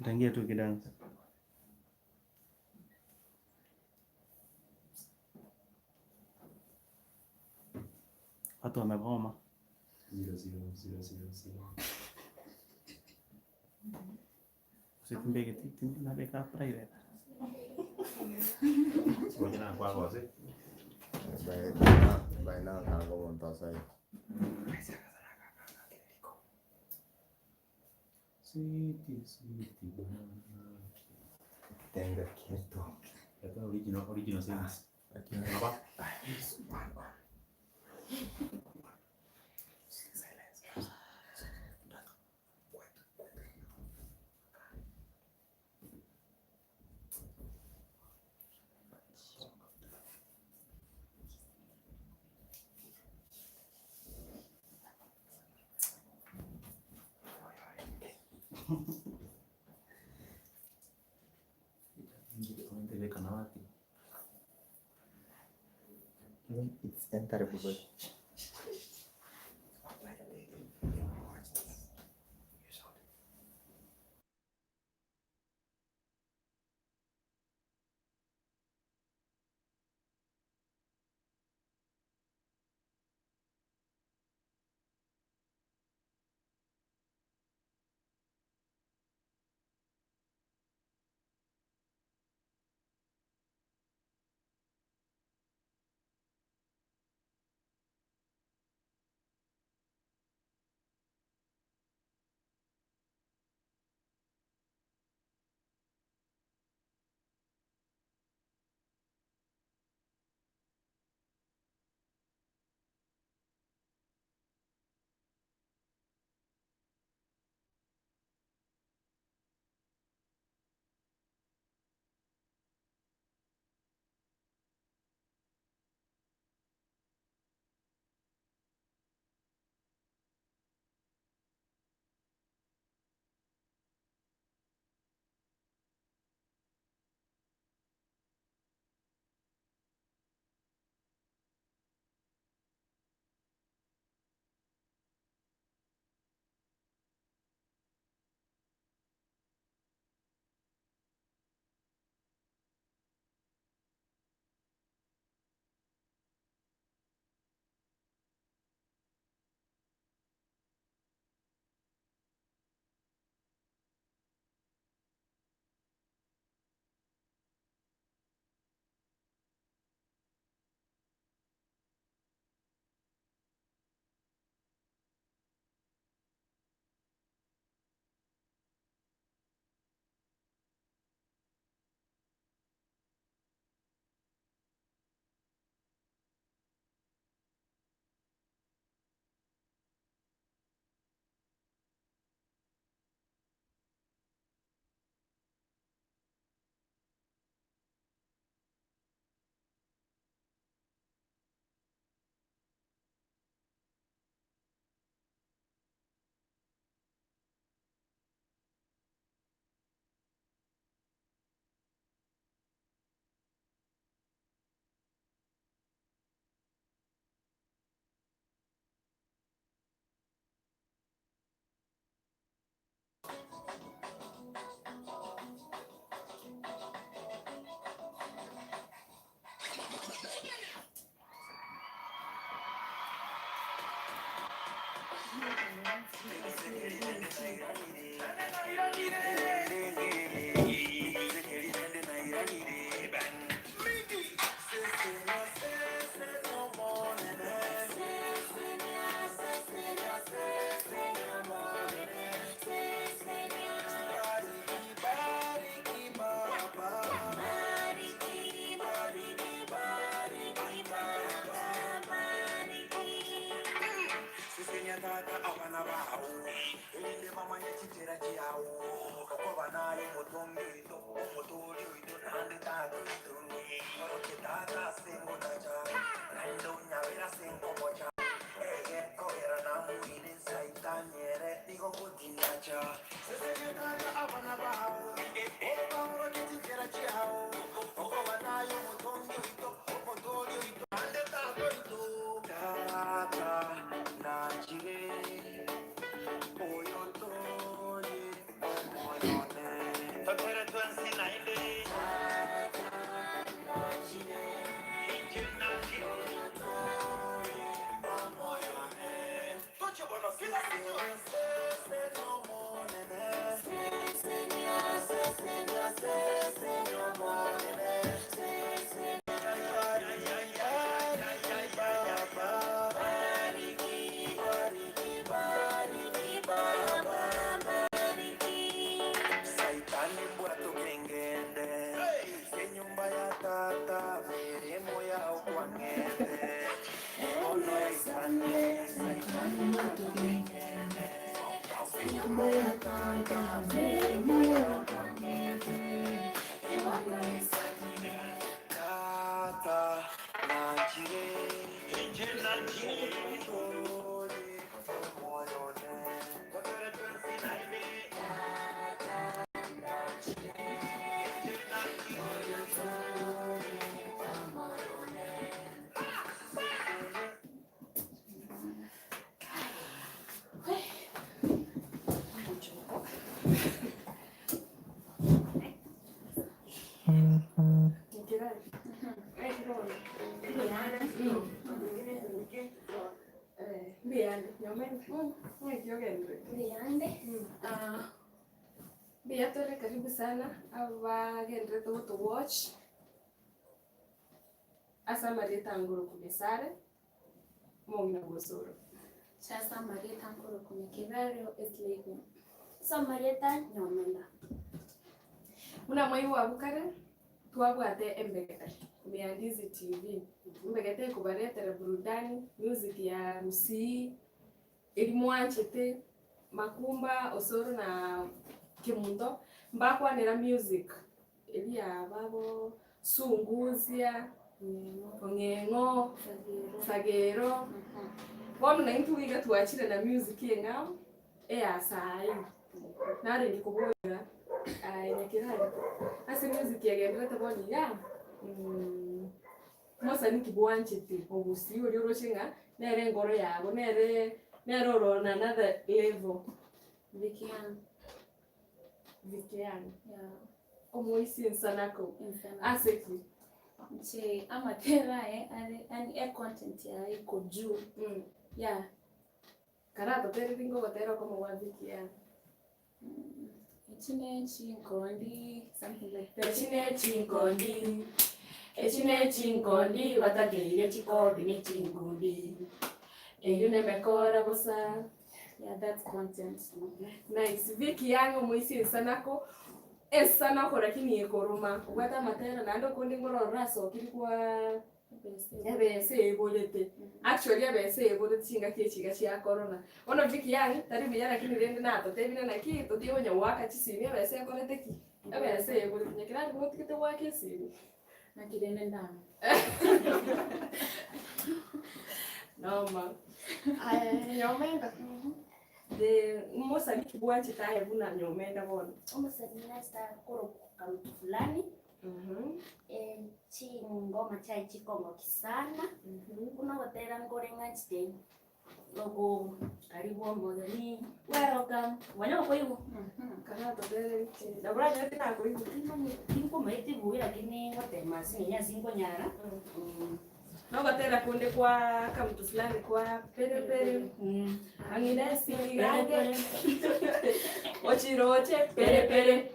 Utaingia tu ukidance. Watu wamegoma. 00000. Gose timbegeti tindi nabeka private. Ngocha nakwagose. By now, by now ntango omonto asoe. Sweet, sweet banana. Tenga kitu. Leta original, original sense. Lakini Hapa. Beka na wapi? It's enterable. Mbuyande, nyomenda. Ng'aki ogenderete? Mbuyande. Ah, mbuya tore karibu sana abagenderete goto watch ase amarieta angoro Gesare, omong'ina bwa Osoro. Ase amarieta nkorokwa Nyakerario Eslave. Ase amarieta Nyomenda. Buna mwaigwa abwo kare, twabwate embegete ime ya Ndizi TV, embegete ekobaretera burudani, music ya gusii, eria mwanchete, Makumba, Osoro na Kemunto, mbakwanera music eria ya babo Sungusia, Ong'eng'o, Sagero, bono naintwe iga twachire na music eng'ao. eya saii, narenge koboria aye Nyakerario, ase music egenderete bono igaa, mosani ki bwanchete ogusii oria oroche ng'a nere enkoro yago, nere nere ore on another level. Vicky-Ann. Vicky-Ann. Yeah. Omoisia ensanako. Ensanako. Ase ki? Inche amatera aye are yaani econtent yaye iko juu. Yeah. Karatotereri ngogotera okomo gwa Vicky Ann. Echi ne chinkondi something like that. Echi ne chinkondi, echi ne chinkondi batakeire chikobi ne chinkundi, eyio nemekora bosa. Yeah, that's content. Nice. Vicky Young omoisia ensanako, ensanako lakini ekoruma, obwate amatera naende okonde nkorora orasokire kwa Ebesa eborete, actually ebesa eborete chingaki echi iga chia corona. Bono Vicky Young tari buya lakini rende natotebire naki totige konya goaka chisimi ebesa ekorete ki? Ebesa eborete nyakera aria notigete goaka esimi. Naki rende ndame. Noma. Aye nyomenda, the mosani bwanchete aye buna nyomenda bono. Omosani nase akorokwa kamtu fulani. Chingoma chiaye chikongokia sana, buna ogotera nkore ng'a chite oko karibu omogeni welcome, manya okoigwa. Nabo oranyore tinakoigwa. Timanyeti tinkomaeti buya lakini ngotema ase eng'encho ase nkonyara. Nogotera konde kwa kamtu fulani kwa pere pere, ang'ina esiri gake, ochiroche pere pere.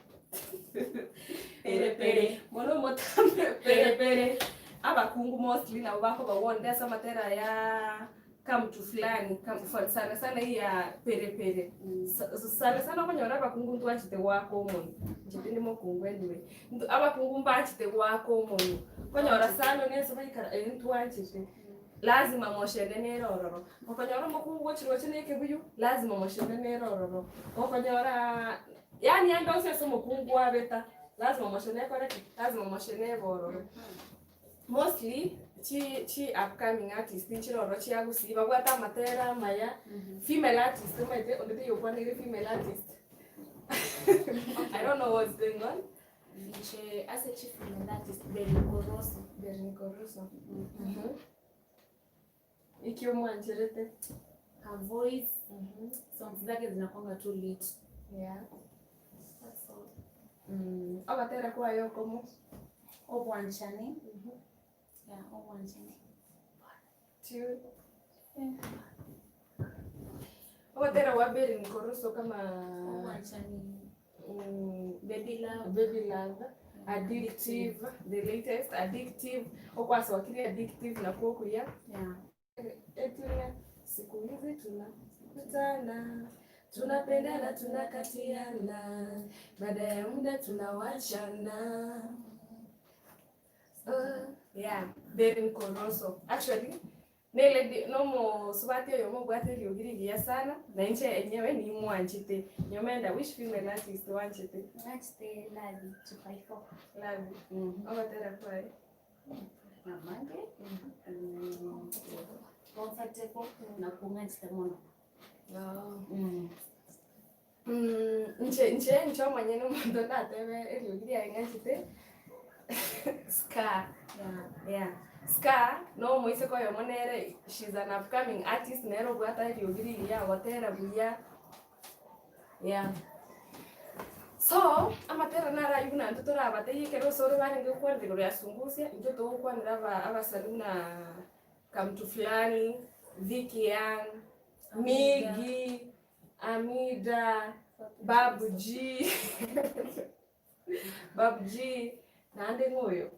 Pere pere, mono omotambe pere pere. Abakungu mostly nabo bakoba warned ase amatera aya kamtu fulani, kam- for- sana sana eyia ya pere pere. Sa- Sana sana okonyora abakungu ntwanchete goaka omonwe, inche tindi mokungu anyway, nto abakungu mbanchete goaka omonwe, okonyora sana onye ase baikara eh ntwanchete, lazima moshene nere ororo. Okonyora omokungu gochiroche na ekebuyu, lazima moshene nere ororo. Okonyoraa. Yaani ande onsi ase omokungu abeta, lazima omochene ekore ki? Lazima omochene ebe ororo. Mostly, chi chi upcoming artist nchire ororo chia gusii babwate amatera amaya, female artist omanyete onde taiyo okwaneire female artist I don't know what's going on. Inche ase chi female artist Berry Koroso. Berry Koroso. Iki omwancherete. Her voice, songs zake zinakuanga tu lit. Yeah. That's all. Ogotera kwaye okomo. Obwanchani. Yeah, obwanchani. Tune. Ogotera gwa Berry Nkoroso kama Obwanchani. Baby love. Baby love. Addictive, the latest addictive, okwasokire addictive nakwo okuya. Yeah. Etuna siku hizi tunakutana, tunapendana, tunakatiana, baada ya muda tunawachana. Oh. Yeah, Berin Koroso. Actually, ne lady nomosubati oyomo obwate eriogi rigiya sana, na inche enyewe nimwanchete. Nyomenda, which female artist oanchete? Ng'achete Lavi 254. Lavi. Ogotera kwaye. Namange. Comfortable na kung'achete mono. Inche inche inche omonyene omonto ndatebe eriogi riaye ng'anchete Scar, yeah. Scar na omoiseke oyomo nere she's an upcoming artist nere obwate eriogi rigiya agotera buya, yeah. So, amatera naro aywo buna intwe torabatebie ekero osoro barenge gokwanera igoro ya sungusia, intwe togokwanera aba abasani buna Kamtu Fulani, Vicky Young, Miggy, Amida, Babu G, Babu G, naende ng'o oyo?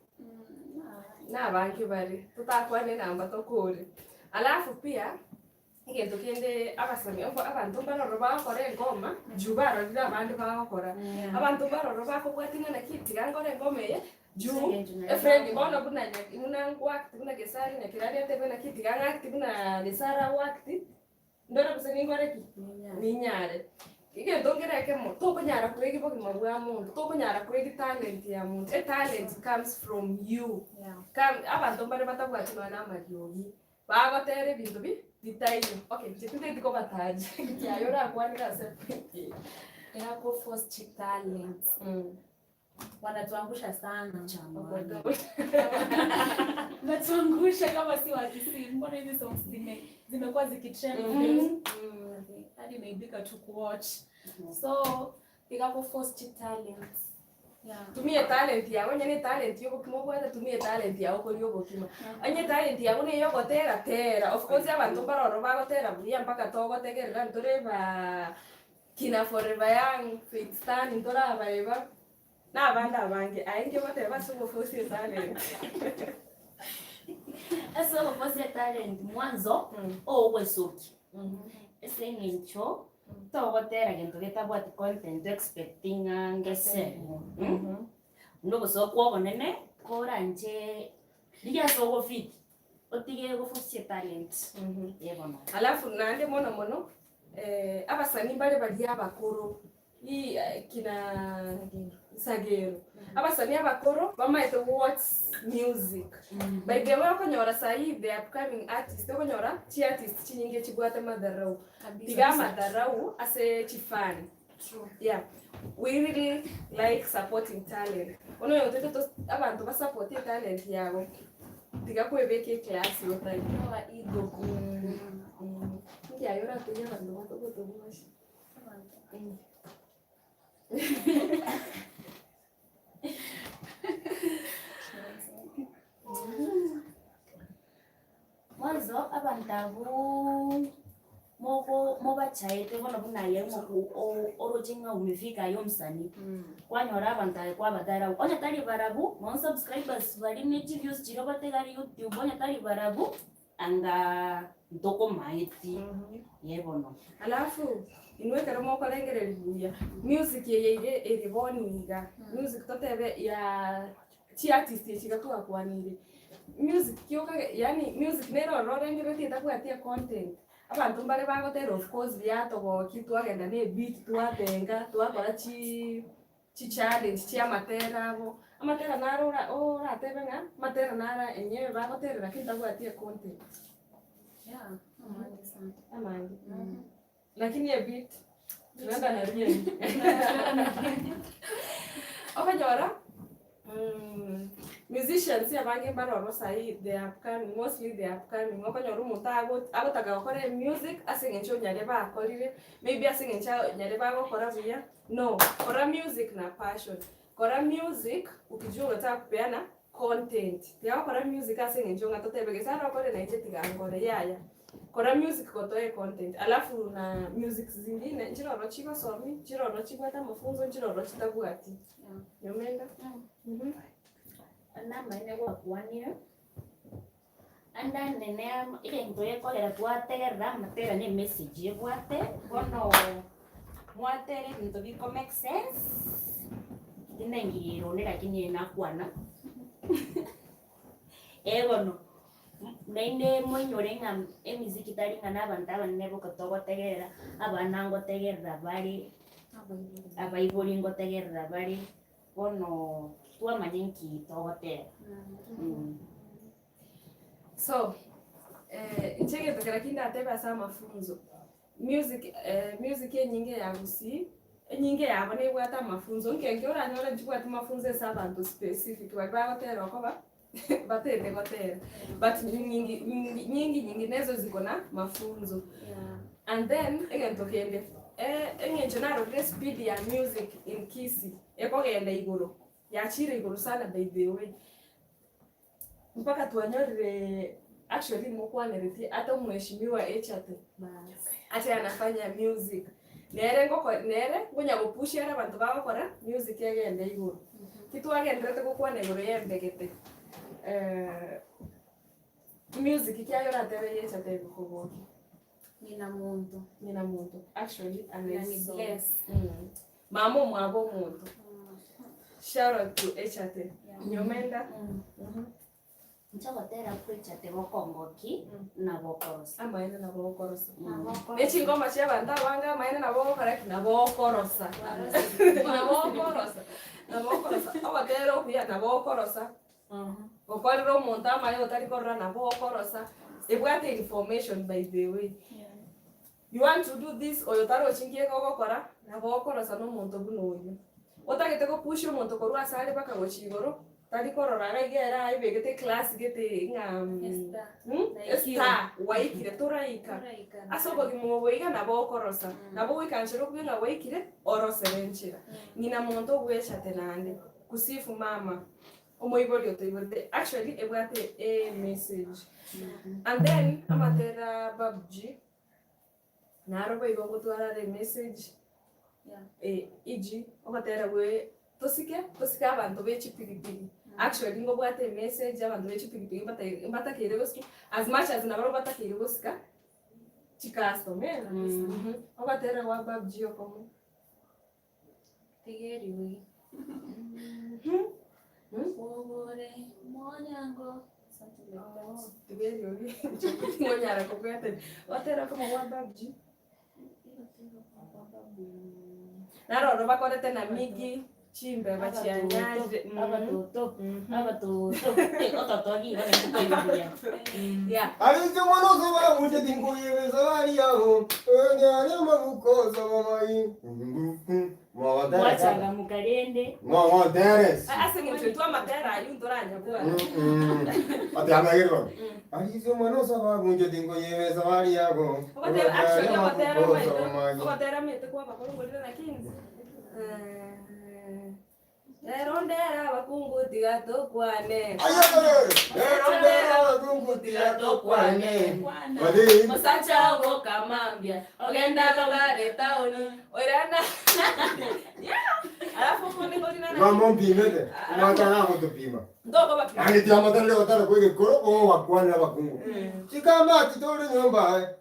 Nabange bare, totakwane enamba tokore. Alafu pia, egento kende abasani abanto mbaroro bagokora engoma, juu barorire abande bagokora. Abanto mbaroro bakobwatia ng'a naki tiga nkore engoma eye, juu efriend bono buna buna nkoact buna Gesare Nyakerario atebe naki tiga ng'act buna Gesare agoact, Ndore gose ninkore ki? Ninyare. Egento nkere ekemo, tokonyara koegia bogima bwa monto, tokonyara koegia talent ya monto, e talent comes from you. Come abanto mbare batabwati nonya na amariogi, bagotera ebinto bi bitaiyo. Okay, inche tinteti kobataja, ekiagera orakwanere ase point eye. Yako force chitalent. Wanatuangusha sana. Wanatuangusha kama si wa Kisii. Mbona hizi songs zime zimekuwa zikitrend hadi naibika tu kuwatch. So ikako force talent. Yeah. Tumia talent yago onye ne talent ya obokima obwate tumia talent yago koria obokima. Onye talent yago neye ogotera tera, of course abanto mbaroro bagotera buya mpaka togotegerera ntore baa Kina Forever Young, Faith Stan ntorabareba, na abande abange. Aye inki ogoteba ase obofosi etalent? Ase obofosi etalent mwanzo ogwesokia ase eng'encho togotera gento getabwati content expecting ng'a ngese buna obosoku obonene koranche rigia ase ogofit otige gofosia etalent eh bono. Alafu naende mono mono abasani mbare baria abakoro ii kina Sagero, abasani abakoro bamaete what's music. By the way okonyora saii the upcoming artist okonyora chiartist chinyinge chibwate madharau. Tiga amadharau ase chifan. Yeah, we really like supporting talent. Bono oyo otete tos abanto basapotie etalent yabo, tiga kwebeka eclass otari. Toa ego. Inki aye oratebie abanto batogotobwasi? Mwanzo abanto abwo mogo mobachaete bono buna aye ng'oku o- oroche ng'a umefika aye omosani, kwanyora abanto aye kwabatara abwo, onye tari barabwo, nonye subscribers baria ne chiviews chiria obatega aria youtube, onye tari barabwo, anga ntokomaeti, eh bono. Alafu inwe ekero mokorengereria buya, music eye iga ere bono iga, music totebe ya chiartist echi iga twakwanire, music ki okage yaani music nere ororo orengereretie etabwati econtent, abanto mbare bagotera of course biatogokia twagenda na ebeat twatenga twakora chii chichallenge chia amatera abo, amatera naro ora oratebe ng'a amatera naro enyewe bagotera lakini tabwati econtent. Yeah, amange sana. Amange. Lakini ebeat tunaenda na rieni. Okonyora musicians abange mbaroro sahi they are upcoming, mostly they are upcoming, okonyora omonto ago agotaka gokora emusic ase eng'encho nyarebe akorire, maybe ase eng'encho nyarebe agokora buya, no, kora music na passion, kora music ukijua unataka kupeana content, tiga gokora music ase eng'encho ng'a totebe gese arokore nainche tiga nkore, yaya. Kora music gotoe econtent, alafu na music zingine nchiroro chigosomi, nchiroro chibwate amafunzo, nchiroro chitabwati. Nyomenda? Namaene gwakwanire, ande nene egento gekogera twategerera amatera na emessage ebwate, bono mwatera ebinto biko make sense, tinaingirire onde lakini nakwana. Eh bono, naende moinyore ng'a emiziki tari ng'a na abanto abanene boka togotegerera, abana ngotegerera bare, abaibori ngotegerera bare, bono twamanya nki togoteba. So, inche egento kera ki ndatebe ase amafunzo, music music enyinge ya gusii, enyinge yabo nebwate amafunzo, nkenke oranyore nchibwati mafunzo ase abanto specific baria bagotera okoba batete gotera, but nyingi nyingi nyingi nyinginezo ziko na mafunzo. And then egento kende, eng'encho narorire espeed ya music in kisii ekogenda igoro, yachire igoro sana by the way. Mpaka twanyorire actually mokwaneretie ata omheshimiwa Echate ate anafanya music nere ngoko nere ngonya gopusha ere abanto bagokora music egende igoro. Ki twagenderete gokwana igoro ya embegete music ki aye oratebe ya Echate egokogokia? Ng'ina monto. Ng'ina monto actually a nice Nani song. bless. Mama omwabo omonto. Shout out to Echate. Nyomenda. Inche ogotera kwa Echate gokongoki na gokorosa. Amaene nabo gokorosa. Ne chingoma chia abanto abange amaene nabo gokora ki? Nabo gokorosa. Nabo gokorosa. Nabo gokorosa. Ogotera okuya nabo gokorosa. Gokorera omonto amaya otari korora nabo okorosa, ebwate information by the way. You want to do this oyo tarochi nki egogokora, nabo okorosa na omonto buna oyio. Otagete gopusha omonto korwa ase are mpaka gochia igoro, tari korora iga iga ere aebegete eclass gete ng'a estar gwaikire toraika. Ase obogima obo iga nabo okorosa, nabo goikansera okobua ng'a gwaikire, orosere enchera. Ng'ina monto obwechate naende, kusifu mama. Omoibori otoiborete actually ebwate e message and then amatera a Babji naro boigo ngotwara are emessage eg ogotera gwe tosike tosike abanto be chipigipigi actually ngobwate emessage abanto be chipigipigi mbata mbatakeire gosika as much as nabarobwo batakeire gosika chicustomer ogotera gwa Babji okomo. Tiga eriogi. Obore monyango. Something like that. Tiga eriogi. Ngonyara kobwatani. Otera koma gwa Babji. Naroro bakorete na Miggy chimbeba chianyarire. Abatoto, abatoto, ototogi igo naintwe toibuya. Yeah. Arinche mwana osaba muche tinkoyebe safari yago Enyare amabuko osaba mai Gwachangamuka rende. Mwagoteres Ase eng'encho intwe amatera ayio ntoranyabwate. Atianagerwa Arinche mwana osaba muche tinkoyebe safari yago Ogotera actually Enyare ogotera amabuko amaete osaba mai ogotera amaete kwa abakoro ngorire lakini Rero ndere abakungu tiga tokwane. Aye, rero ndere abakungu tiga tokwane. Badi. Mosacha oboka mambia ogenda rogare taoni oirana. Yeah. Alafu omonde ngorina na. Mama mpimete. Mwataka gotupima. Ndogo bapima. Yaani ti amatara gotara kwegekoro o wakwanira abakungu. Chikamati tore nyomba.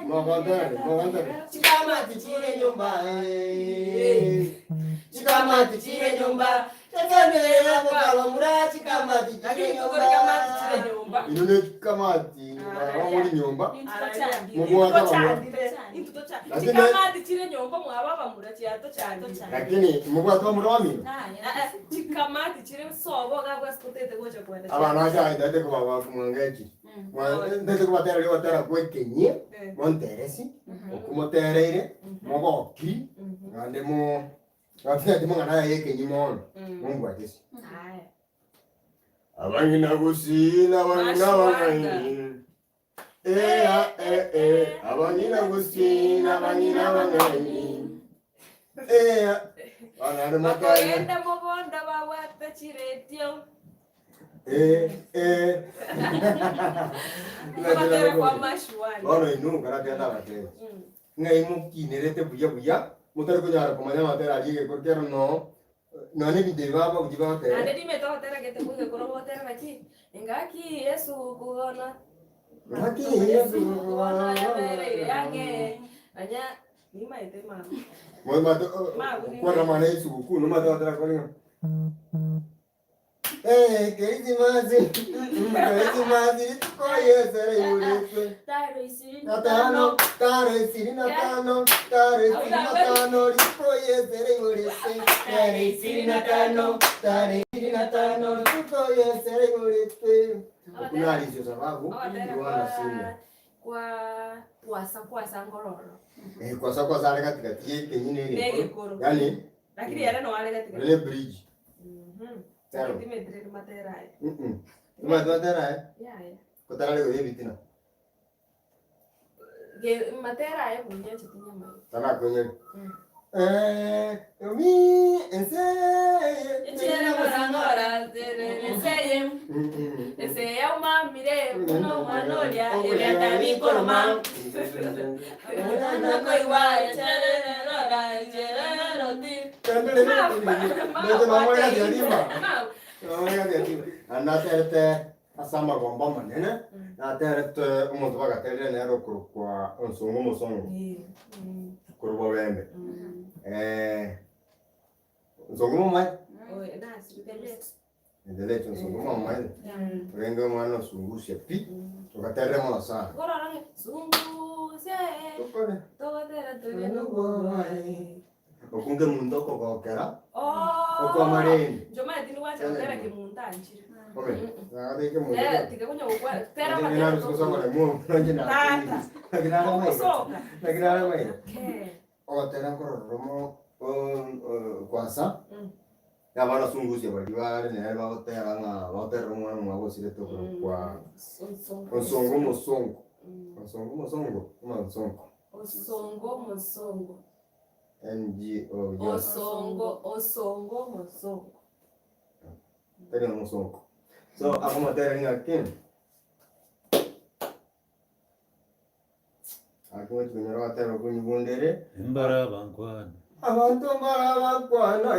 Mogondere, mogondere. Chikamati chire nyomba. Chikamati chire nyomba. Chakamera mukaba chikamati chire Lakini tokore kamati chire nyomba. nyomba. Ino ne chikamati muri nyomba. Mugwata Chikamati chire nyomba mwaba bamura chiato chandire. Lakini mugwata murwamino. Chikamati chire sobo gabwa sikutete gocha kwenda. Abana acha ndete kubaba kumwangeji. Ndete kubatera ryo batera kwekenyie. Monteresi. Okumotereire. Mogoki. Nande mo Gatiga mang'ana aye ekenyi mono. Mombwatesi. Aya. Abang'ina gusii abang'ina bang'aini. Ea e e abang'ina gusii abang'ina bang'aini. Ea banare matanya. Bakogenda mogondo babwate chiretio. E e. Batera kwa mashuani. Bono inu karate abatera. Ng'ai mokinerete buya buya motari konyara komanya amatera aria egekoro kero no nonye ebinto ebi baba buya bagotera. Ande nimete gotera gete kuge koro gotera naki engaki Yesu kugona. Ngaki Yesu kugona yabereire yange. Anya nimaete mama. Mo mato kwana mana esugukuu no mato gotera kore ng'a. Eh, Krisimasi, Krisimasi rituko Yesu araiboretwe. Tarehe ishirini Na tano, tarehe 25, tarehe 25 rituko Yesu araiboretwe. Tarehe 25, tarehe 25 rituko Yesu araiboretwe. Okuna alisio sababu Ogotera Yohana Senior. kwa kwasa kwasa ngororo. Eh, kwasa kwasa are katikati y'ekenyini Ne egekoro. egekoro. Yani Lakini yare no are katikati. rene bridge. Mhm. Tero. Timetire matera aya. Mhm. Tumatera eh. Ya ya. Kotarare goye bitina. Ge matera aya bunya chitinya mai. Tana kwenye. Mm. Eh, mi ense. Echere ngora zere seye. Ese ya umamire uno manoria ebya bikoroma. Nako iwa echere rora echere roti. Anaterete ase amagombo amanene naterete omonto bagaterire nere okorokwa onsongo omosongo korwa bembe nsongo momae endelete nsongo momae orenge omwana osungusia pi togaterire mono sana tokore okunge omonto okogokera okwamarende ome nagateke omonto ogotera nkorororomo kwasa abana sungusia baria bare nere bagotera ng'a bagoterera omwana omwabo osirete okorokwa onsongo omosongo onsongo omosongo ama onsongo Osongo mosongo. ngo yes Osongo, osongo mosongo. tari omosongo so akomotera ng'aki akomochikonyora ogotera okonyibundere Embarabankwana. Abantu barabakwana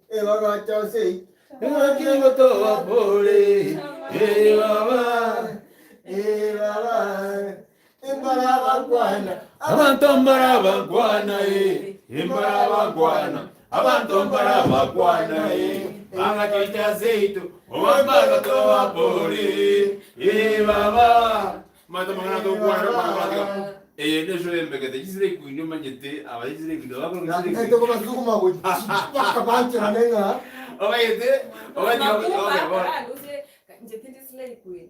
ebagacha sei Engakingo tobapore, eh baba. ebaba embarabakwana Abantu mbarabankwana eh, embarabankwana. Abantu mbarabakwana eh, angachoita zeito, obambaro tobapore, eh baba. Mata mangana tokwana kwana. Eh nesho embekete chisire kuinyo manyete, abachisire kuinyo bakoro chisire kuinyo. netokomasukuma bakabancheranenga Obayete, obayete, okay, okay. Nanje tende slay queen.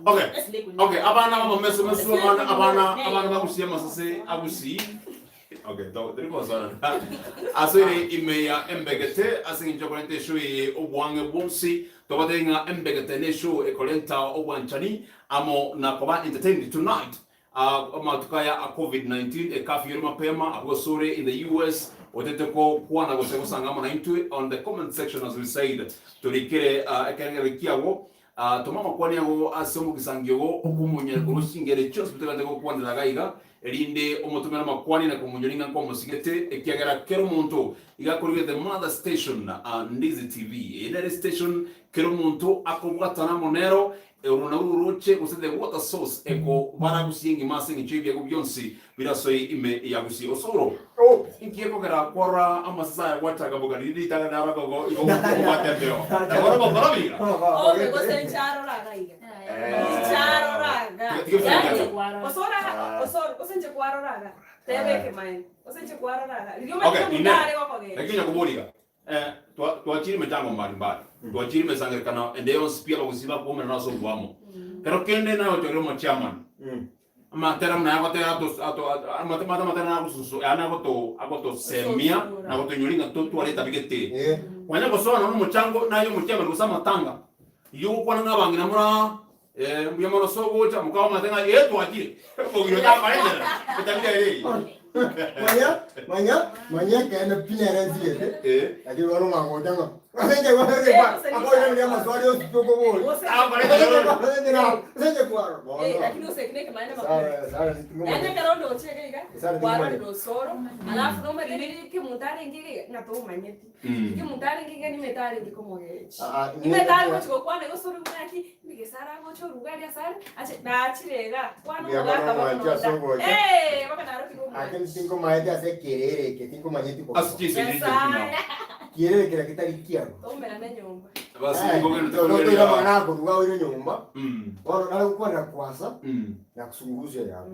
Okay. Slay queen. Okay, abana bamameso meso abana abana abana bagusiya amasase agusi. Okay, to turi kosana. Asere imeya embegete asinginjo kolente show ye obwange bonsi tobatenga embegete ne show ekolenta obwanchani amo na koba entertained tonight. Amatuka ya COVID-19 ekafi yori mapema agosore in the US otete ko kwana gose gosangama na intwe on the comment section as we said turikire ekerengere kiago tomama kwani ago ase omogisangio okumunyera korushingere chionsi butegate gokwanera gaiga erinde omotumera makwani na komunyoringa nkomosigete ekiagera kero omonto igakorire the mother station Ndizi TV enere station kero omonto akobwatana monero orwo naru roche gose the water source eko baragusie engima ase eng'encho ebiago bionsi birasoi ime yagusie osoro inkie kogera kwara amasasa aya gwachaka bogani ritaga naragogo igo ogwatembeo nagoro bokorobiga Okay, ine. Lakini nakuburiga eh twachiri michango mbalimbali twachiri mesangerekano ende yonsi pia bagusiba kuomera naso gwamo pero kende nayo chorimo mo chairman amatera mna agotera ato ato amate mata matera na gususu ana goto agoto semia na goto nyoringa to twaleta bigete kwanya gosona no muchango nayo muchairman gusa matanga iyo gukwana ng'abang'ina mura eh mbuya mono sogocha mukaba matenga eh twachire kogiro ta parendera etabia eri manya manya manya kene pinere nzigete eh lakini wano ng'ang'ochanga akoya maswali ositokobori Alafu nomatiriri kimuntarengire ng'atoumanyeti kimuntarengire nimetarenge komogechi imetari gochigokwana gosoro ng'aki nigesara gocha orugari asare ache nachirega kwana Mbuya omogaka bono mwancha ase ogocha. Eh, bakanarokire omwanchi. Akini tinkomanyete ase ekerere eke tinkomanyeti Ase chinse Nyasaye, kierere kera kitari kiago tomerane nyomba. Basi nigo ogende Toira tokoreria. amang'ana akoruga oire nyomba, Mm. bono nare gokwanera kwasa Mm. na kusungusia yabo.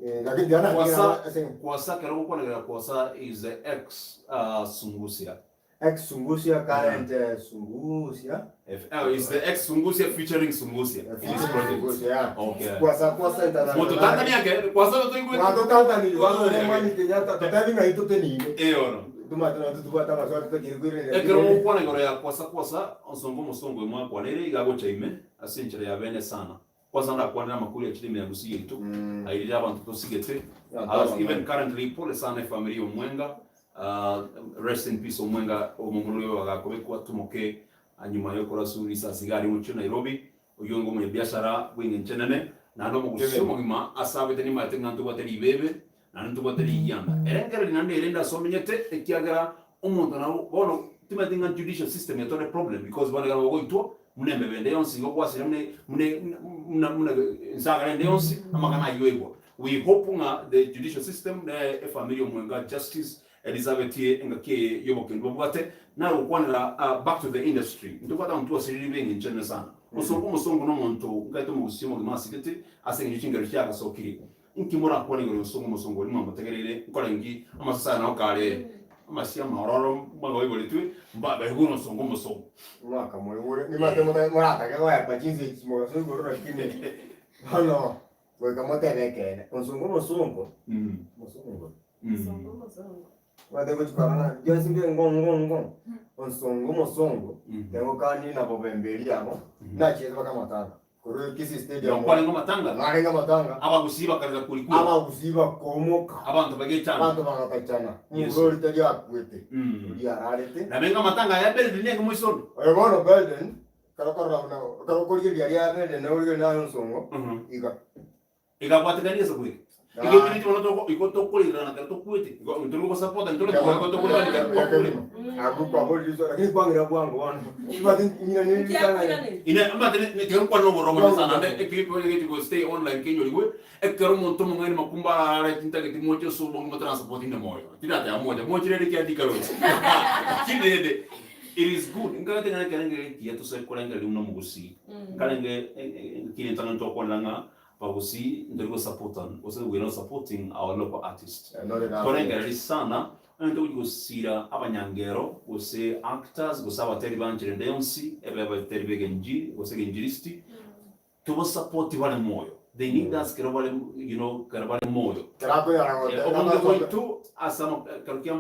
Eh, lakini tiga Kwasa, ase kwasa kero gokwanera kwasa is the ex sungusia. ex sungusia current sungusia. If, oh, is the ex sungusia featuring sungusia in this project. Sungusia, yeah. Okay. Kwasa kwasa international. Moto Tanzania ke kwasa to igwe. Mwato Tanzania, Kwasa wano mwani Kenyatta, tutabi ng'a ito tenine. Eh ono. Tumate na tutubwata amaswali tutakiri kwirire. Ekero gokwana igoro ya kwasa kwasa osongo omosongo imwe akwanere iga agocha ime ase enchera ya bene sana. Kwanza ndakwanera amakuru ya chirimi ya Gusii yaito. Airire abanto tosigete. As even currently pole sana efamily ya Omwenga. Rest in peace Omwenga omomura oyo agakobekwa tumoke nyuma yokora suri risasi iga aria omochie o Nairobi. Oyio onge omonyabiashara bw'eng'encho enene naende omogusia omogima ase abete nimaete ng'a ntobwate ribebe naende ntobwate rigianda. Ere nkereri naende erende ase omenyete ekiagera omonto nabo bono timanyeti ng'a judicial system yatore problem because bono ekero ogoitwa buna emebe ende yonsi igo gwasira buna buna buna buna ensagara ende yonsi amang'ana ayio aigwa. We hope ng'a the judicial system na efamiri y'Omwenga Justice Elizabeth engaki eye y'obokendu babwate nare gokwanera back to the industry ntobwate abanto twasiriri b'engencho enene sana. Osongo omosongo nomonto nkaete omogusii omogima asigete ase engencho chingero chiaye agasokirie. Inki morakwane igoro y'osongo omosongo oria mwamotegereire nkore nki amasase aya nao kare amasia amaororo mwagaoiboretwe mbabeigwe nosongo omosongo. Mwaka moigure nimate moratake goepa chinsa echi mogaso igoro lakini bono goika motebe ekeene onsongo omosongo omosongo Omanyete gochia korora gionsi mbe ngo ngo ngo, onsongo omosongo, tegokani na bobembe eria abo, nachiete mpaka amatanga, korwa Kisii Stadium. Nokwarenge amatanga? Narenge amatanga. Abagusii bakarera kori kwe. Abagusii bakomoka. Abanto bagechana. Abanto bagatachana. Yes. Omorwori tari akwete, oria ararete. Nabenge amatanga aya Belden nigo moisonde. Oyo bono Belden, ekero okorora buna, ekero okorigereria aria Belden na origereria naye onsongo, iga. Egabwatekania ase kweri. Igo ekero bono toko igo tokorirana kero tokwete, igo ntori gogosapota ntori igo tokorirana kero twakure. Abwo kwaborire riso lakini kwang'ira bwango bono. Tibati ng'ina ne ritang'ani. Ine omanyete ne ne ekero nkwane obororo mono sana naende eclip onye geti go stay online kenyorigwe, ekero omonto omong'aini makumba arare tintageti moche ase obonge motaransapoti inde moyo. Tindateba mocha, mochire ere kiandika roche. Lakini rende it is good, nkagete ng'a ekero nkere ekiya tosoe korengereria buna omogusii. Nkarenge kire ntang'ani tokwanera ng'a Bagusii ntori go supportan gose we are not supporting our local artist. Torengereria sana onye togochia gosira abanyangero gose actors gose abateri ba nchera ende yonsi ebe abateri be egenjiri gose egenjiristi toba support bare moyo they need us kero bare you know kero bare moyo. Obonge bwaito ase ama kero kia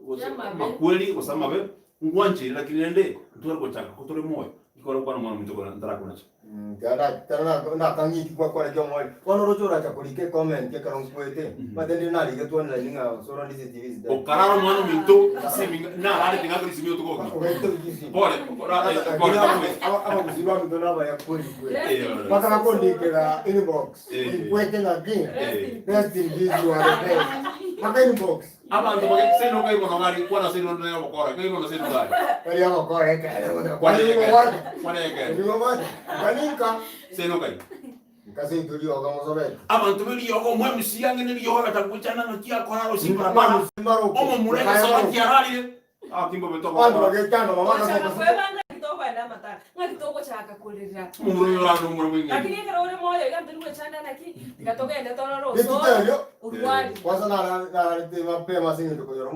gose amakweri gose amabe ngwancheire lakini rende ntware gochaka ko tore moyo Nkore gokwana omwana ominto kore ntarakonacha. Nakang'iti gwakora ki omori bono oroche oracha korika ecomment ekero nkwete omanyete ndire narigetwe online ng'a osoro ndise TV is dead. Okarara omwana ominto simi nararete ng'ake risimi otuko oki. Ogaita risimi. Pole ora pole Abagusii baminto nabaya kweli kweli. Mpaka bakondikera inbox nkwete ng'aki rest in peace you are the best. Mpaka inbox. Abanto bage seino nkaigwa nonya ari kwana seino nere ogokora, nkaigwa na seino gari. Tari ogokora ekere gose Kwana kwani ekere, nigo kwana ekere. Nigo gocha. Kwani nka. Seino kai. Nka seito rioga mosobete. Abanto b'eriogo omwemisi ang'e neriogo agacha gochana ng'aki akora arosie barabara. Maroke. Omomura egesoro kiararire. Gaki mbobe Abanto togokora. bagechanda mama Gochaka akaseka. kwebanga ng'aki tokoenda amatanga, ng'aki togochaka korera. Omomura oyo orande omomura bw'eng'encho. Lakini ekero ore moyo iga ntori gwechanda naki, tiga togende torore Rituko osoro, erio, orwari. Kwanza nararete mapema ase eng'encho konyora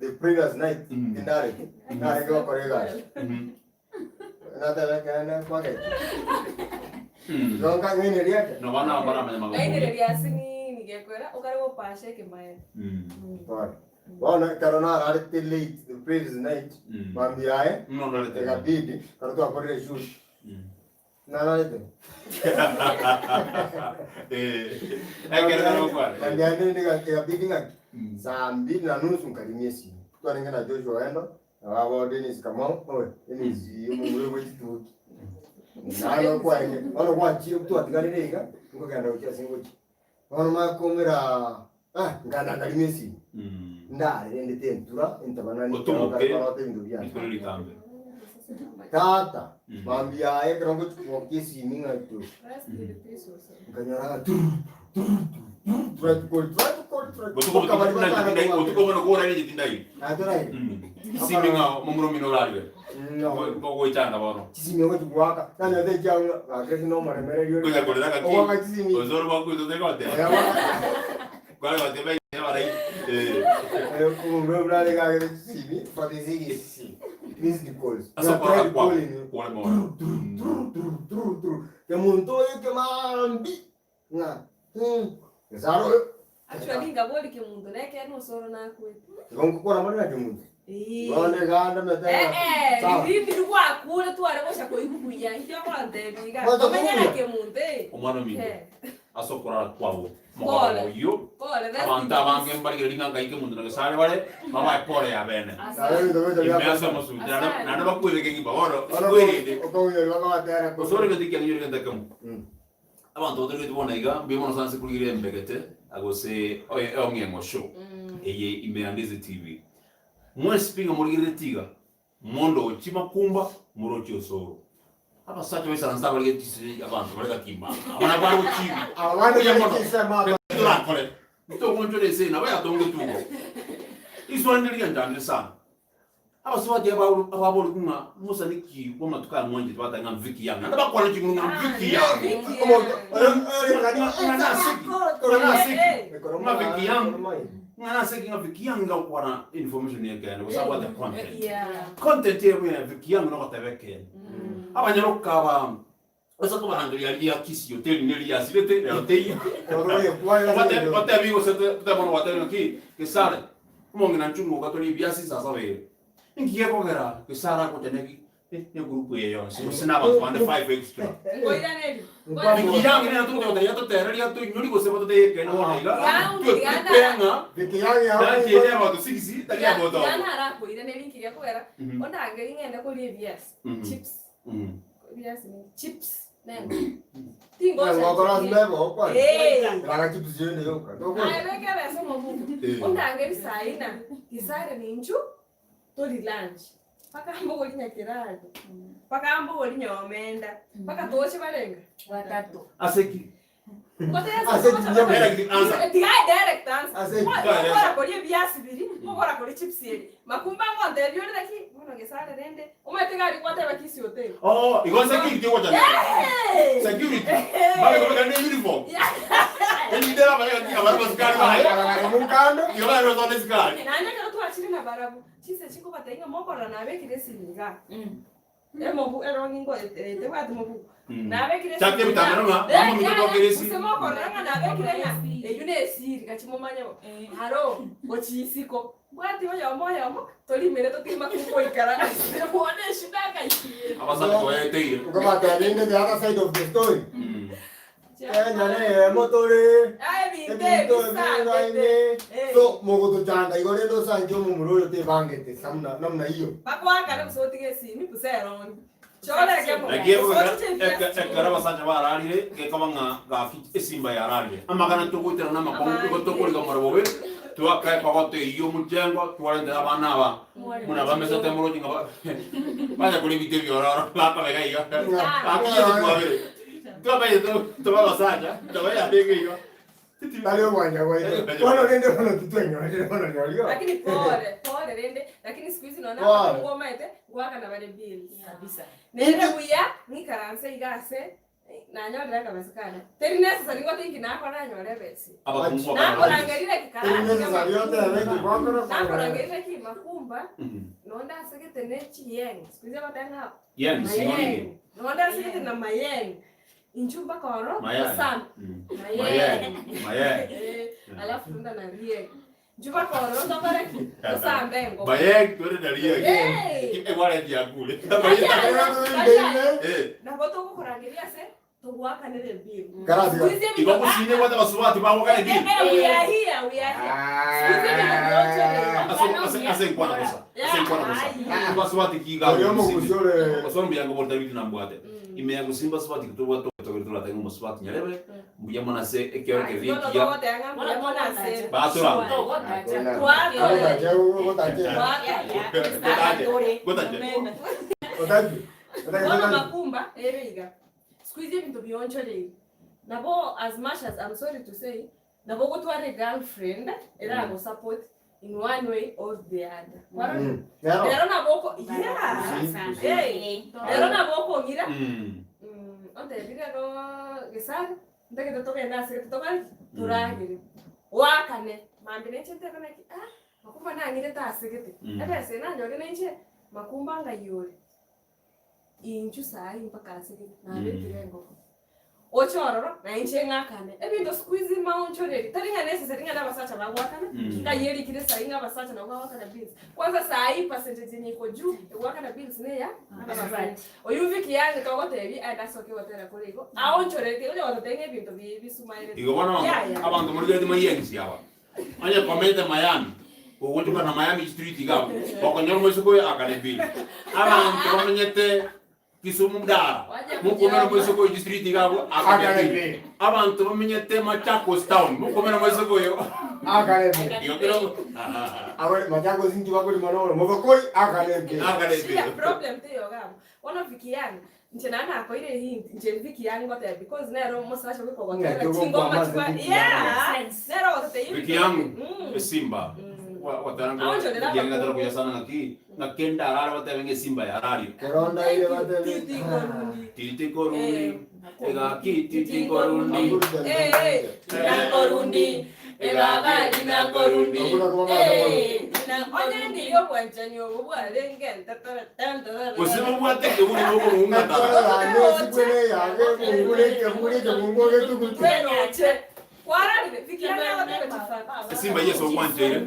the previous night tindarete, narenge gokora egasi. Nateba ekeene kwagete. Igo nkang'aineria eke. No bana aba baramanya magombo. Ng'ainereria ase nini gekwera okare gopasha ekemaene. Pole. Bono ekero nararete late the previous night, mambia aye, Norarete. ekabidi ekero twakorire shoot, nararete. Ekero ekero okware. Mambia aye ekabidi ng'aki, saa mbili na nusu nkarimia esimi. Twarenge na Joshua Wendo, na babo Dennis Kamau, oe, Dennis omomura bwe chituki. Naye kwarenge, bono gwachire twatiganire iga, nkogenda gochia ase ngochia. Bono makomera ah, nkana nkarima esimi. Ndare rende tentura, entabana Otomoke, nkarota ebinto biane. rikore ritambe. Tata, mambia aye ekero ngochia kogokia esimi ng'a tu, nkanyora ng'a turu, turu, turu, tried to call, tried to call, tried to Botuko call. Bari botuko batana tindai botuko kogoakera. bono korarire tindai. Naye toraire. Simi ng'a momura omino orarire. No. Gogoichanda bono. Chisimi ogochi goaka, nanyora ekiagera ng'a gakire ase nomoremereria oria. Konya korera gaki. Ogoaka chisimi. Osoro bakoito tari goteba. Eh, ogoaka- Kware goteba abarai. Eh. Eh, omomura buna arenge agere chisimi, 46 missed calls. Ase okorora Tried kwao. calling. Kore moyo. Turu, turu, turu, turu, turu. Omonto oyo kemambi ng'a hmm, Nyasae oyo. Actually ngabori kemunto nekeene osoro nakwete. Igo ngokora more na kemunto. Bono iga ndemete Eh, ng'a eh, sawa. ririmi rigwakure tware gocha koigwa buya inki ogontebia iga Gocha tomenye na koigwa? kemunto eh. Omwana ominto. Eh. Ase okorara kwabo Pole. omogoroba oyio Pole, rest in abanto peace. abange mbarigereria ng'a ngai kemunto na Gesare bare babae pole ya bene. Nabo ebinto gocha Ime ase biakosa. amasuti naende naende bakwebeke ng'imba bono Bono kwerende. okoinyora bagobatera Gose ore gento ekiang'u gento ekemo. Abanto batorigetie bono iga mbuya mono sana ase korigereria embegete gose eong'eng'o show eye ime ya Ndizi TV. Mwensi pi ng'a morigereretie iga, mondochi makumba, morochi osoro. Abasacha baisaranse abarigetie chisemi abanto bare gati mba aba nabo bare gochibi. Aba bande Mbuya bari mono. chinsemo aba. Torakore, ntogonchora ense eye nabo yatongetwe igo. Iswali ndiri rianchandire sana. Abasubati ababorigwe ng'a Musa niki bw'amatuko aya mwanchete bateba ng'a mviki yange, naende bakwana chinguru ng'a mviki yange. Ng'a naseki, ng'a naseki, ng'a viki yange, ng'a naseki ng'a viki yange gakwana information y'ekeene gose abwate content. Content eye buya viki yange nogoteba ekeene. Abanyaroka aba Ase kobarangeria riria Kisii hoteli neri yasirete rero teiyo. Batebi gose totebe bono gwatebire ng'aki Gesare omong'ina nchung'u ogatore ebiasi saa saba ere. Inki gekogera Gesare agocha ne ne group eye yonsi gose na abanto bande five extra. Wiki yange nere togocha gotebia totereria toinyori gose batotebie ekeene bono iga twekwe ng'a nanchete abanto six tari abanto abwo. Ebiasi ne chips nene. Ngokora ase mebo okwane. Eh. Raga chips yende yoka. Aye beka ebesa omobuko. Eh. Ondangeri saa ina gisare ninchu tori lunch. Paka mbogori nyakerago. Paka mbogori nyomenda. Paka toche barenga. Watatu. Ase ki? Ase ki? Direct answer. Tiga direct answer. Ase ki? Mokora koria ebiasi biri, mokora koria chips eri. Makumba ngontebia ore naki, bono gesare rende, omanyete gari gwateba kisi hoteli. Oh, igo security ogocha nere. Security. Bare kobeka ne uniform. Enyidera bare gati abare basikari baye. Karagara mukando. Igo bare basone sikari. Naende ekero twachire nabarabwo, chinsa echi nkobatebia ng'a mokorora nabekire esimi igaa. Emobu erongi ngo tebwati mobuko. Nabekire Chaka ebitamero ng'a mama ominto twakere esiri. Gose mokorora ng'a nabekire ng'a eyio ne esiri gachi momanye bo. Aro gochia isiko mbwati oyomo oyomo torimere totige makumbo oikaranse bono eshida akaikiire. Abasacha twaeteire. Nkobatebia inde the other side of the story. Kenya neyemo tore. Aye ebinto Ebinto ebisangete. ebingaine. So mogotochanda igo rende osanche omomura oyo tebangete samna namna hiyo. Bakoakane gose otige esimi gose erongi. Chora ekemo. Naki Gose ochiche ebiasi ekero abasacha bararire gekaba ng'a gaki esimba yararire amagana togoitera na amakong'u igo tokoriga morobobe twakae kogoto eyio omochengo twarentera abana aba buna bamesete moroche ng'a ba banya koria ebite ebiororo bakobeka iga gaki Yeso twabere twamanyete tobe abasacha tobe yarenge igo Tari obwancha bwaito. Bono rende bono titwenyorire bono rirorio. Lakini pole pole rende lakini siku hizi naona Pole. abakungu omanyete ngoakana bare bills. Kabisa. Nere buya ng'ikaranse iga ase nanyorire akabesa kane. Teri necessary ngote inki nakora nanyore ebesa. abakungu bakaba Nakorangerire Teri necessary otebe inki gwakora. Nakorangerire ki makumba nonde asegete ne chiyeng. Siku hizi abateba ng'a yen sing'orige mayeng. Nonde asegete na mayeng. Inchu mpaka oro Mayai. osam. Mayai mayai Eh, alafu tunda na rieng. Inchu mpaka oro tokore ki? Tosambe engoko. mayai twende na rieng Hey! egware yakure eh Nabo togokorangeria ase togoakanere bill. Karasi. Siku hizi igo kusine gwata basubati bagokane Eh, bill eh, we are here, we are here. Siku hizi ebinto ase ase nkwana bosa ase nkwana bosa Aye. basubati kiga Oyo omogusi ore. osoro mbiyango borta bitu nambwate ime ya gusimba basubati kitobwa tobere toratenga omusubati nyarebe mbuya mono ase ekioro keria ekiya Batura. Gotache gotache. Gotache. Otaki. Otaki Bono otaki. makumba ere iga. Siku hizi ebinto bionchoreire. Nabo as much as I'm sorry to say, nabo ogotwara egirlfriend eragosupport in one way or the other. Kwarora? Mm. Nero. Rero nabo oko yeah. Gusi, gusi. Hey, rero nabo okong'ira Mm. Mm, ontebie rero Gesare, ntagete togende ase gete tokore ki? Toragere. Oakane, mambia nainche ntebe naki ah, makumba nang'irete ase gete. Mm. Ebesa eye nanyore nainche, makumba ng'ai ore? Inchu saii mpaka ase gete, nabekire engoko. Oche ororo, nainche ng'akane. Ebinto siku hizi maonchoreri, tari ng'a necessary ng'a na abasacha bagoakana, ng'ai erikire saii ng'a abasacha nabo bagoakana bills. Kwanza saii percentage yenye iko juu egoakana bills neya abasacha. Oyio Vicky yaani togotebia aye nasoke gotera kore igo, aonchorereti onye gototebia ng'a ebinto bi bisumaerete. Igo bono Yaya. abanto morigeretie moyengisi aba. Onye komete Miami, ogochoka na Miami street iga abwo, okonyora omoiseke oyo akane bill. Abanto bamenyete Kisumu mdara, mokomera omoiseke oyo street iga abwo akane bill. Abanto bamenyete Machakos town, mokomera omoiseke oyo Akane bill. igo kero Abare Machakos inki bakorima noro mobokori akane bill. akane Shida bill. problem teiyo iga abwo. Bono Vicky Young, inche naende nakoire ehint, inche Vicky Young ngoteba because nere omosacha ogoika ogotera Ng'aki chingoma ogokwama chikwa ase Vicky yeah, Sense. nere ogototebia Vicky ebinto Young, mm. esimba. Mm. Watara Aonchorera ngo gatara abakungu. kuya sana ng'aki ng'aki ndarare batebe ng'a esimba yarario. Keronda ire batebe. Titi korundi. Titi korundi. Eh. Egaki titi korundi. Eh, eh, Nakorundi, ebaba linakorundi. Eh, onye ndiyo obwanchani obo bwarenge ntatarata Gose nobwate ekeburi nokorung'atara. Tweroche. Kwararire, fikiria nagotebe chifamiri. Esimba Yeso ogwancheire.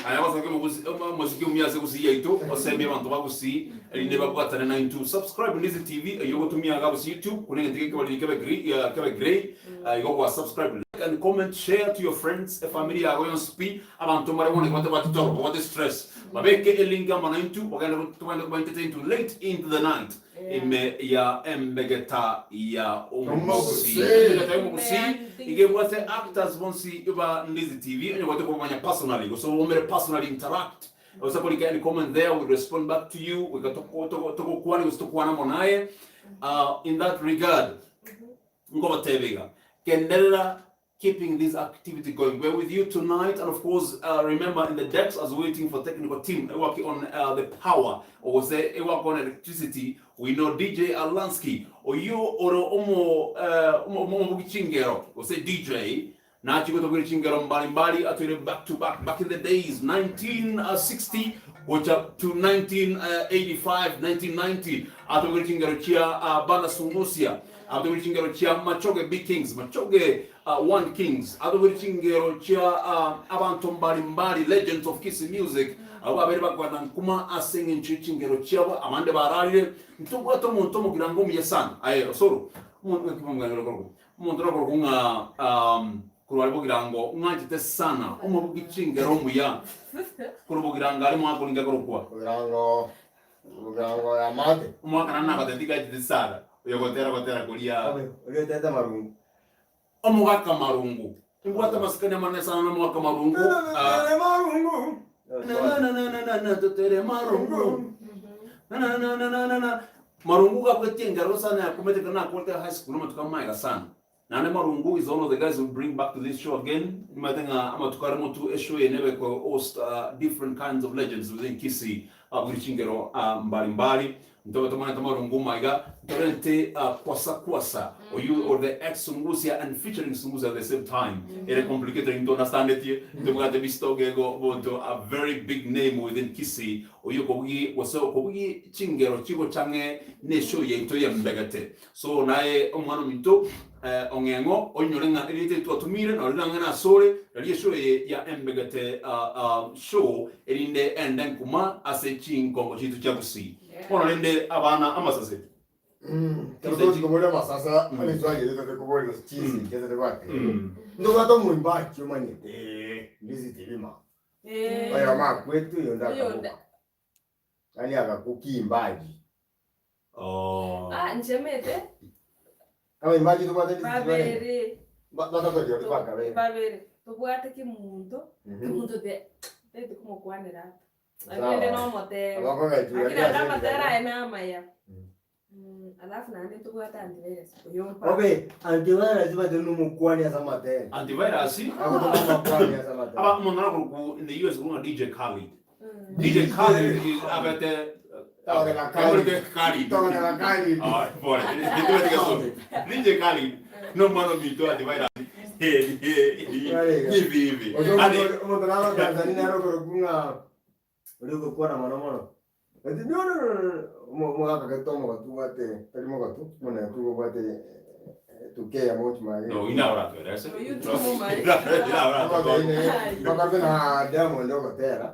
Aya gosokia omogusi- omo- omosiki omuya ase gusii yaito, osemie abanto ba gusii, erinde babwatane naintwe. Subscribe Ndizi TV, eyio ogotumia iga gose YouTube, kore egento gekebariri kebe gre- eh, kebe grey, eh, igo gwa subscribe, like and comment, share to your friends, efamiri yago yonsi pi, abanto mbare bono iga batabwati toro, babwate stress. Babeke elink amo naintwe, ogende togende koba entertained late into the night. Ime ya embegeta ya omogusii. Embegeta ya omogusii iga ebwate actors bonsi ba Ndizi TV onye gwete kobamanya personally gose obomere personally interact gose korika any comment there we respond back to you goika toko- toko- togokwane gose tokwane amo naye uh, in that regard nkobatebia iga genderera keeping this activity going. We're with you tonight, and of course, uh, remember in the decks as we're waiting for technical team eh, working on uh, the power or say eh, work on electricity. We know DJ Alansky or you or omo uh, omo omo chingero or say DJ nachigotogwire chingero mbalimbali atwire back to back back in the days 1960 which up to 1985 1990 atogwire chingero chia uh, bana sungusia atogwire chingero chia machoge big kings machoge uh, one kings atogwire chingero chia uh, abanto mbalimbali legends of Kisii music abo babere bakwata nkuma ase eng'encho y'echingero chiabo abande bararire ntobwate omonto omogirango omuya sana aye osoro omonto ng'aki Omonto nakorokwa ng'a um, korwa are bogirango ng'anchete sana omobuki chingero omuya korwa bogirango are mwaka oringe korokwa Bogirango, bogirango ya mate. omwaka nane nagotebi ting'anchete sana oyo gotera gotera koria Obe, oria otete marungu. omogaka marungu nimbwate amasikani amanene sana na omogaka marungu ah, Tere marungu. na na na na na na totere marungu na na na na na na na Marungu gabwetie engero sana yakumete ekero nakorete high school amatuko amaega sana. Naende Marungu is one of the guys we bring back to this show again. Nimanyete ng'a amatuko are motu eshow eye nebe ko host different kinds of legends within Kisii abwire chingero mbali mbali. Ntobe tomanete Marungu maiga ntorente Kwasa Kwasa oyio or the ex Sungusia and featuring Sungusia at the same time. Ere complicated into understandetie ntobwate Mister Ogego bonto a very big name within Kisii Oyio okobugia gose okobugia chingero chigocha ang'e neshow yaito y'embegete. So naye omwana ominto eh, ong'eng'o oinyore ng'a erieta eri twatumire naro rire ang'e nasore, riaria eshow eye ya embegete ah, ah, show erinde ende nkuma ase chinkongo chiaito chia Gusii. Bono rende abana amasase. Ekero togochi koboria amasase Mm. ase eswali eria totari koboria gose chinse echi totari goatera. Mm. Ntobwate omoimbachi omanyete ndiziti bima. Oyomo akwete oyonde Oyonde. akaboka. Yaani agakukimbaji. Oh. Ah, nchemete Abaimbaji tobwate ndiziti barenge. babere Ba- Batatoria ori bakabere. babere tobwate kimunto Mhm. kimunto te tete komokwanera ata. Agende nomotero. Abakogechiwa Lakini ande amatero ase aye namaya. Mm. Alafu naende ntobwate antivirus oyo mpaka. Okay, antivirus bate nomokwani ase amatero. Antivirus Agotoma amakwani ase amatero. aba omonto nakorokwa in the US buna DJ Khaled. DJ Khaled is abete Togena Khaled. Khaled. Khaled. Togena Khaled. Ah, pole. DJ Khaled. No mwana mito antivirus. Eh, eh, hivi hivi. Ani Omonto naro Tanzania naro korokwa ng'a oria ogokwana mono mono. Ati no no no no omogaka gete omogotu obwate tari mogotu omonene tu obwate etuka eyemo gochia magega. No, ina ora tueleze. Oyo tumumare. Ina ora tueleze. Bakabe na Diamond ogotera.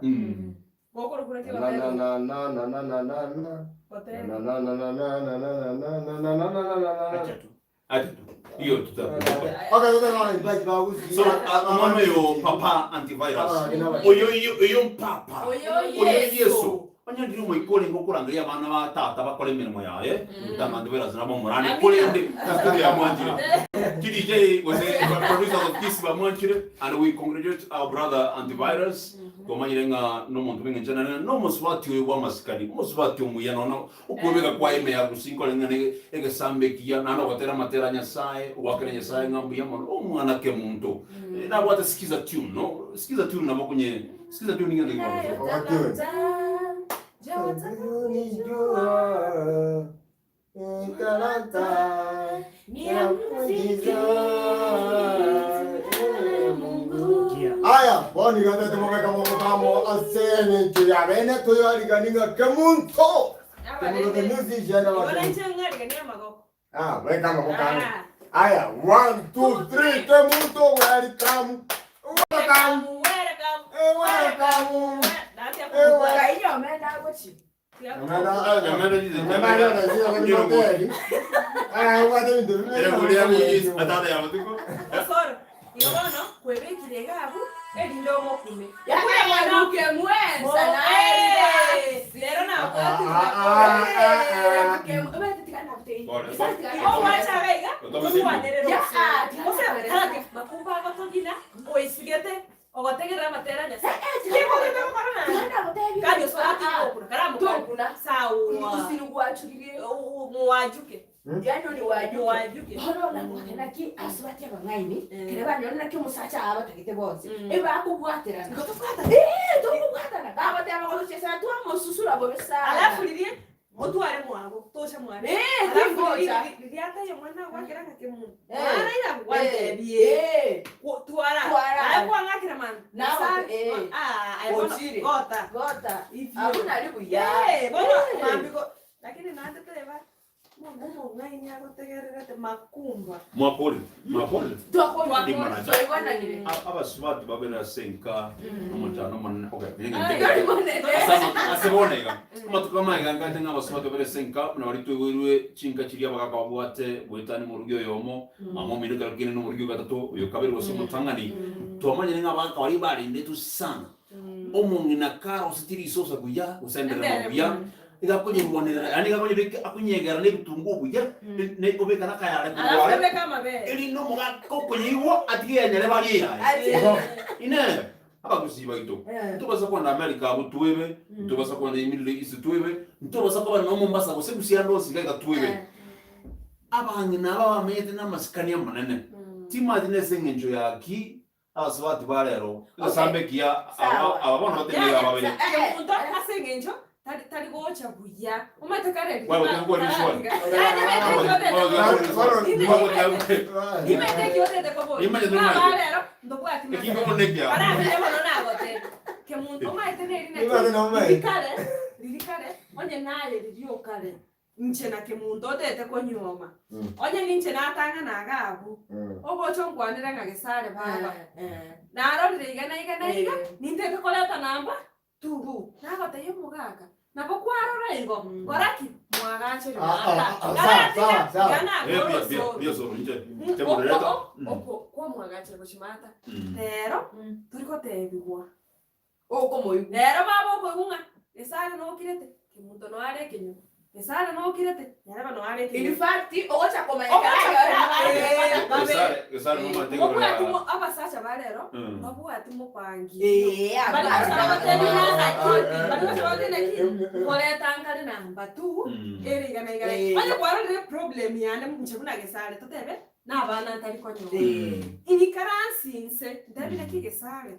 Gokorokura ki Na gotera? na na na na na na na. Gotera. Na na na na na na na na na na na na na na na. Acha tu. Acha tu. Hiyo tutakumbuka. Okay, sasa naona impaji bagusi. So, omwana oyo papa antivirus. Oyo oyo oyo mpapa. Oyo Oyo Yesu. Yesu. Onye ndiri omoikore ngokorangeria abana ba tata bakore emirimo yaye mutanga antivirus nabo morane Amina. korende studio yamwanchire. TDJ was a producer of Kiss bamwanchire and we congratulate our brother antivirus. Twamanyire ng'a nomonto bw'eng'encho nane nomosubati oyo bw'amasikani omosubati omuya nono okwebeka kwa ime ya gusii nkore ng'a ne egesambe ekiya naende ogotera amatera a Nyasaye ogwakera Nyasaye ng'a mbuya mono omwana kemonto nabwate sikiza tune no sikiza tune nabo konye sikiza tune ng'ende Unijua ni talanta ya kujiza. Gia. Aya, bono iga tete mobeka mogotamo ase eng'encho ya bene toyariganinga kemunto. Kemunto the musician Igo abake. nainche ng'arigania amagoko. Ah, weka amagoko ane. Ah. Aya, one, two, three, kemunto welcome. Welcome. Welcome. Eh, welcome. Dati Eh, ako- welcome. Kaiyo omenda gochi. Osoro. Igo bono kwebekire iga abwo erinde omokume. Yaani mwesa na Eh, rero nabwatire Owachaga iga omwanere makumba agotogina oisigete ogotegerera amatera Nyasaye. Kandi osora karamukana sawa muwajuke muwajuke naki asubati abang'aini kere banyora naki omosacha aba batagete bonsi ebakobwaterana tokobwatana babateba bagochesana twamosusura bobe sana alafu ririe otware mwago tosha mwana alafu tingocha riria ataye mwana gwakera ng'ake mundu Eh. mwana ira gwantebie Eh, twara Twara. naye kwang'akira mani Nawe, eh. ah Ochire. gota gota Ivyo. abuna ari buya Eh, bono Eh. mambiko lakini naende teba mundu omong'aini agotegererete makumba mwakore mwakore twakora Ndimaraja. twaigwananire abasubati babera senka omochano omonene okay Ari monene. asebonega amatuko amaiga ngate ng'a abasubati babere senka buna baria twaigwerwe chinka chiria abagaka babwate goetania omorugi oyomo mama omino ekero kende na omorugi ogatato oyo kabere gose omotang'ani twamanyire ng'a abagaka baria barendetwe sana omong'ina kare osete risosa buya gose enderema buya iga akonyerwanerera yaani iga akonyereka akonyegera na ebitunguu buya ne obeka na akayare alafu korware ebeka amabere eri na omogaka okonyeigwa atige enyare baria eyaye ine abagusii baito ntobasa kwenda America abo twebe ntobasa kwenda Middle East twebe ntobasa koba no Mombasa gose gusii ande onsi iga iga twebe abang'ina aba bamenyete na amasikani amanene timanyeti na ase eng'encho yaki abasubati ba rero egesambe ekiya aba aba bono batenenire ababere omonto ase eng'encho tari tari gocha buya omanyete kare Wewe, utakuwa ni swali. imete kiotete kobori Imanye nomanyete. rero ndobwati Ekingo monekia. barabire bono nagote kemuntu omanyete neri Imanye nomanyete. ririkare ririkare onye naye ririokare nche na kemuntu otete konyuoma onye ninche natang'ana iga abwo ogocha onkwanere ng'a gesare baba narorire iga na iga na iga nintete koreta namba tu nagotebia omogaka nabo kwarora igo koraki mwagachere Sawa, sawa. Eh, bia bia bia soro nche. Temureta. oko kwamwagachere gochimata rero torigotebigwa okomoigwa rero baba okoigwa ng'a gesare nokirete kemunto noare ekenyoro gesare nokirete nyareba noare in ekenyoro fact ogocha komanya Ogocha- kara Gesare Gesare nomanyete igoro Mobwati ya mo abasacha ba rero Mm. babwati mopangilio. Eh, Bari abana. gocha bagotebi naki, bari gocha bagotebi naki, koreta nkare namba two, Mm. ere iga na iga na Eh. iga. Onye kwarorire problem yane inche buna Gesare totebe, na abana ntari konyora. Eh. Ing'ikaranse inse, ntebi naki Gesare,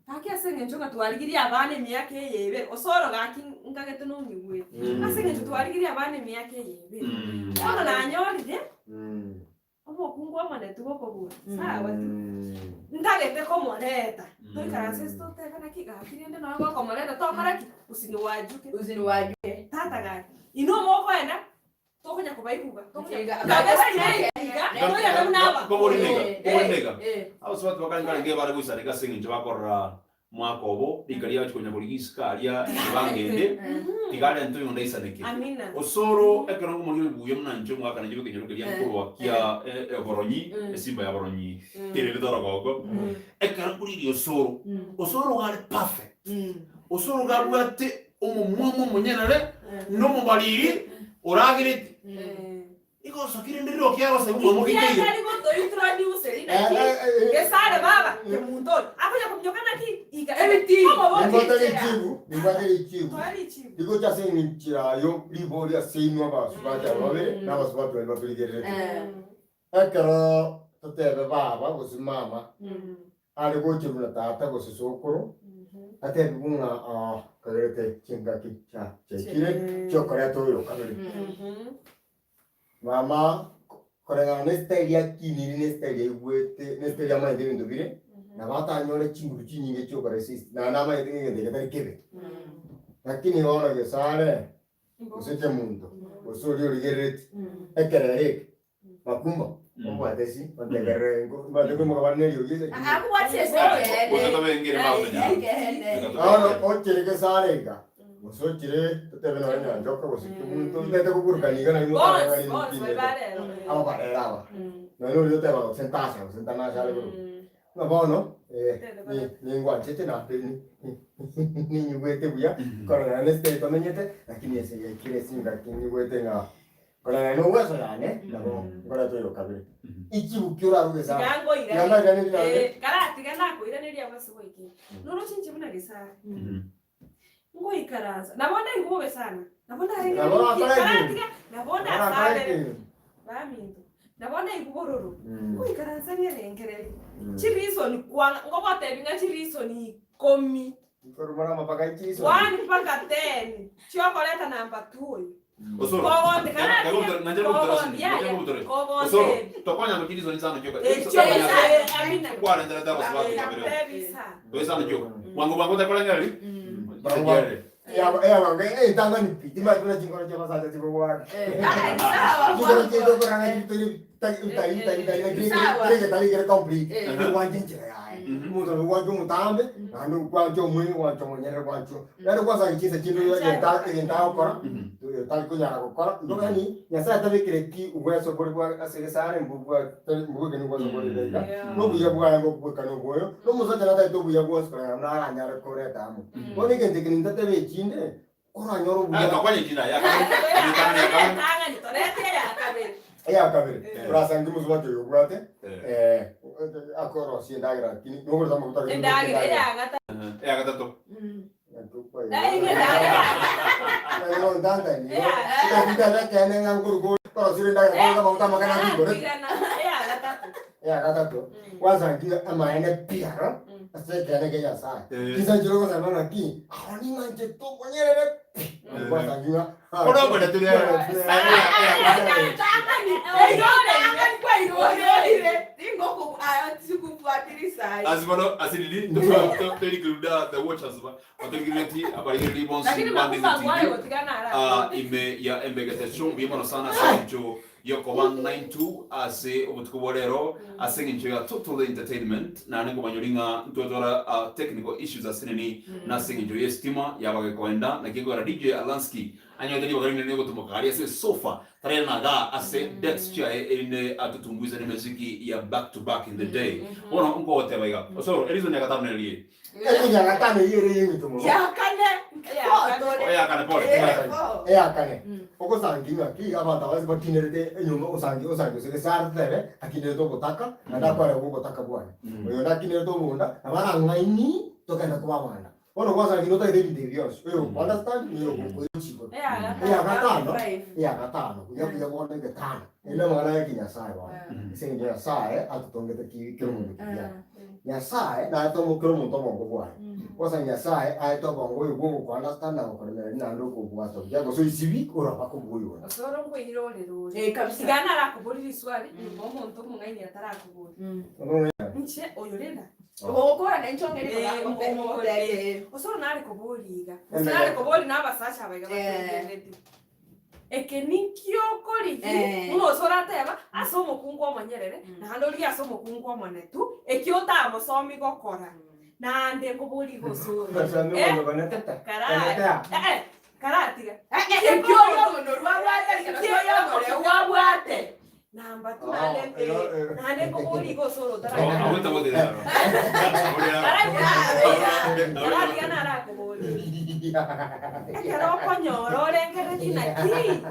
gaki ase eng'encho ng'a twarigirie abana emiaka eye ebere, osoro gaki nkagete nonyigwete, ase eng'encho twarigirie abana emiaka eye ebere, Mm. bono nanyorire, Omokungu omoneti bw'okobua, sawa tu. Ntagete komoreta. Toikaranse ase totebe naki gaki rende nonya gokomoreta tokora ki? Usiniwajuke. Usiniwajuke. Tata gaki. Inwe mokoenda, tokonya kobaigwa, tokonya Iga. kabe straight iga, toirane buna aba. Kobori niga, kobori niga. Eh. Abasubati bakare nkarenge bare goisaneka ase eng'encho bakorora Mwaka obo rika riagochia konya korigia isiko aria ebanga ende, tiga arente oyonde aisaneke. Amina. Osoro ekero ngomorigia obuya buna inche omogaka nainche bw'ekenyoro keria nkorwa kia oboronyi, esimba ya boronyi ere ritorogogo, ekero nkorigia osoro, osoro iga are perfect, osoro iga abwate omomwamu omonyenere, na omobariri oragerete. Igo osokire rende riroki agose buna Inki omogike iga. atari gotointroduce naki Gesare baba omonto oyo akonya kominyoka naki iga Ebitii. omoboki Nimbwate enchera. richibu, nimbwate richibu. Toa richibu. Rigocha ase eng'encho yayo ribori ase inwe abasubati aba babere na abasubati baria batorigererete. Ekero totebe baba gose mama are gocherwa na tata gose sokoro, atebigwe ng'a ah, kagerete chingaki chia chiaikire chiokoreta oyo okabere. Mama koreng'ana na estyle akiniri na estyle aigwete na estyle amanyete ebinto bire, nabo atanyore chinguru chinyinge chiokoresist naende amanyete ng'a egento eke tari kebe. Lakini bono gesare, gose kemunto, gose oria origerereti, ekerero eke, makumba, obwate esi, ontegerere nko mbate koimoka bare na eriogi ase ekimo. Akubwatie ase Gose ekeene. tobengere bagotonya. Ekeene. Bono ochire gesare iga, Gose ochire totebe nonye nyanchoka gose kemunto ntete koburukania iga nari Bonsi, motang'ani bonsi motindete. barero. Aba barere aba. Nonye oria oteba gose ntasha gose ntanasha are korwa. Ng'a bono ni- ningwanchete naende ni- ninyigwete buya kororana na estate tomenyete lakini ase yaikire ase engaki nyigwete ng'a kororana na obweso yane nabo nkoreta oyo kabere. Ichibuki oraruge sana. Tiga nkoirane. Tiga ndairanerie naende. Eh, karatiga nakoiraneria ase goikera. Noroche inche buna gesare. Ngoikaransa, nabo ndaigwe bobe sana, nabo narenge Nabo narikia, nakora karatiga, nabo Nabo nakora ndasabere, ekintu. baminto, nabo ndaigwe bororo, Mm. ngoikaransa nierengereria, Mm. chireason kwang'a, ngogotebi ng'a chireason ikomi, Nkorumora amapaka echireason. one mpaka ten, chiokoreta number two oyo. Osoro. Kogonte, Nyancha karatiga, nyancha kobutora kogonte, sini, yaya, nyancha kobutora. Osoro, kogontebi. tokonya gochiriso nisano chioka. Echio esa, amina. Kwarentera tabasubati kabere. Nakutebi sana. Toisano chioka. Bwango bwango takorengeri. Bwango bwango. Eyabanga etang'ani pi, timanyeti buna chinkoro chi'abasacha chigogwaka. Chinkoro chi'egokoranga chitori tari tari tari tari lakini Sawa. kere getari kere complete. Eh. Gwancha enchera yaye. Omonto nabo gwancha omotambe, naende gwancha omwenge, gwancha omonyerere, gwancha yaani kwanza chinsa chinde egento egento agokora, tari konyara gokora. Igo yaani Nyasaye atabekire ki obweso bore bwa ase egesare mbobwa tari mbobwekani obweso bore iga iga. Nobuya bwaye mbobwekani oboyo, na omosacha natagete obuya bwonsi koreng'ana buna aranyare koreta amo. Bono egento eke nintatebe echinde, oranyore obuya. Tokonya echinde aye akabere. Emitang'ani akabere. Tang'ani, torete eya kabere. Eya kabere, Eh. orasange mosubati oyo obwate, Eh. akorosia endagera lakini nogorete amaguta lakini Endagera eya gatato. Eya gatato. Eya gatato, gwasangi amaene pi aro, ase ekeene kia Nyasaye. Chinsa chiria ogosanga ng'aki, aro ning'anchete omonyerere pi. Gwasangi ng'a As bono asinini torikiruda the watchers ba batorikiruti abarigereri bonsi Lakini bande makuba TV gwayo tigana ara. Ah, ime ya embegetecho mbuya mono sana ase eng'encho yokoba 92 ase obotuko bwa rero ase eng'encho ya total entertainment naende nkobanyori ng'a ntwetwara ah, technical issues ase nini na ase eng'encho y'estima yabagekoenda naki ekogera DJ Alansky Anyorete ribaga rinene ri'ogotumoka aria ase esofa, tararera igaa ase desk chiaye erinde atotumbuize nemesiki ya back to back in the day. Bono nkogoteba iga, Osoro, ereason ya gatano neri eye. Ereason ya gatano eyio ere ey'engencho mono. Ya kane. tore. Oyakane pole. Eyakane. Ogosangi ng'aki abanto aba bakinerete enyomba osangi osangi ase gesare totebe akinerete obotaka naende akwarega obotaka bwane. Oyo onde akinerete obonda nabo arang'aini togende koba abanda. Bono gwasangi notagete ebinto ebi bionsi oyo ogo understand na oyo ogokoira chigoro. Eya gatano eya gatano buya buya bono egetano eri namang'ana ya ekinyasaye bono ase eng'encho Nyasaye atotongete ki kera omonto kibiara. Nyasaye naete omo kera omonto obongo bwaye. Bosa Nyasaye aete obongo oyo bwa ogoko understand na gokoremereria naende okobwata buya gose oisibi oraba kobua oyonde. Osoro nkoirire ore rore. Eh, kabisa. Tiga narakoborie riswali nyuma omonto omong'aini atarakobori. Inche oyo renda. Ogokora na inche ong'e Eh, nigo ngotebie. Osoro nare koboria iga. Gose nare koboria na abasacha aba iga bategerereti. Eke ninkio okorigia buna osoro ateba ase omokungu omonyerere naende origie ase omokungu omonetu ekio otamosomi gokora. Naende nkoboria iga osoro. Eh, kara eh, karatiga. Ekio oyo omonoru abwate, ekio oyo omoreu abwate. Namba tu naende eh, naende nkoboria iga osoro otara. Karatiga narakoboria. Ekero okonyora orengeretie naki,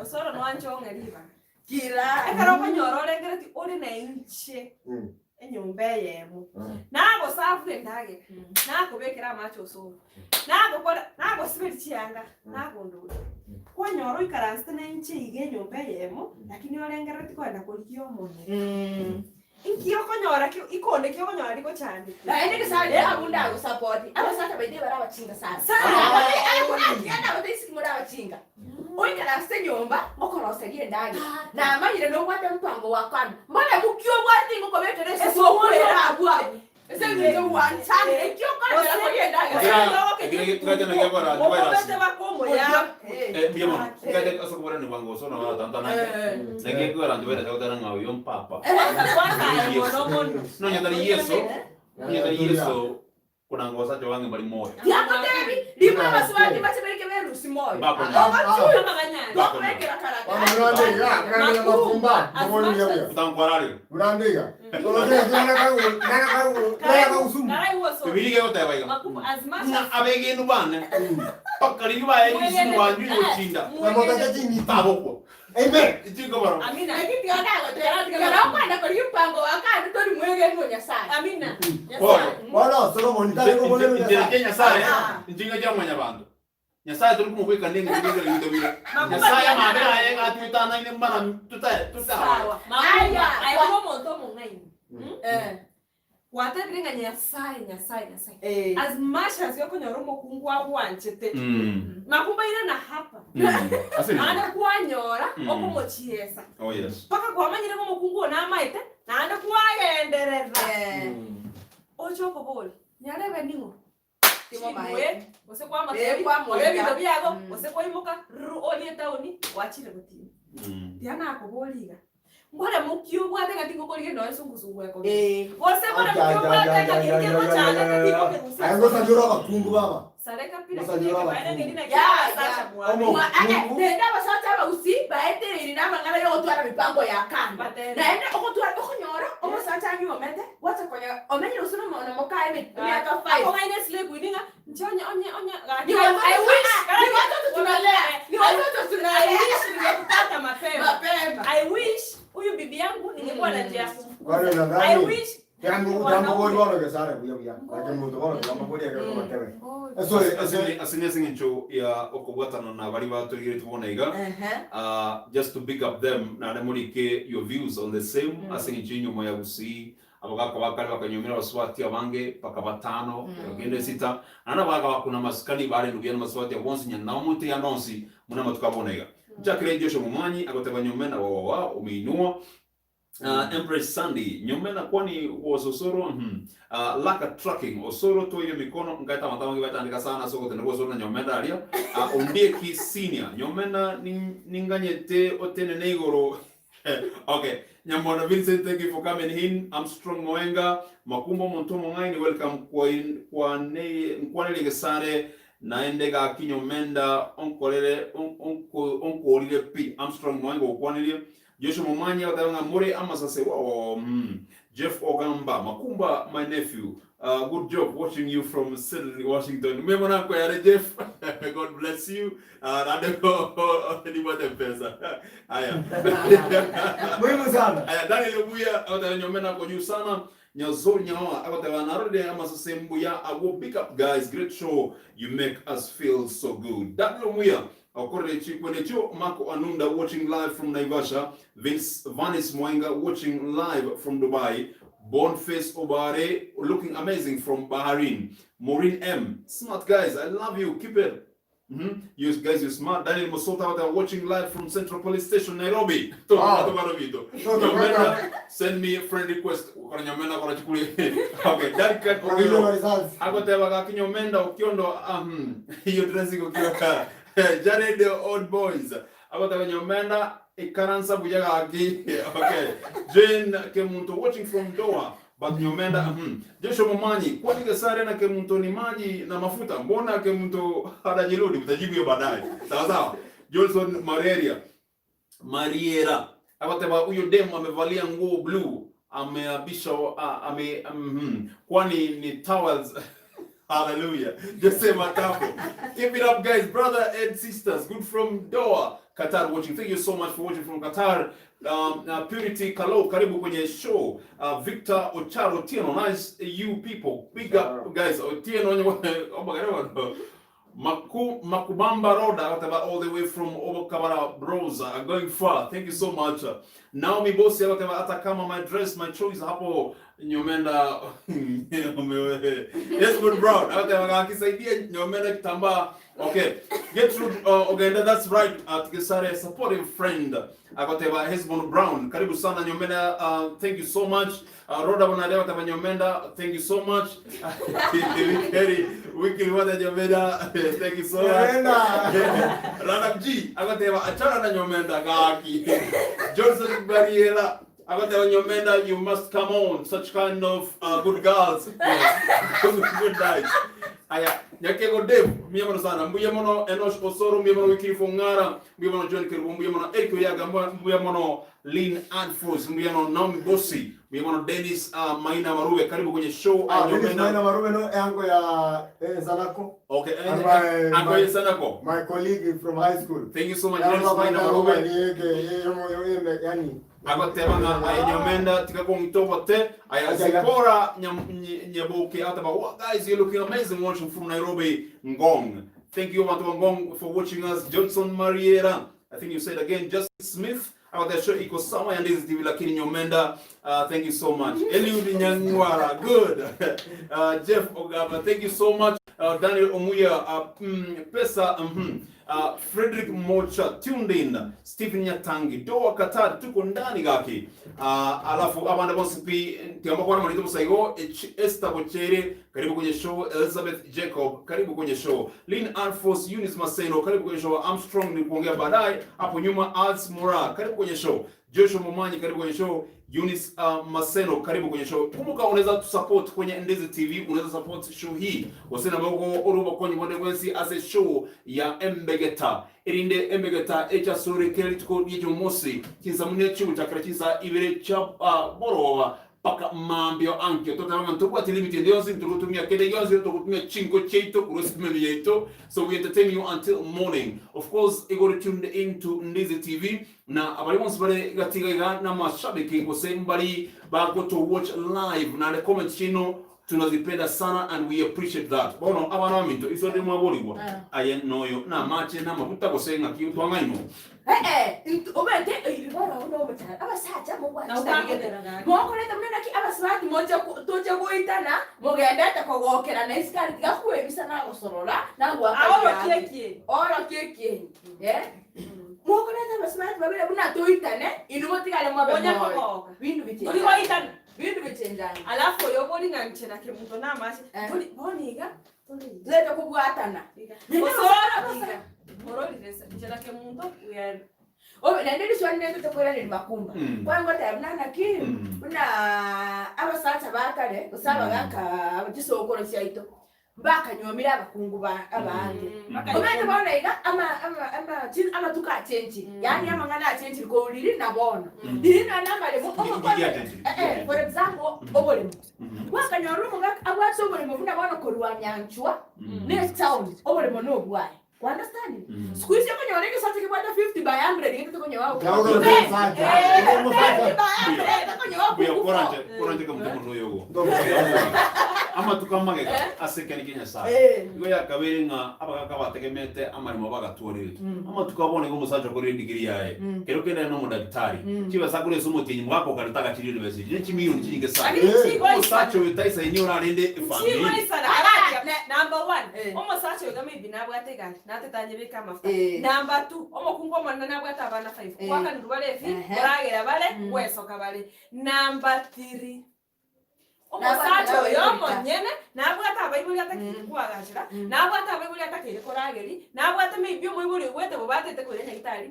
osoro noanche ong'e ribaga. Kira. Ekero okonyora orengeretie ore na inche enyomba eyemo, nagosafu endagera, nakobekera amache osoro, nagokora nagosiberia chianga, nagondoria. Kwanyora oikaransete na inche iga enyomba eyemo, lakini orengereretie kogenda korigia omonene. Inki okonyora ki ikonde ki okonyora rigochandete? Naende gesare abwo ndagosapoti abasacha baito bare abachinga sana. Atiana abateisiki more abachinga. Oikaranse nyomba okoroseria endagera. Namanyire nobwate mpango wa kando. Mbona muki obwate ingokobekera esese okorera abwo abwo. Ase eng'encho gwanchani eki okoremera koria endagera. Mokobete bakomoyakwe. Eh, mbuya mono. Ngacha ase okoborani bwango gose ona batantanake. Naki ekero ntobere gotera ng'a oyo mpapa. Kwanza mono mono. Nonya tari Yeso, nonya tari Yeso konanga osacha wange mbari moyo. Tiagotebi rimo abasubati bache bereke berusi moyo. Bakonyora. Ogochuya Abanyanya. tokobekera karata. Murandeiga, murandeiga mafumba, muboni buya. Otankwararire. Murandeiga. Karai uoso. Bibilia egoteba iga. Makubu as much Ng'a as abegenu bane bakarigi baye risimu banyu gochinda tabokwa. Amen. Chikobaro. Amina. Lakini tiga ndagoteba kero okwenda koria mpango wa kando tori mwegenwa Nyasaye. Amina. Pole. Bono Solomon tari kobona Inchera Nyasaye. kia Nyasaye, inchinga chia mwanyabanto. Nyasaye tori komobweka ndenge chigekera ebinto bire. Nyasaye amabera aye gatwetanaine mbara tuta tuta. Sawa. Aya. Aye omonto omong'aini. Eh. Gwatebire ng'a Nyasaye, Nyasaye, Nyasaye. Eh. As much as okonyora omokungu agwanchete. Makumbaire na hapa. Ase Naende kwanyora okomochiesa. Oh yes. Mpaka kwamanyire ng'a omokungu oyo namaete, naende kwagenderera. Eh. Oche okobori, nyarebe ning'o? Timomaete. Chimwe, gose Eh, kwamotebi, kwamoika. ore ebinto biago, gose kwaimoka, ruru orie etaoni, gwachire gotiina. Tiga nakobori iga. Mbore moki obwate ng'a tingokorigia nonya sungusungu ekobere. Eh. Gose mbore moki obwate ng'a keri kegochandete tingokerusia Aye ngosanyora abakungu baba. Sareka pi lakini Ngosanyora ekebaene abakungu. ngeri naki Ya, abasacha ya. mwabe. Omo. Nende abasacha abagusii baetereire namang'ana yogotwara mipango ya kando. Batere. Naende ogotwara okonyora omosacha anyuomete gwacha konyora omenyire gose nomo nomokaye emiaka 5. Akong'aina esleep ini ng'a inche onye onye onye gaki Ni watoto I wish ni watoto tunalea. Ni watoto I tunalea. wish ningekupata mapema. Mapema. I wish huyu bibi yangu ningekuwa na njia ya Kwani kumfukuza. nadhani- I wish Jambo jambo bori bono gesare buya buya. Lakini muntu bono jambo bori akero bakebe. Eso eso Ase ase eng'encho ya okobwatana na baria batorigeretie bono iga. Just to big up them naende morike your views on the same ase eng'encho y'enyuomo ya Gusii abagaka ba kare bakanyuomera abasubati abange mpaka batano kende sita naende abagaka bakuna amasikani barendwe buya namasubati abo bonsi nyina nao omonto yande onsi buna amatuko a bono iga. Nchakire Joshua Momanyi agoteba nyume na wawawa umeinua Empress Sandy nyume na kwani was Osoro Laka Trucking Osoro toire mikono nkaete abanto abange batandika sana ase ogotenda gwa Osoro na Nyomenda aria Ondieki Senior Nyomenda ninganyete otenene igoro okay Nyambondo Vincent thank you for coming in Armstrong Moenga Makumba omonto omong'aini welcome nkwanerie gesare naende gaki Nyomenda onkorere onkorire pi Armstrong Moenga okwanirie. Joshua Momanyi agoteba ng'a more amasase wow mm. Jeff Ogamba Makumba my nephew uh, good job watching you from Seattle, Washington. Mbuya mono akweyare Jeff God bless you uh, naende nibwate mpesa aya Muhimu sana. Aya Daniel Obuya agoteba nyombe nakonyu sana Nyazo Nyaoa agoteba narorire amasase mbuya agwo big up guys great show you make us feel so good. Daniel Omuya Okorire chikwene echio Marco Anunda watching live from Naivasha, Vince Vanis Mwainga watching live from Dubai, Bonface Obare looking amazing from Bahrain, Maureen M smart guys I love you keep it Mhm. You guys you smart. Daniel Musota out there watching live from Central Police Station Nairobi. To Ah. to bano bito. To, to, Nyomenda send me a friend request. Kora nyomenda kora chikuli. Okay, Daddy Kora Owino. results. Agoteba gaki nyomenda okiondo iyo dressing okioka. Jared the old boys. Agoteba nyomenda ikaransa buya gaki. Okay. Jane Kemunto watching from Doha. But nyomenda Joshua Momanyi, kwani Gesare na Kemunto ni maji na mafuta? Mbona Kemunto anajirudi? Mtajibu hiyo baadaye. Sawa sawa. Johnson Mareria. Mariera akateba huyo demu amevalia nguo blue ameabisha ame kwani ni towels Hallelujah. Jose Matapo. Keep it up, guys. Brother and sisters. Good from Doha, Qatar watching. Thank you so much for watching from Qatar. Purity Kalo, karibu kwenye show. Victor Ocharo Otieno, nice you people. Big up, guys. Otieno, oh my God. Maku, Makubamba Roda, akateba all the way from Obokabara Bros, going far. Thank you so much. Naomi Bosi akateba hata kama my dress, my choice hapo Nyomenda Desmond Brown akateba akisaidia Nyomenda kitambaa. Okay. Gertrude Ogenda, that's right. Tukisare supporting friend akateba Hesbon Brown. Karibu sana Nyomenda. Thank you so much. Roda Bonade akateba Nyomenda, thank you so much. Wikeri wiki wada Nyomenda, thank you so much. Nyomenda. Rana G akateba achana na Nyomenda gaki. Johnson Bariela akateba Nyomenda, you must come on such kind of good girls. Good, good night. Aya, Nyakego Dave, mbuya mono sana. Mbuya mono Enosh Osoro, mbuya mono Wikiri Fongara, mbuya mono John Kerubo, mbuya mono Eric Oyaga, mbuya mono Lynn Anfos, mbuya mono Naomi Bosi, mbuya mono Dennis Maina Marube, karibu kwenye show. Dennis Nyomenda. Maina Marube no yango ya Sanako. Okay, And my- ango ya Sanako. My colleague from high school. Thank you so much Dennis Maina Marube. Yani Agoteba nga aya Nyomenda tikakongitoba te aya Zipora Nyaboke ataba wow guys you're looking amazing watching from Nairobi Ngong. Thank you watu wa Ngong for watching us. Johnson Mariera, I think you said again Justin Smith about the show iko sawa ya Ndizi TV lakini Nyomenda thank you so much. Eliud Nyangwara good. Jeff Ogaba thank you so much. Daniel Omuya Pesa Frederick Mocha tuned in, Stephen Nyatangi Doha Qatar tuko ndani gaki. Alafu abanda bonse pi tiamba kwa mwanito musaigo Esther Bochere karibu kwenye show, Elizabeth Jacob karibu kwenye show, Lynn Arfos, Eunice Maseno karibu kwenye show, Armstrong ni kuongea baadaye hapo nyuma, Als Mura karibu kwenye show, Joshua Momanyi karibu kwenye show, Eunice Maseno karibu kwenye show. Kumbuka unaweza tusupport kwenye Ndizi TV, unaweza support show hii. Wasina bako oruba kwenye mwende wensi as a show ya Embegeta. Erinde Embegeta echa sore kele tuko yejo mosi. Kinsa mune chu chakra chinsa ibere cha borowa paka mambio ankyo. Tota wanga ntoku ati limit ndionzi ntukutumia kede yonzi ntukutumia chingo cheito kurusi menu yeito. So we entertain you until morning. Of course, igore tuned into Ndizi TV na abali bonse bale gatiga iga na mashabiki gose mbali bako to watch live na the comment chino tunazipenda sana and we appreciate that. Bono abana baminto iso de mwaboligwa aye noyo na mache na mafuta gose ngaki utwangaino. Obete ibara ono omukyala abasajja Na mugwakitagenda ukangedera gaki. mwakoleta munenaki abasibati toja goitana mugendete kogokera na isikari tigakwebisa nagosorora Awo kiekie. oro kiekienyi mwokoleta abasibati babere buna toitane inu motigare mwabe Onya moyo kogoka. bindu Tuli goitana. bindu bichenjani Alafu oyo bori ng'anchera kemunto n'amache. Eh. Tuli boniga. Tuli. tulete kubwatana Osoro iga. Mororire nchera kemunto we are naende liswali nende tokwera ni makumba kwangota bunanaki buna abasacha bakare gose abagaka chisokoro chiaito Mbakanyuomire abakungu ba abange. Omanyete bono iga ama ama ama chi amatuko achenchire, yaani amang'ana achenchire korwa riria na bono. Riria nonya na amaremo Nki- nki giachenchire? Eh, eh, for example, oboremo. Gwakanyora omogaka abwate oboremo buna bono korwa Nyanchwa na etown, oboremo na obwaye. Kwa understand? Siku hizi okonyora egesacha kebwate 50 by 100 gete tokonyoa Kiaogoro omosacha. Eh, Omosacha. 50 by 100 tokonyoa Buya kuku koranche four. koranche kamutu mono oyogo. Ndomosacha. Amatuko amagega ase ekeri kia Nyasaye. Eh. Igo yakabeire ng'a abagaka bategemete amaremo bagatworire. Amatuko a bono igo omosacha okorire edigiri yaye. Kero kende aye nomodagitari. Chibesa akore ase omotienyi mogaka okare tagachirie chibesa echi. Ne chimilioni chinyinge sana. Lakini Eh. chigoisana. Omosacha oyo taisaini orarende efamiri. Chigoisana aratia. Number one, Eh. omosacha oyo maybe nabwate egari, natete anyebeke amafuta. Eh. Number two, omokungu omonene nabwate abana five. Eh. Gwakanirwe bare ebi, Ehe. koragera bare, Mm. gwesoka bare. Number three, Nabwate omosacha oyo abaibori ta. omonyene nabwate abaibori atakeire Mm. kwagachera, Mm. nabwate abaibori atakeire korageri, nabwate maybe omoibori oigwete bobe atete koira nyagitari.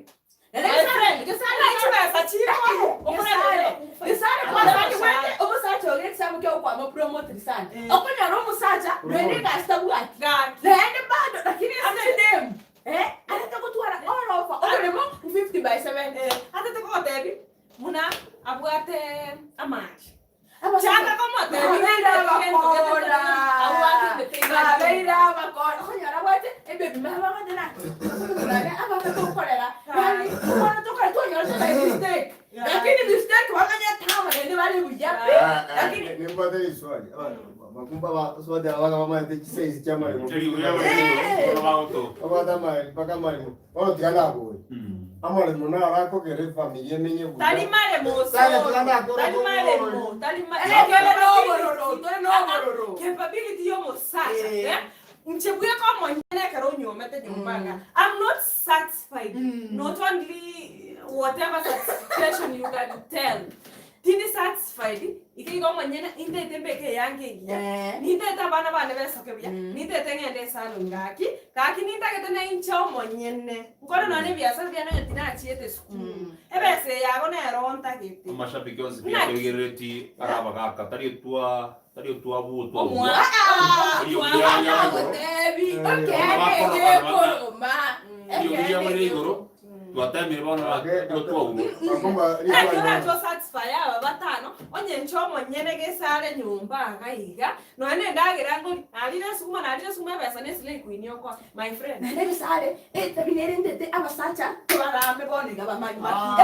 Nere My gesare- friend, gesare- Ng'a chibesa chikoru, okoragera Gesare- gesare kwasani gwete omosacha oyo ekisabu kia okwama promote sana. Eh. Okonyora omosacha noende egasi tabwati. Gaki. Naende bado lakini ase dem. Eh, arete gotwara all over. Oboremo 50 by 7. Eh, atete kogotebi buna abwate amache. Abasacha- Chaka komotebi Babeire abakora. abwate Babeire abakora. Okonyora bwate ebebi mama bagotera. Abana tokorera. Yaani omwana tokora twanyora tokora mistake. Lakini mistake bamanya tama naende bare buya pi. Lakini Nimbwate riswali. Abana bakumba baswati abaga bamaete chisaizi chia amaremo. Babwate amaremo mpaka amaremo. Bono tiga naboria. Amaremo naro akogera efamiri emenye buya. Tari maremo Tari osoro. tiga nakora Tari maremo, tari ma- Eh, tore nobororo, tore nobororo. Capability y'omosacha, Eh. eh? Inche bweka omonyene ekero onyuomete nyomba iga, I'm not satisfied. Not only whatever satisfaction you can tell. Tindi satisfied, iga iga omonyene nintete mbeke eyange engiya. Eh. Nintete abana bane besoke buya, Mm. nintete ng'ende esalon gaki, gaki nintagete na inche omonyene. Nkore nonya ebiasara biane onye tinachiete esukuru. Ebesa eye yago nero ntagete. Amashabiki onsi pi atorigerereti are abagaka tari otwa tari otwabutwa Omwa- Agotebi, okene gekoroma. Riria muri igoro twatemire bono otwaurwa Bakumba Ekero riswali. acho satisfy aba batano, onye inche omonyene gesare nyomba iga iga, nonya na endagera ngori, narire esukuma narire esukuma ebesa na esile ikuinia okoa, my friend. Naende ebisare, etabi nere ndete abasacha tobarame bono iga bamanye.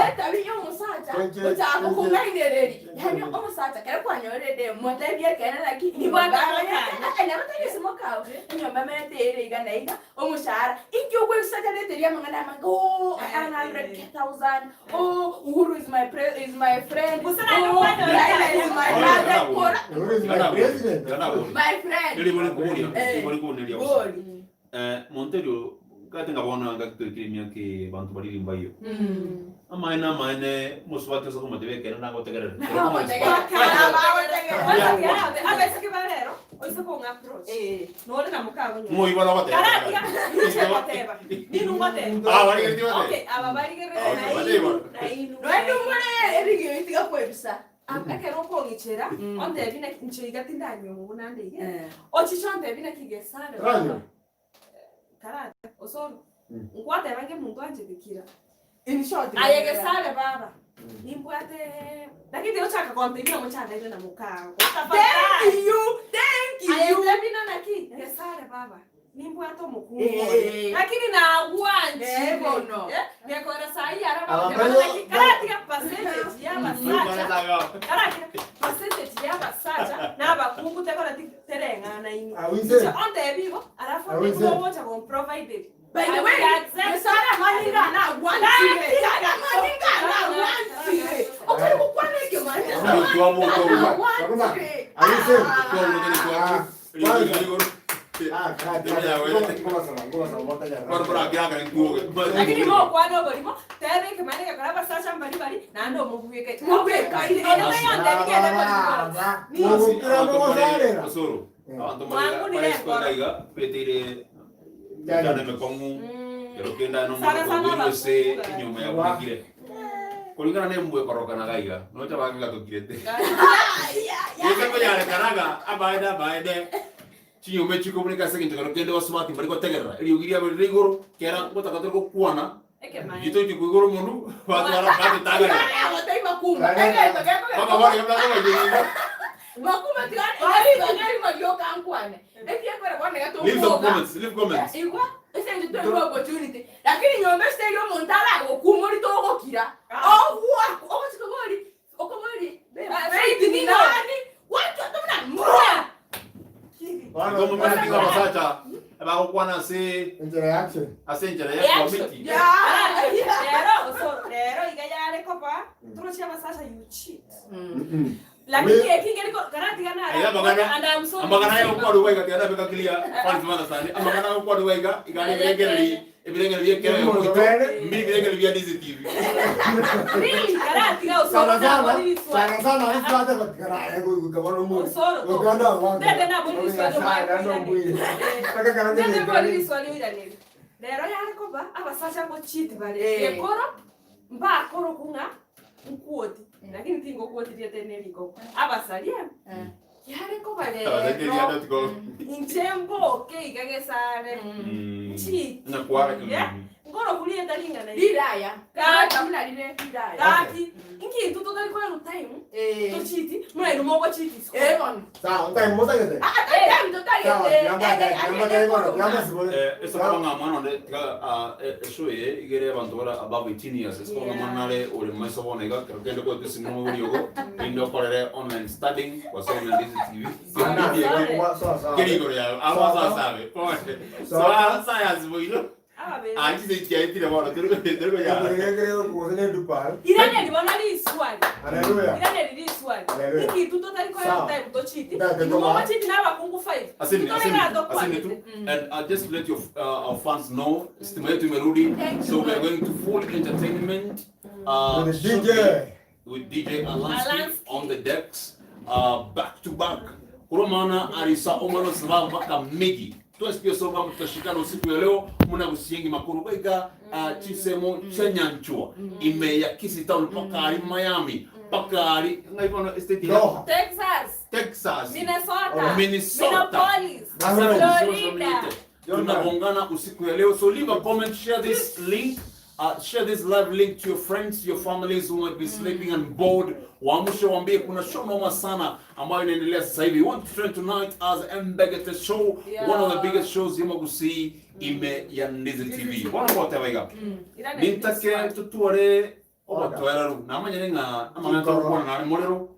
Etabi ya omosacha Thank you, ochaka thank you. kong'ainereria. Yaani omosacha kero kwanyorire demu motebie ekere naki Nibwate nyomba mokanya. eh, nabo tari ase mokao. Enyomba emerete ere iga na iga, omoshahara. Inki ogoesacha reteria amang'ana amange, oh, I earn 100,000, oh, Uhuru is my pre is my friend, Gose naende oh, kwanyora Raila is my brother, kora Uhuru is my president. my friend. Eh. Bori. Monterio gati nga bono anga twekire emiaka eye banto bariri mbayo amaene amaene mosubati ase komotebia ekero nagotegerera Abaiseke ba rero oise kong'a approach nore na mokago nyuma Moibora goteba Karatiga niche goteba ninu ngoteba Ah, barigeretie bateba. Okay, aba barigerete Ah, na okay, bateba. inu na inu Noende omore erigio itiga kwebisa. Ekero okong'ichera ontebi naki inche iga tindanywa buna nde iga ochiche ontebi naki gesare Ranywa. Karate osoro nkwateba ng'a omonto anchete kira In short, aye gesare baba nimbwate lakini tigochaka kontebia omochandaire na mokago Thank you, thank aye you. tebina naki gesare baba nimbwate omokungu Eh. oyo lakini nagwanchire Eh, bono. Eh, gekora sahi ara Aba bagoteba bayo- naki karatiga percentage y'abasacha karatiga percentage y'abasacha na abakungu tekora tereng'ana inwe Awinze. Inche ontebi igo alafu Awinze. nigo ogocha gomprovided By the way, Gesare amanyinga anagwanchire. Amanyinga anagwanchire. Okari gokwana ekemanya. Bakumba. Awinze. Twabutwa Ah, karate. Ngoma sana, ngoma sana, mwatanya. Lakini mokwana oborimo tebe ekemane gekora abasacha mbari bari naende omobwekaine. Mobwekaine. Mogokira mogosarera. Osoro abanto Mwangu ni baraiga iga beteire mechando emekong'u kero kende aye Sana sana nomonto ase abakungu. enyoma yaburekire koringana na embwa ekorokanaga iga nocha bange gatokirete gose konyarekanaga abaene abaene. Chinyomba echi chikoboneka ase engencho ekero kende basubati mbari gotegerera eriogi riabo rire igoro, kera ngotaka tore gokwana, gitoiti koigora omonwe, batwara batotang'anera. Baka bono iga bakobacheria iga. Leave some comments, leave comments. Lakini nyomba ase eria omonto aragokumori togokira ogwaku ogochika bori okobori faith ni nani gwacha buna mwa Igo momanyete ng'a abasacha ebagokwana ase Enchera ya action. ase enchera ya committee. Rero oso rero iga yare koba toroche abasacha you cheat. Lakini eki ngeri karatiga na Aya amagana and I'm sorry. amagana ayo okwarwa iga tiga nabeka clear fans understand amagana ayo okwarwa iga iga ari ebirengereri ebirengereri biekero yogoito mbiri ebirengereri bia Dizi TV. Really karatiga osoro Sana na sana, bori sana sana isibate batikara ego no mu. Osoro to. Uganda wa. Ndete na bori swali Sana no mbwi. Taka kana Ndete bori swali oiraneri. Rero yare koba abasacha ngo cheat bare. Ekoro mbakoro kung'a nkuoti lakini tingokuotirie tene riko abasaria yare koba Abasacha rero eria dot com. inche mboke iga gesare Cheat. Nakwara Yeah. Ngoro kurieta ring'ana iri. riraya Gaki. kamuna rire riraya Gaki nkintu totari koyana time tochiti muraino mogochiti eh bon Sawa, ntai motagete. ah ah totari Sawa, yamba yamba tai kono, yamba sibole. Esoko ng'a mwana onde tiga eshow eye igere abanto bare above 18 years esoko ng'a mwana nare ore maiso bono iga kero kende goetwa esimo mobori ogo rinde okorere online studying gose online Dizi TV Sawa sawa. keri igoro yago abasasabe soa science boino ababe anchise chiaitire bono teriko ya Ngere ngere dupa. irane ribona riswali Hallelujah. irane riri iswali Hallelujah. nkintu totari koyana Sawa. time tochiti Ndate koba. mogochiti n'abakungu 5 Asini, asini, asini tu. And just to let your our fans know, stima yetu imerudi. So we are going to full entertainment. With the Shortly DJ. with DJ Alansky, Alansky. on the decks, back to back. Kuromana Arisa Omano Sababu mpaka Migi. Twesikia soba mtashikana usiku ya leo muna kusiengi makuru kwega chisemo chenyanchua ime ya Kisii town mpaka ali Miami mpaka ali ngaivona estate ya Doha. Texas Texas Minnesota Minnesota. Minneapolis Florida. Florida Tunagongana usiku ya leo. So leave a comment, share this link, share this live link to your friends, your families who might be sleeping and bored. Waamshe waambie kuna show noma sana ambayo inaendelea sasa hivi. We want to trend tonight as Mbegete show, Yeah. one of the biggest shows Yemagusi ime ya Ndizi TV. Wana wote waiga. Irane riri Nintake iswali. tutware obatweraru. Namanyene ng'a amang'ana tokwana nare morero.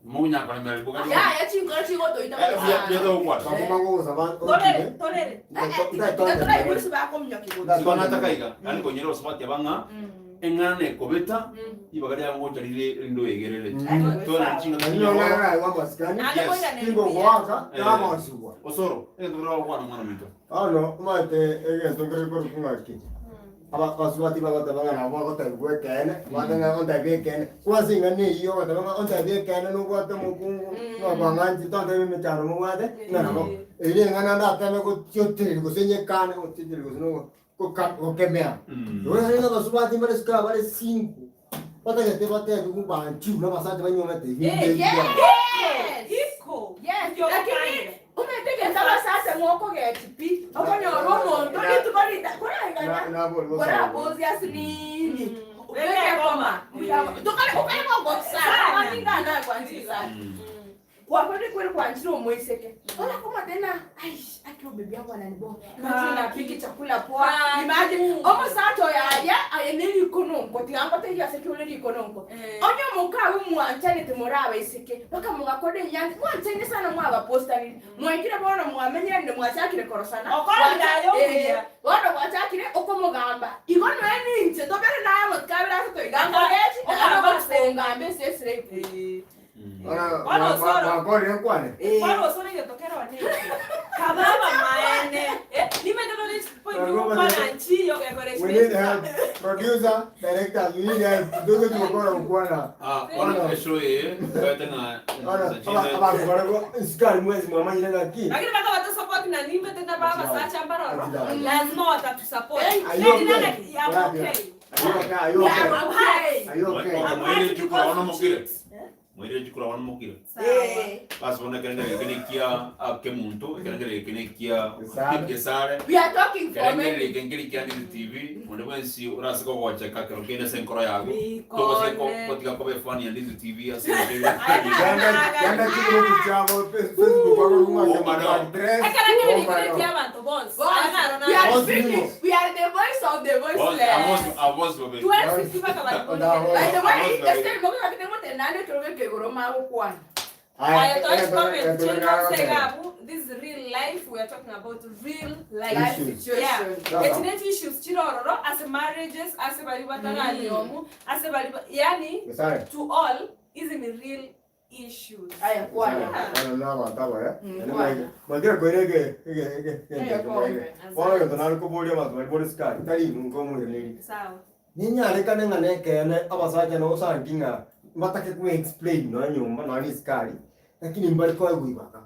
Munyakora merero. ya ya chinkoro chigotoita Bia Bakoma ngo saba. Torere torere totari bakomnyokigoto Tibanataka iga yani konyera osabati abang'a eng'ana nekobeta ibaga rya ngocha rire rindo egerere tona nchinga Nyo ngara wa maskani. Nande koirane Kingo ribuya. gwaka, kama sigwa. osoro egento kwana mwana mito Ano, mate egento ngere ko kungaki. Aba basubati bagoteba ng'a nabo bagotebigwa ekeene, gwate ng'a ontebi ekeene. Kwase ng'a neyio ogoteba ng'a ontebi ekeene nobwate omokungu, nokwang'anchi tontebi emechando mobwate, ng'a nabo. Erio eng'ana ndateme gotiotereri gose nyekane gotiotereri gose nogo gokemea. Igo rende abasubati mbare sika bare single, batagete batebiwu banchiwu na abasacha banyuomete ebinto ebio. Yes. Iko. Yes, Yo lakini kande. umetegesa abasase mwokogeti pi okonyora omonto rituko rita korangana Nabo korabozi asinini Weke koma. tukarekogokusana kwanzisana kwapati kweli kwanjira omoiseke ola koma tena ai aki obebi yangu ananibo imagine napiki chakula poa imagine omusacha oyo aya aye nerikononko tigangotegia ase kiule rikononko onye omokawe mwanchane timurabaiseke mpaka mugakora enyangi mwanchane sana mwabapostanire mwaikire bono mwamenyerane mwachakire korosana Okora ndayo omuya. bono gwachakire okomogamba igo noe ninche tobere naye motikabere ase toigangorechi agokongamba ase esire Wakorire nkwane. Kwani osoro igetokera wane. Kababa maene. Eh, nimetendo ni point kwana nchiyo gekore We need help. Producer, director, we need help. Dogo tukokora nkwana. ah ona esho ye kwete na Ana, abantu barego isikari mwezi mwamanyire ngaki. Lakini baka watu support na nimetenda baba sacha mbaroro. Lazima watatusupport. Are you okay? Nani I'm okay. Are you okay? Are you okay? I'm Are you okay? Mwene chukura ona mokire. Moirire chikura bono mokire. Sawa. Eh. Basi bono ekerengerio eke nekia kemonto, ekerengerio eke nekia Gesare. Gesare. We are talking for men. Ekerengerio eke nkeri kia Ndizi TV, onde bwensi orase kogocheka kero kende ase enkoro yago. Togose ko- Bikone. gotiga koba efani ya Ndizi TV ase engaki Genda genda chigroup chabo Facebook bakorung'a Oh, madam. dress. Ekerengerio eke nekia abanto bonsi. Bonsi. Aya naro We are naro. Bonsi speaking. nimo. We are the voice of the voiceless. Abosi babe. 12 mpaka Ndaho. balikuwa. By the way, Abosi the babe. same mogo akitengo tenane turoge kegoro magukwana. Aya, touch comment. Children say, Gabu, this is real life. We are talking about real life. Life Issues. situation. Sawa. Etineti issues chirororo as marriages as bali bataraliomu as bali yani Gesare. to all hizi ni real issues. Aya kwana. Yeah. Mangira koire ege ege ege Ege kombe. Bono gento nare koboria abanto bari bore sukari tari inwe nkomoiraneri. Sawa. Ninyarekane ng'a nekeene abasacha nosanki ng'a mbatake ko explain nonya nyomba nonya na esukari lakini mbare koegwa ibaka.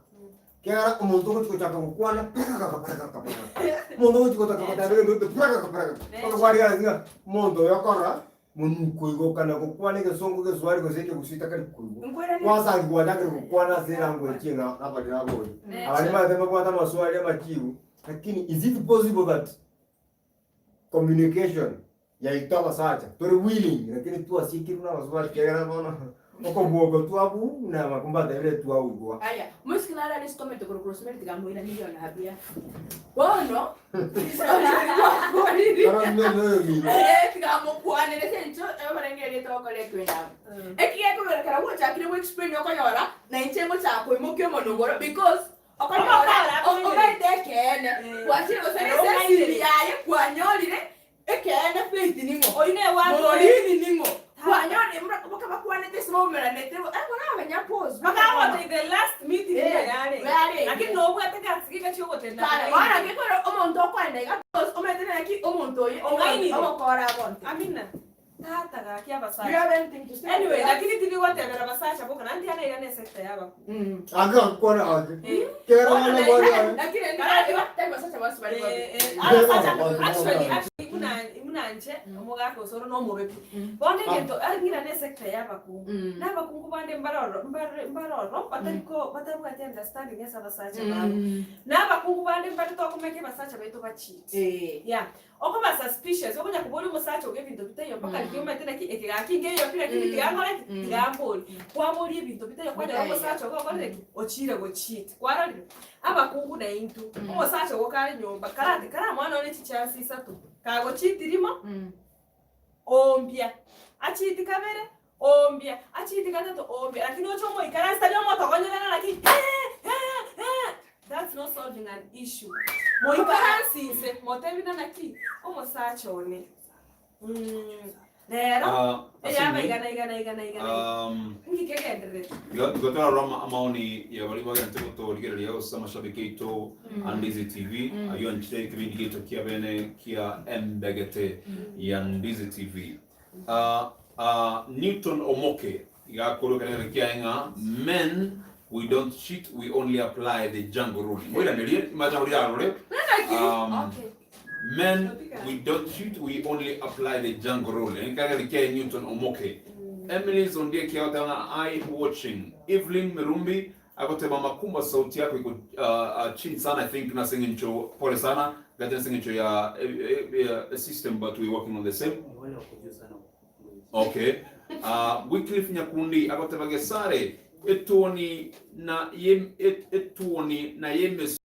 Kegera omonto ogochi gochaka gokwana prakaka prakaka prakaka. Omonto ogochi gotaka goteba egento gete prakaka prakaka. Mpaka kwarigereria ng'a omonto oyo okora monuko igo okana gokwana egesongo egeswahili gose ekegusii takari koigwa. Nkwera ni Kwasangi gwachakire gokwana ase elanguage eng'ao nabari nabori. Abande mbarete mbabwate amaswali amachibu, lakini is it possible that communication yaito abasacha tore willing lakini twasiekirwe na abasubati ekiagera bono okobwoka twabu na amako mbatebire twaigwa. Aya, musiki nara this comment kuri Rosemary tigamuira niliona habia. Bono. Kara noyo mino. Eh, tigamukwanire sencho abarengere tokore kwenda. Ekigekobera gochakire go explain okonyora na inche ngochaka oimokia omonogoro because okonyora omaete ekeene gwachire gose esesiri yaye kwanyorire ekeene faith ning'o Oine watu morini ning'o kwanyorire boka bakwanete ase baumeranete ekora abanya pause Bakagote the last meeting Eh, yare. yare. Lakini nobwate katsigika chiogotenda. Kare, bono gekora omonto okwana iga because omanyete naki omonto oyo Ong'ainire. ogokora bonte. Amina. Tata gaki Do you abasacha. have anything to say? Anyway, lakini tirigotebera abasacha boka nandi ana igana esekta yabaku. Ake akwana ake. Eh. Kera bono bori ake. Lakini tari basacha bonsi bari babi. Eh, eh, abasacha actually actually muna munanje omogaka osoro nomobepi. Bono egento ngira ne sector y'abakungu. N'abakungu bande mbaroro mbaroro batariko batabwati understanding ase abasacha babo. N'abakungu bande mbare tokomeka abasacha baitu bacheat. Yeah. Okoba suspicious okonya kobori omosacha ogo ebinto bitaiyo mpaka riria omanyete naki eke gaki nkeiyo pi lakini tigakora ki tigambori. Kwabori ebinto bitaiyo kwanyora Bitaiyo. omosacha ogo okorire ki ochire gocheat. Kwarorire abakungu na intwe omosacha ogo kare nyomba karati karamwana one chichance isato kagocheat rimo ombia acheat kabere ombia acheat gatato ombia lakini oche omoikaransi tari omotogonyerana naki that's not solving an issue. Moikaransi inse motebina naki omosacha one rero eyaba igana igana igana igana ngikegenderere Igotorarora amaoni ya bari bagenete gotorigereria gose amashabiki aito a Ndizi TV ayio anchire ekebindi giaito kia bene kia Embegete ya Ndizi TV. Newton Omoke igakorwa ekerengerio kiaye ng'a men we don't cheat we only apply the jungle rule. Moiranerie imachang'o rirarore. Men we don't cheat we only apply the jungle rule. Ekerengerio kiaye Newton Omoke. Emily Zondieki agoteba ng'a I watching. Evelyn Mirumbi agoteba Makumba sauti yako iko chini sana I think nase eng'encho pole sana gati nase eng'encho ya system but we working on the same. Wale wako juu sana. Okay. Wycliffe Nyakundi agoteba Gesare etuoni na ye etuoni na yemesu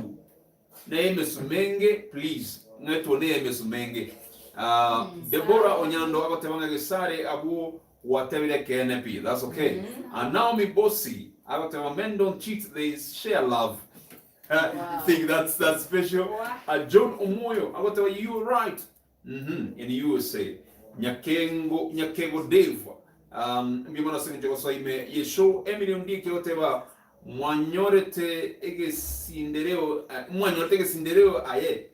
na yemesu menge please ng'etuoni yemesu menge. Deborah Onyando agoteba ng'a Gesare abwo watebire ekeene pi. That's okay. And Naomi Bosi agoteba men don't cheat they share love. I think that's special. John Omoyo agoteba you right. In USA. Nyakengo Nyakego Dave. Mbimana sinje gosoime yesho Emily Ondiki agoteba mwanyorete egesindereo mwanyorete egesindereo aye.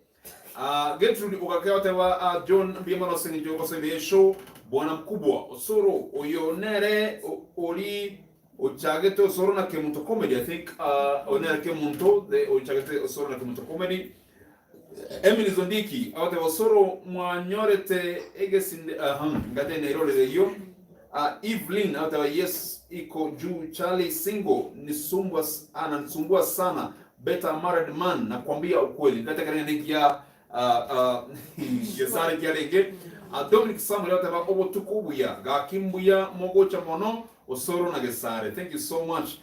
Gertrude Ogake agoteba John mbimana sinje gosoime yesho bwana mkubwa Osoro oyonere ori ochagete Osoro na Kemunto comedy. I think onere Kemunto the ochagete Osoro na Kemunto comedy. Emily Zondiki agoteba Osoro mwanyorete egesinde ngate nerorere yo. Evelyn agoteba yes iko juu Charlie single nisumbua ananisumbua sana better a married man nakwambia ukweli nkate karenge nekia gesare kiarenge Dominic Samuel agoteba obotuko obuya gaki mbuya mogocha mono Osoro na Gesare thank you so much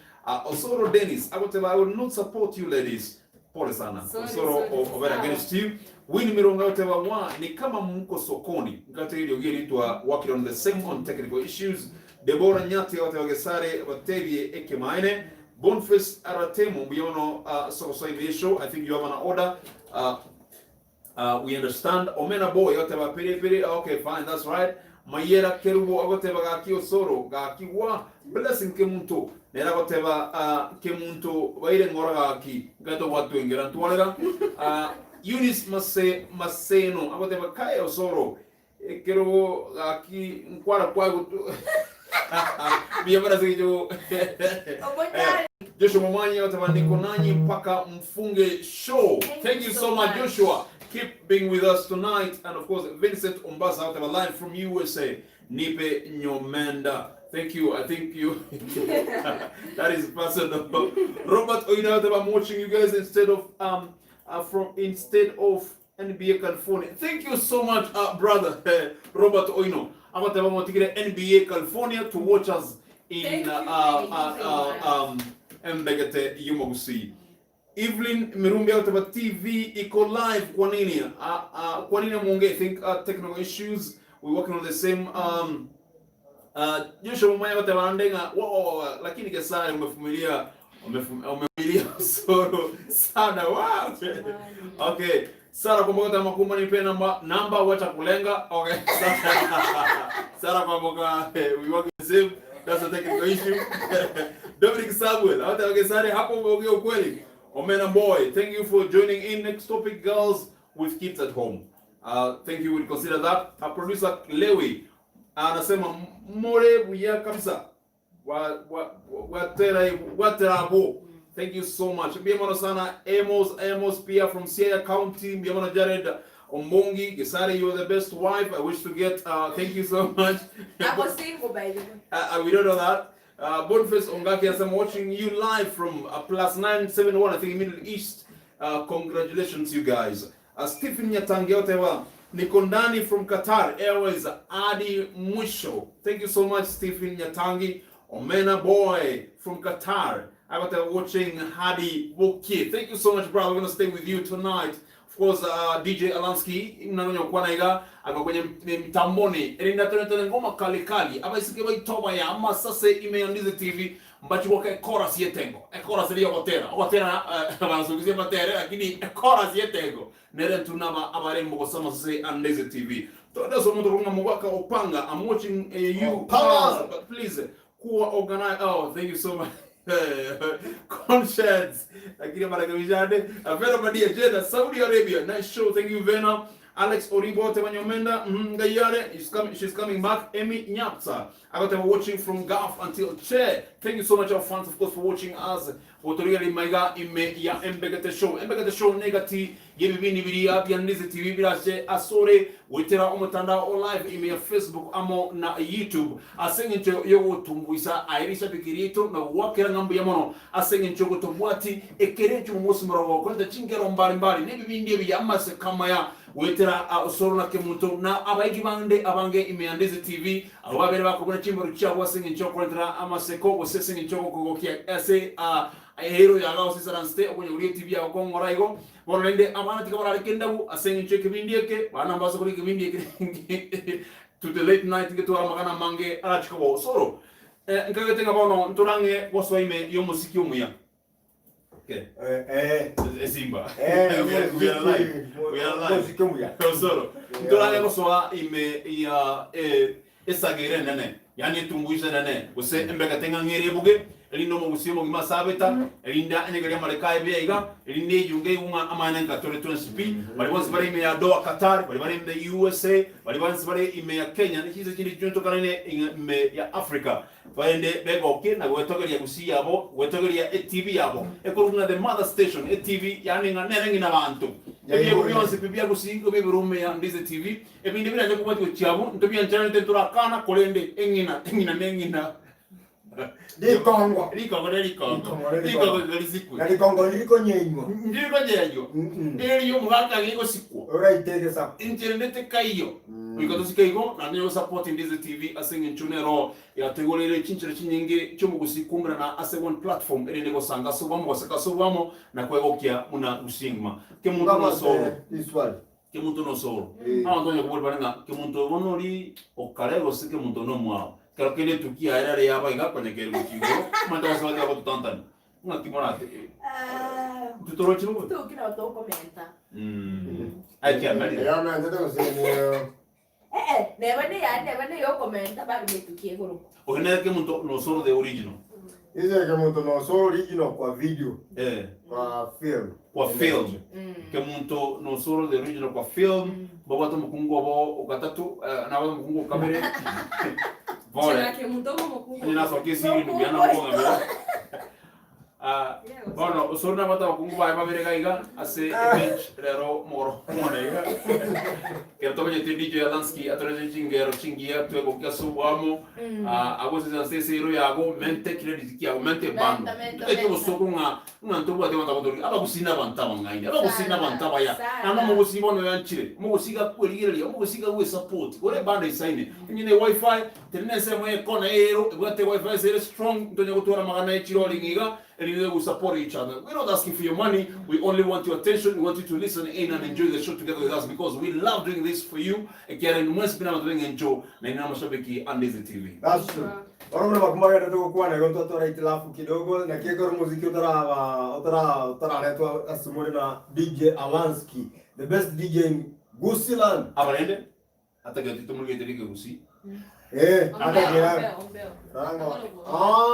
Osoro Dennis agoteba I will not support you ladies Pole sana. Sorry, Osoro sorry. obere Sawa. against you. Winnie Mirongo agoteba wa ni kama mko sokoni. Ngatege riogi ritwa working on the same on technical issues. Deborah Nyati agoteba Gesare batebie ekemaene. Boniface Aratemo mbuya mono soko ime show. I think you have an order. We understand. Omena boy agoteba pere pere. Okay, fine, that's right. Mayera Kerubo agoteba gaki Osoro gaki wa Blessing Kemunto nere agoteba ah, Kemunto baire ng'ora gaki nkaete gwatwengera ntwarera ah, Eunice Mase, Maseno agoteba kae Osoro ekerogo gaki nkwara kwagotu mbuya mono ase eng'encho Omonyare. Joshua Momanyi agoteba niko nanyi mpaka mfunge show. Thank you so much Joshua. Keep being with us tonight and of course Vincent Ombasa agoteba live from USA. Nipe Nyomenda. Thank you. I think you that is personal. Robert Oina agoteba I'm watching you guys instead of from instead of NBA California. Thank you so much brother Robert Oino. Agoteba motigire NBA California to watch us in Thank you, thank you so much. embegete y'omogusii. Evelyn Mirumbi agoteba TV iko live kwa nini? Kwa nini amuongee? I think technical issues we working on the same Joshua Momanya agoteba naende ng'a wa wa wa wa lakini Gesare umevumilia umevumilia Osoro sana wow. Okay. Sara Kwamboka Makumba nipe namba namba wacha kulenga. Okay. Sara Kwamboka we work the same. That's a technical issue. Dominic Samuel, hata Gesare hapo umeongea ukweli. Omena boy, thank you for joining in. Next topic girls with kids at home. Thank you, we'll consider that. Our producer Lewi anasema more buya kabisa. Wa wa watera watera abo. Thank you so much. Mbuya mono sana Amos Amos pia from Siaya County. Mbuya mono Jared Ombongi Gesare, you are the best wife. I wish to get thank you so much. Ako single by the way. We don't know that. Boniface Ongaki as I'm watching you live from plus 971, I think Middle East. Congratulations you guys. Stephen Nyatange otewa niko ndani from Qatar Airways hadi mwisho. Thank you so much Stephen Nyatangi. Omena boy from Qatar. I got there watching Hadi Boki. Thank you so much brother. We're going to stay with you tonight. Of course DJ Alansky mnanonya kwana iga aka kwenye mtamboni erinda tone tone ngoma kali kali abaisike baitoba ya ama sase imeandize TV mbachiboka chorus yetengo chorus eri ogotera ogotera banasugizia batere lakini chorus yetengo nere tunaba abarembo gosama sase andize TV todaso omonto okorwa ng'a mogaka opanga I'm watching you Opanga. but please kuwa organize oh thank you so much Conscience lakini marekebisho ande Vera Badia Jeddah Saudi Arabia nice show thank you Vera Alex Oribo Tebanyomenda Ngayare is coming, she's coming back. Amy Nyapsa I got them watching from Gulf until Chair. Thank you so much our fans of course for watching us. Otoriga rimaiga ime ya Embegete Show. Embegete Show negati yebibindi biria bya Ndizi TV birashe asore wetera omotandao o live ime ya Facebook amo na YouTube. Ase eng'encho yogotumbuisa airisha bikirito na gwakera ng'a mbuya mono ase eng'encho yogotobwati ekere echumomosi morogo koreta chingero mbali mbali nebibindi ebiya amaseka amaya goetera osoro na kemunto na abaegi bande abange ime ya Ndizi TV abwo babere bakobuna chimboro chiabo ase eng'encho yokoretera amaseko gose ase eng'encho yogokogokia ase eero yago ase isaransete okonyagoria etibi yago kong'ora igo. Bono rende abana tiga barareke endabu ase eng'encho y'ekebindi eke, bana mbase kore ekebindi eke to the late night ngetware amagana amange arachie koba osoro. Nkagete ng'a bono ntorang'e gosoa ime y'omosiki omuya. Okay. Eh, Esimba. eh, We are live. We are live. Mosiki omuya. Osoro. Ntorang'e gosoa ime ya esagere enene, yaani etumbuiso enene, gose embegete ng'a ng'ere ebuge, erinde omogusi omogima ase abeta, erinde anyegerie amareko aye buya iga, erinde eyunge igwe ng'a amaene nka tore twensi pi, baria bonsi bare ime ya Doha Qatar, baria bare ime ya USA, baria bonsi bare ime ya Kenya, ne chinse chinde chionchokanane ime ya Africa, barende begokie na gwetogeria gusii yabo, gwetogeria etv yabo, ekorokwa ng'a the mother station, etv yaani ng'a nere ng'ina abanto. Ebiegwa bionsi pi bia Gusii nigo bi'ebirume ya Ndize TV, ebinde biranche kobwatigwa chiabo, ntobiancheranete ntorakana, korende eng'ina, eng'ina neng'ina. Rikongo. Rikongo ne rikongo. Rikongo ne Rikongo rikongo. iga risikwe. Na rikongo ndirikonyeinywa. Ndirikonyeywa. Mm-mm. Erio omogaka agegosikwa. Oraite egesaku. Inche ndete kaiyo. Mm. Goika tosike igo, naende onye gosupport Ndize TV ase eng'encho nero yatoigoreire chinchera chinyinge chi'omogusii koumerana ase one platform erinde gosanga ase oboamo goseka ase oboamo na kwegokia buna Gusii engima. Kemunto nosoro. Riswali. Kemunto nosoro. Eh. Abanto onye kobori bare ng'a kemunto oyo bono ori okare gose kemunto nomwao. Kero kende etuki yaye rero yaba iga konya kere gochia igoro, omanyete gose batiga gototantania. Ng'aki morate intwe toroche bobe? Tuki nabo tokomenta. Mm. Aye kiamerire. Eyamentete gose niyo. Eh eh, neba neyane neba neyokomenta bado netuki egorokwa. Oyo nere kemunto nosoro the original. Ise kemunto nosoro original kwa video. Eh. Kwa film. Kwa film. Kemunto nosoro the original kwa film. Mbabwate omokungu obo ogatato, eh, nabwate omokungu okabere. Bore. Chena kemunto omokungu. Onye nasokia esiri ndugu yana okong'amera. Ah, bono osoro nabwate abakungu baye babere iga iga ase ebench rero omogoro omwana iga. Kero tomanyete DJ Alansky atorete chingero chingiya twegokia ase obwamo. Ah, agosesa ase esero yago mente credit kiago mente ebando. Menta, menta, Totete menta. obosoko ng'a Ng'a ntobwate abanto abatoriki, abagusii nabanto abang'aini, abagusii Sana, nabanto abaya. sana. Naende omogusii bono oyanchire, omogusii iga akwerigereria, omogusii iga agwesupport. Ore ebando eisaine, onye ne wifi, tenena ensemo ye ekona eyero, ebwate wifi ase ere strong, ntonya gotwara amagana ye chirori ng'a iga, erinde we support each other. We're not asking for your money, we only want your attention, we want you to listen in and enjoy the show together with us because we love doing this for you, ekiagera inwe mwensi pi nabanto b'eng'encho, na inwe namashabiki a Ndizi TV. That's true. Bono buna bakumba bagenderete gokwana igo ntwatwara itilafu kidogo, naki ekero omoziki otaraba otara otararetwa ase more na DJ Alansky, the best DJ in Gusiland. Aba rende, atagete tomorigete rigegusii. Eh, Ombeo, atakera. ombeo, ombeo. Ranga.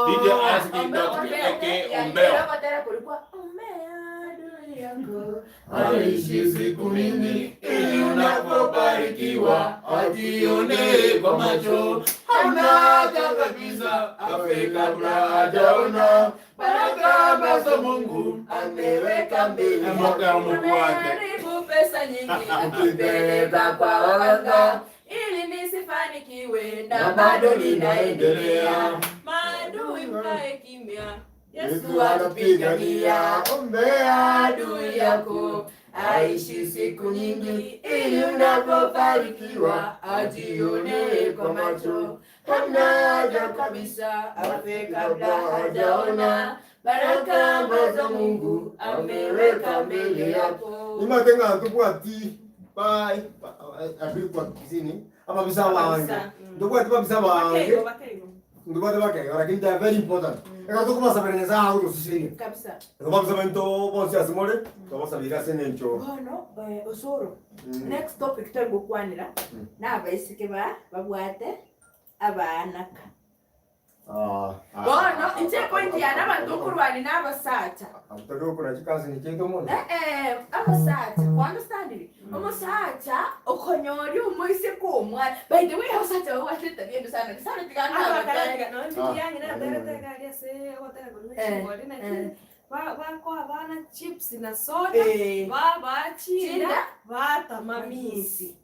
DJ Ah. Alansky dot aka Ombeo. Ogotera korikwa Ombea adui yako Aishi siku mingi ili unapobarikiwa ajione kwa macho, hauna haja kabisa afe kabla hajaona baraka ambazo Mungu ameweka mbele Mwaka wa Mungu wake. Nimeharibu pesa nyingi akipeleka kwa waganga ili nisifanikiwe na bado ninaendelea. Maadui mkae kimya, Yesu atupigania. Ombea Adui yako aishi siku nyingi, ili unapofanikiwa ajione kwa macho. Hamna haja kabisa afe kabla hajaona baraka ambazo Mungu ameweka mbele yako. Nimate ng'a ntobwati ba adui kwa kisini ababisa bange ntobwati babisa bange Bakeigo, bakeigo. ntobwati bakeigo lakini they are very important eka tokomasabera nyasaye agotosesenia Kabisa. tobabisa bainto bonsi ase more tobasabire ase eng'encho Bono eh, osoro Mm. next topic twengokwanera Mm. nabaiseke ba babwate abaanaka Ah, ah. bono inche point yane abanto okorwani na abasacha Abutari okora chikasi nichiaito mono Eh, eh, abasacha kwandastandire omosacha okonyoria omoiseke omwana by the way abasacha babwate etabia embe sana sana Abakaranga, tiganaa no, embiti yange naterete egari ase ogotera korwa Eh, echingori naki eh. bakoa abana chips na soda Eh. babachinda Chinda. batama misi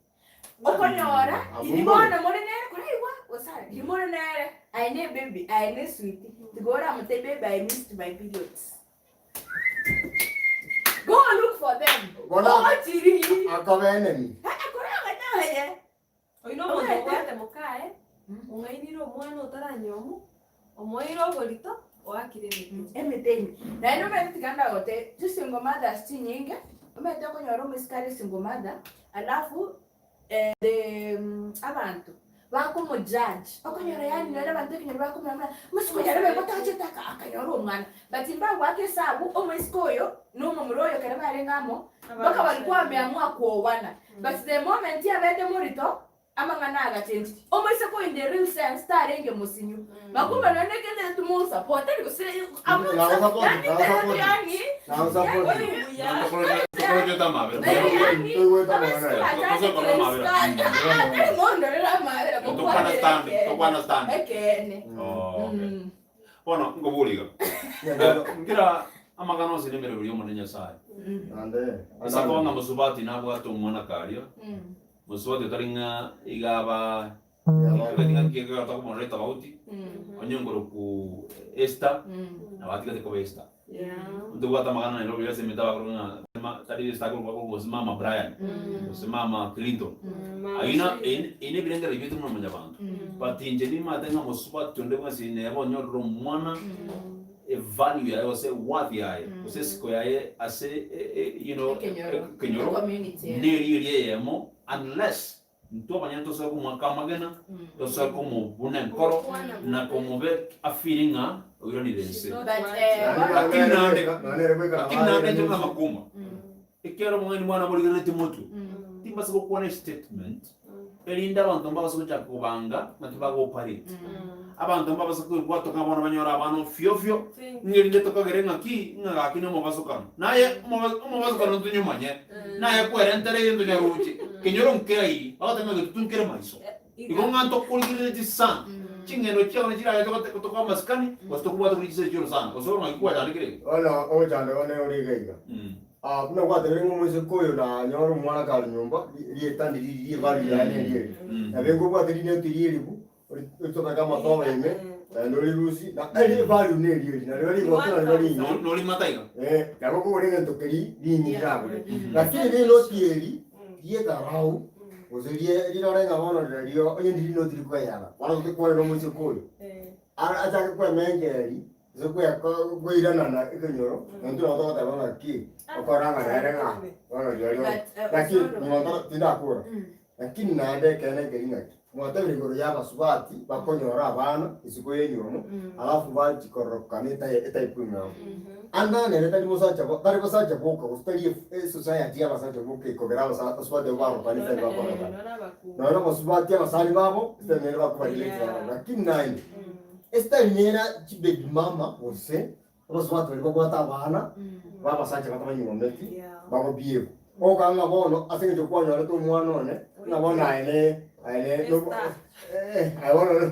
okonyora Mm. iri bono more nere koraigwa gosara iri mono nere aine baby aine sweet tigora amute baby I missed my periods go look for them Bono ochiri akoba enemy akoranga naye oyo na omonto obwate mokae ong'ainire omwana otaranyomu omoeire oborito oakire emete emete ime naende omanyete tiga ndagote chisingle mothers chinyinge omanyete okonyora omoiseke are single mother alafu eh, the mm, abanto bakomojudge okonyora yaani nere abanto ekenyoro bakomanya buna omosike oyo arebe gotachete aka akanyora omwana but mbagoaka esabu omoiseke oyo na omomura oyo ekero barenge amo mpaka balikuwa wameamua kuoana but the moment abete morito amang'ana agachenji omoiseke oyo in the real sense tarenge mosinyo makumbe nonye kende tumusupport tari gose Nagosupport, yani nagosupport. yani Nagosupport. ekene Bono nkoboriga. Ngira Amang'ana onsi nemeremo y'Omonene Nyasae. Naende Ase akoba ng'a mosubati nabwate omwana karia, mosubati otari ng'a iga aba ng'a ekero tokomorora etobauti, onye nkoroku Esther, nabo atigete koba Esther. Ntobwate amang'ana Nairobi ase emete abakorokwa ng'a ma tari Esther akorokwa akorokwa gose mama Brian, gose mama Clinton. Ayio na eyio nebirengererio biaito buna mwanyabanto. But inche nimanyete ng'a mosubati onde bwensi neba onyorire omwana. Evalue yaye gose worth yaye gose esiko yaye ase you know Ekenyoro. ekenyoro Ecommunity, yeah. neri eria eyemo unless intwe abanyene tosoe komoaka amagena tosoe komobuna enkoro na komobe afeele ng'a oiranire inse. But, eh, Lakini naende Naende goika lakini naende inche buna amakumba ekiagera omong'aini mwane aborigerereti motwe timbasa gokwana estatement Erinde abanto mbabase gochaka kobanga naki bago-operate. Abanto mbabase koigwatoka bono banyore abana ofio ofio, ng'a erinde tokagere ng'aki, ng'a gaki nomobasokano. Naye omoba- omobasokano ntonyomanye, naye kwerentera egento nyaroche, kenyoro nkeairi, bagoteba ng'a getutu nkere maiso. Igo ng'a ntokorigereretie sana, ching'endo chiao nichirache togote tokoa amasikani, gose tokobwata kori chisese chi'orosana, gose oro ng'aki kwachandekire iga. Bono ogochandeka one ore iga iga. Ah, buna gwatebire ng'a omoiseke oyo nanyore omwana kare nyomba, ri- rieta ndiri riria evalue yaye neri eri. Nabe nkobwate rinoti ri'eribu, ori- oritobeke amatobe ime, naende orirusie, na eri evalue neri eri, nario rigoti nario rinyinyi. Norimata iga. Eh, nabo okogora egento keria rinyinyi riragore. Lakini rinoti eri ri'edharau, gose rie rirore ng'a bono rirario onye ndiri rinoti rikoeyana, bono totikwanera omoiseke oyo. Ara achake kwemencheri, gose kweko koiranana ekenyoro, intwe nabo togoteba ng'aki, okora ng'a nere ng'a bono rirorio But, eh, lakini Osoro. nyuma ntoro tindakora. Lakini naende ekeene nkeri ng'aki, mwatebire igoro ya abasubati bakonyora abana isiko y'enywomo, alafu bachia kororokana etae etype eng'ao. Ande nere tari mosacha bo tari basacha boka gose tari ef esociety ya abasacha boka ekogera abasa abasubati abwo barokana etari bakorokana. Nonya na abasubati abasani babo, esitari nere bakobarelate barabwo. Lakini naende, esitari nere chibaby mama gose abasubati baria babwate abana, ba abasacha batabanyuometi, bagobiegwa. Ogokora ng'a bono ase eng'encho kwanyorete omwana one, ng'a bono aye ne aye ne nobo eh, aye bono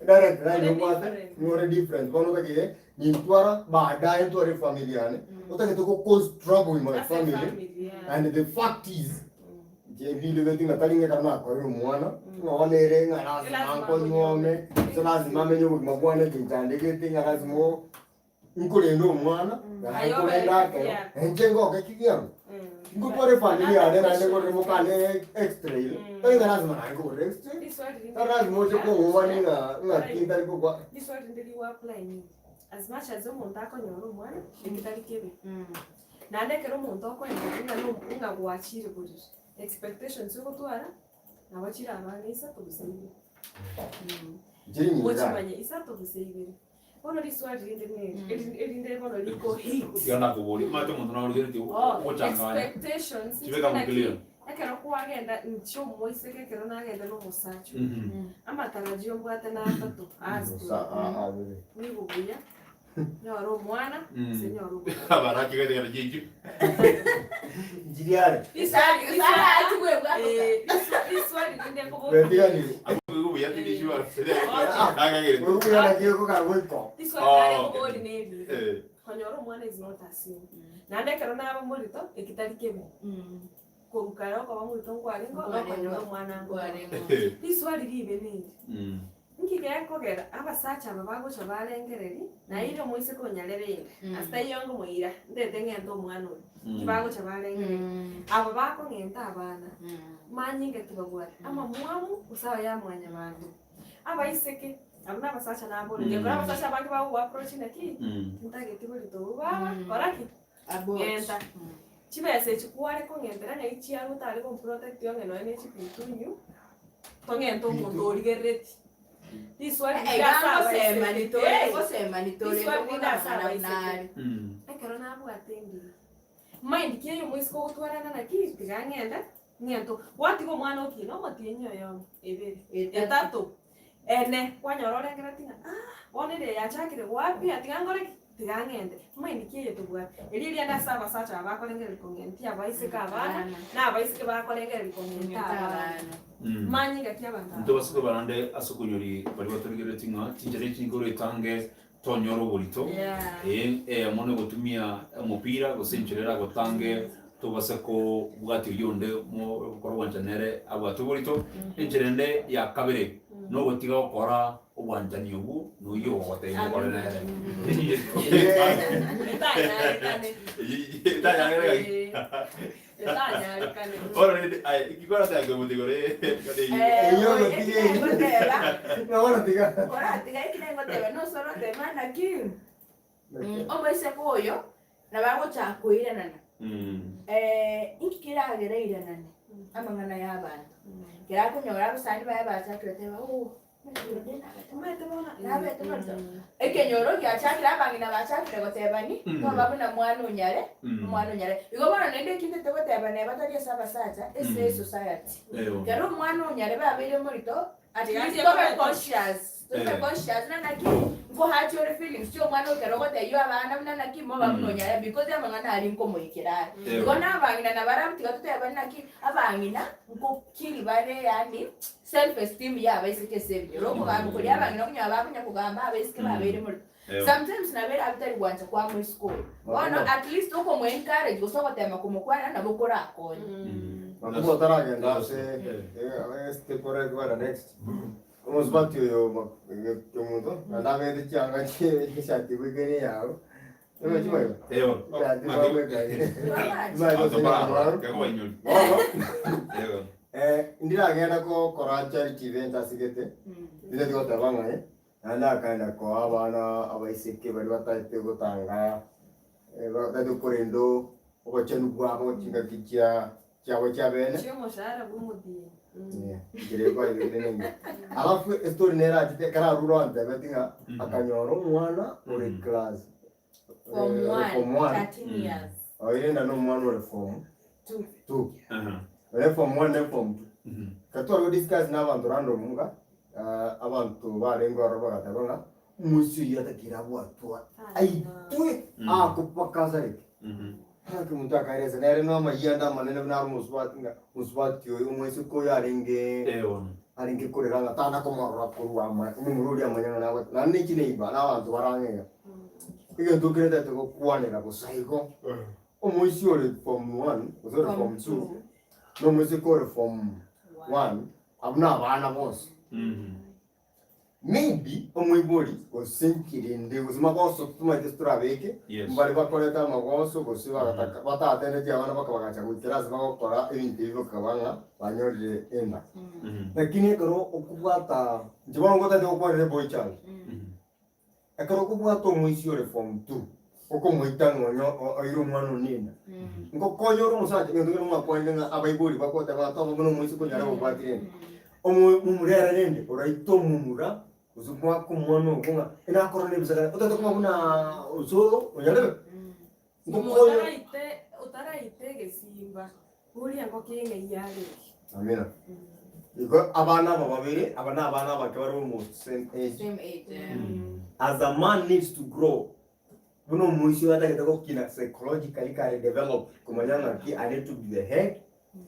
direct line obwate, ng'a ore different bono otagete nintwara baadaye ntware efamily yane, otagete go cause trouble in my family and the fact is inche ebinto ng'a tari ng'a ekero nakorire omwana, ng'a bono ere ng'a lazima nkonyuome, gose lazima amenye obogima bwane tinchandegete ng'a lazima o nkorenda omwana, naende nkorenda akero, inche ngoke ki giango? Ngotwara efamiri yane naende ngorere mokane extra iga, tari ng'a lazima naende nkogorere extra, tari lazima oche kong'umani ng'a ng'aki ntari gokwa. Riswali rinde rigo apply nini? As much as omonto akonyora omwana, eki tari kebe. Naende ekero omonto okoenderia ng'a no ng'a gwachire borere, expectations ogotwara, nabo chirabe ang'e isato gose ibere. Nchiri nyinga. Mochimanye isato gose ibere. Bono riswali rinde neri, eri- erinde bono riko hit. Tiga nakoboria, omanyete omonto naorigeretie Oh, ogochanganya. expectations Chibeka naki, clear. ekero kwagenda inche omoiseke ekero nagenda na omosacha oyo, Mhm. amatarajio mbwate na atato as to Sa- a- abere. nigo buya nyore omwana Mm. gose nyore omosacha. Abaraki gete chichio. Nchiri are. Riswali- Sara ati bwe bwatoka. Eh, riswali rinde nkoboria. Betiganire. Buya tindishua. Orubuya naki okogara goiko. Riswali Oh, nare okay. nkobori neri. Eh. Konyora omwana is not a sin. Naende ekero naba morito, eki tari kebe. Korwa kare okoba morito nkwarenge, nokonyora omwana nkwarenge. Riswali ribe neri, Mm. nki gekogera abasacha aba bagocha barengereria, naeire omoiseke onyarebe inde, ase taiyo nkomoira, ntete ng'ente omwana oyo. Nki bagocha barengereria? Aba bakong'enta abana, manyinga ki babwate? Amamwamu gose aya ya mwanyabanto? Abaiseke, abwo na abasacha nabore, gekora abasacha abange bagogo-approach naki, tintageti borito obwo baba, kora ki? Ng'enta. Chibesa echi kware kong'entera ng'ai chiarwa otare gomprotect onge nonya ne chipitunyu, tong'ente omonto origerereti. Riswali rinde ase abaiseke, eh, riswali rinde ase abaiseke, ekero nabwate engiya, mind ki eye omoiseke ogotwarana naki, tiga ng'ende, ng'ente oo. Gwatiga omwana okina omotienyi oyomo, ebere, etato, ene, kwanyora orengereti ng'a ah, bono ere yachakire goapia tiga nkore ki? Tiga ng'ende. Mind ki eye tobwate? Erio eriende ase abasacha aba bakorengereria kong'entia abaiseke abana, na abaiseke bakorengereria kong'enta abana. Manyinga ki abanto aba? Intwe abasike barande ase okonyori baria batorigerereti ng'a chinchera echi nigo oretange. tonyora oborito. Yeah. Eye eyemo nogotumia omopira gose enchera eragotange tobase kobwatia oyio onde mo okora obwanchani nere abwate oborito. Enchera ende ya kabere nogotiga gokora obwanchani obwo na oyio ogogotebia okore nere. Etanyarekane. Etanyarekane. Etanyarekane. Bono rende aye inki koratake omonto igoro ye Eyio ogotiga eyio. Ngoteba, Bono tiga. koratiga ekio ngoteba nosoro oteba naki omoiseke oyo nabo agochaka koiranana inki keragere airanane amang'ana ya abanto. Ekero akonyora abasani baye bachakire goteba oh nabete morito ekenyoro giachakire abang'ina bachakire gotebani toba buna mwana onyare omwana onyare. Igo bono naende eki ntete goteba neba tari ase abasacha ase esociety. Ekero omwana onyare babeire morito at least tobe conscious tobe conscious buna naki nkohachi ore feelings chia omwana ekero ogotebia abana buna naki moba buna onyare because amang'ana aria nkomoikera are. Igo na abang'ina nabarabwo tiga totebane naki abang'ina nkokiri bare yaani self esteem ya abaiseke ase ebinyoro. Okogamba koria abang'ina okonyora bakonya kogamba abaiseke babeire morito. Sometimes nabo erabe tari gwancha kwa moiseke oyo. Bono at least okomo encourage gose ogotema komokwana nabo korakonye. Nakuba otaragenda ase step ore kogenda next, omosubati oyo omonto naende abegete chianga chie eshati bwekaine eyao, oroche boigo? Eshati babwekaine. Bono, ndiragenda gokora charity event asigete, nditari goteba ng'a Naende akaenda koa abana abaiseke baria bataete gotanga, bataete korenda obochenu bwabo chingaki chia chiabo chiabene. Chi'omoshahara bw'omotienyi. Yeah, inchera ekwaigete nenge. Alafu estory nere achete ekero arure ontebeti ng'a akanyora omwana ore class Form eh, one, form one. 13 years. Oirenda na omwana ore form Two. two. Ore form one ne form two. Ekero tware godiscuss na abanto random iga, abanto barenge ororo bagateba ng'a omoisia oyio atakire abwatwa aitwe aakwe mpaka asareke. Gaki omonto akaeresa nere na amayia ande amanene buna are omosubati ng'a omosubati oyo omoiseke oyo arenge arenge korera ng'a tana komorora korwa ama omomura oria amanye ng'a nagote naende ne chineighbour na abanto bare ang'e iga. Egento okerete gokwanera bosa igo, omoisia ore form one gose ore form two, na omoiseke ore form one, abwo na abana bonsi. Maybe omoibori gose nkirende gose magoso tomaete ase torabeke, Yes. mbare bakoreta amagoso gose bagataka batatendetie abana bakabagacha goikera ase bagokora ebinto ebi bakaba ng'a banyorire enda. Lakini ekero okobwata inche bono ngotagete gokwanera eboy child, Ekero okobwata omoisia ore form two, okomoita ng'a onye oire omwana one enda, ngokonya ore omosacha egento kere mwakwanire ng'a abaibori bagoteba ng'a toba buna omoiseke onyare gobwatire enda. Omo momura ere rende oraite omomura gose mwake omwana ogo ng'a enakorora na ebisagane otagete koba buna osoro onyarebe? Ngokonya. Otaraite otaraite egesimba, boria engoko eng'ai yarenge. Amina. Igo abana aba babere, aba na abana abake bare almost same age. Same age, eh. As a man needs to grow, buna omoisia oyo atagete gokina psychologically kare developed komanya ng'aki I need to be the head,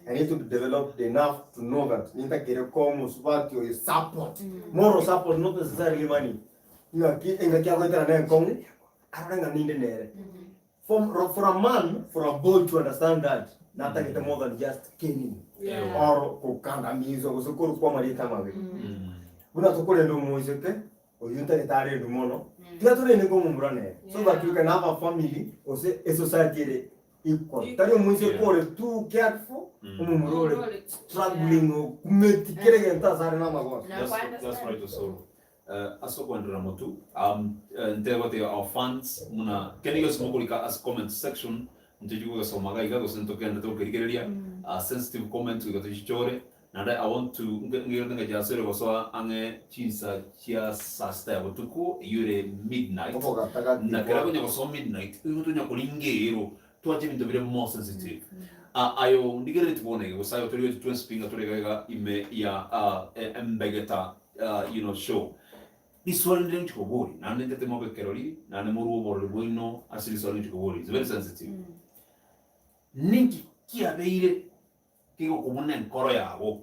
I need to be developed enough to know that nintakere koa omosubati oyo support, moral support not necessarily money, ng'aki engaki agoetera na enkong'u arore ng'a ninde nere. For, for a man, for a boy to understand that, natagete more than just caning Yeah. or kokandamizwa gose korokwa amarieta amabe. Buna tokorenda omoiseke, oyio ntagete arendwe mono, tiga torende nkomomura nere, so that we can have a family gose esociety ere equal. Tari omoiseke Yeah. ore too careful, omomura ore struggling okumeti kera egento ase are namagoso. Na That's, understand. that's right, Osoro. Ase okoenderera motu, nte gotebia our fans muna kende gionsi mokorika ase comment section ntochi kogesoma iga iga gose ntokende tokerigereria sensitive comments goika tochichore naende I want to ngerete ng'a chiasoire gosoa ang'e chinsa chia saa sita ya botuko eyio ere midnight na kera konya gosoa midnight nigo tonya koringa eero twache ebinto bire more sensitive ayo ndigerereti bono iga gose ayo torigetie twensi pi ng'a tore iga iga ime ya embegeta you know show. Riswali ndire nchi koboria naende ntete mobe ekerori naende morue oborori bwaino ase riswali nchi koboria it's very sensitive. Ninki kiabeire kegokobuna enkoro yago?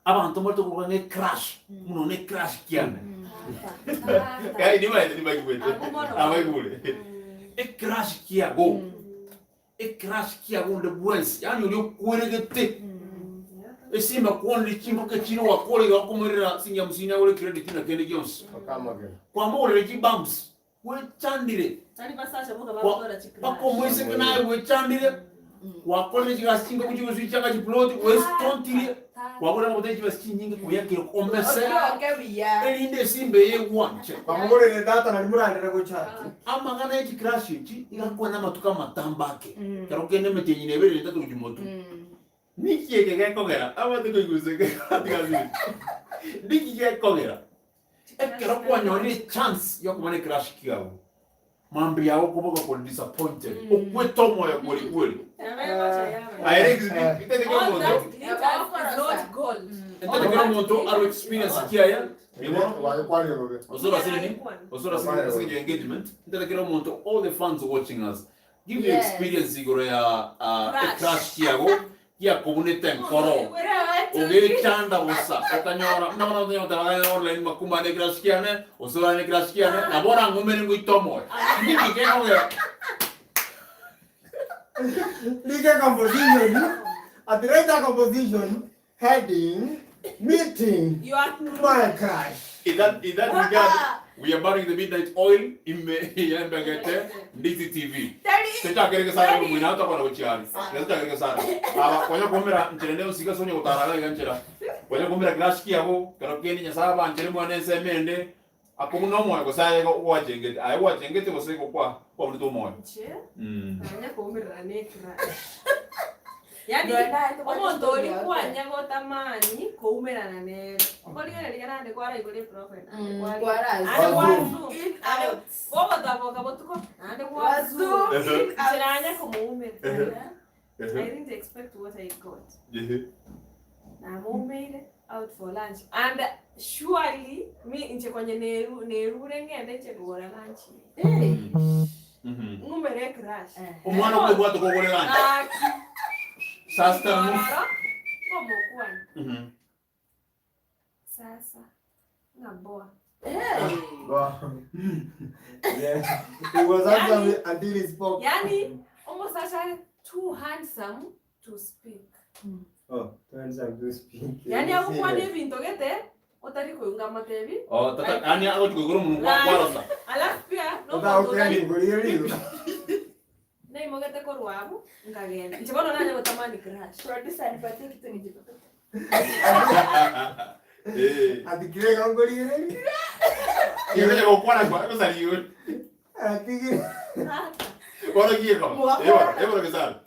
Abanto mbarete koruga ng'a ecrush, buna one ecrush kiane. Gai nimaete nibaigwete. Abwo mono. Abaigure. Ecrush kiago. Ecrush kiago onde bwensi, yaani oria okweregete. Esimba kwanire chingoko echire gwakora iga okomoirera siringi hamsini agore credit na kende gionsi. Okamagera. Kwamogorera chibumps, gwechandire. Tari basacha boka Kwa- bagokora chicrush. Mpaka omoiseke naye gwechandire, gwakorire chigasi chingoku chigoswichanga chiploti, gwestontirie, kwagorire amaguta ye chibesa chinyinge koyakire omese, Otoke buya. erinde esimba eye egwanche. Kwamogorire data nari morandere gochati. Amang'ana ye chicrush echi iga akwane amatuko amatambe ake, ekero kende emetienyi na ebere na etato gochia motwe. Niki eke gekogera abate koigwa eke tiga Niki gekogera ekero kwanyorire echance yokoba ne crush kiago mambia yago okoboka kore disappointed okwete omoyo kweri kweri. Aye Rex ntete kero All omonto that glitters is not gold. ntete kero omonto aro experience kiaye nigo Gwakwanire bobe. osoro ase nini osoro ase ase eng'encho ya engagement ntete kero omonto all the fans watching us Give your Yes. experience igoro ya ah, Crush. ecrush kiago giakobunete enkoro ogechanda bosa okanyora buna bono otonya goteba ng'a online makumba ane ecrush kiane osoro ane ecrush kiane nabo orang'umere ngoite omoyo niki gekogera Rika composition. At write a composition heading meeting You are my crush. In that, in that regard, we are burning the midnight oil ime yembegete Ndizi TV. Techakereke sana mwina hata kwa uchiari. Techakereke sana. Aba kwanya kumira nchere usika sonya utaraga iga nchera. Kwanya kumira clash kiabo kero kende nyasaye banchere mwana ensemende akomuno omoyo gose aye gwachengete aye gwachengete gose gokwa kwabunete omoyo. Nche, Mm. anya kuumirana ne crush. Yani omonto ori kwanya gotamani koumerana nere okorigereria nande kwaraigure profile nande kwari nande Kwa kwa Zoom. Zoom. Nande gogotaboka botuko nande kwa Zoom. Nchiranya kumuumira I didn't expect what I got. Namuumeire out for lunch and surely mi inche konye neru nerure ng'ende nche kogora lunch Mhm. ng'umere crush Omwana kwebwata kogore lunch. Gaki. Sasa mu. Ororo, ng'omokwana Mhm. sasa ng'aboa Wow. Yeah. He was handsome until he spoke. yani omosacha too handsome to speak Oh, too handsome to speak. yani agokwana ebinto gete otari koyunga amatebi Oh, tata yani agochi kogora omonwa kwa kwarosa. alafu pia Ota nomonto okeni otari ngorire rigo. naimogete korwa abwo nkagenda inche bono nanya gotamani crush Eh. Atikire ngorire rigo. Kigecha gokwana kwa gosariwe. Atikire. Bono gieko. Eboro, eboro gesara.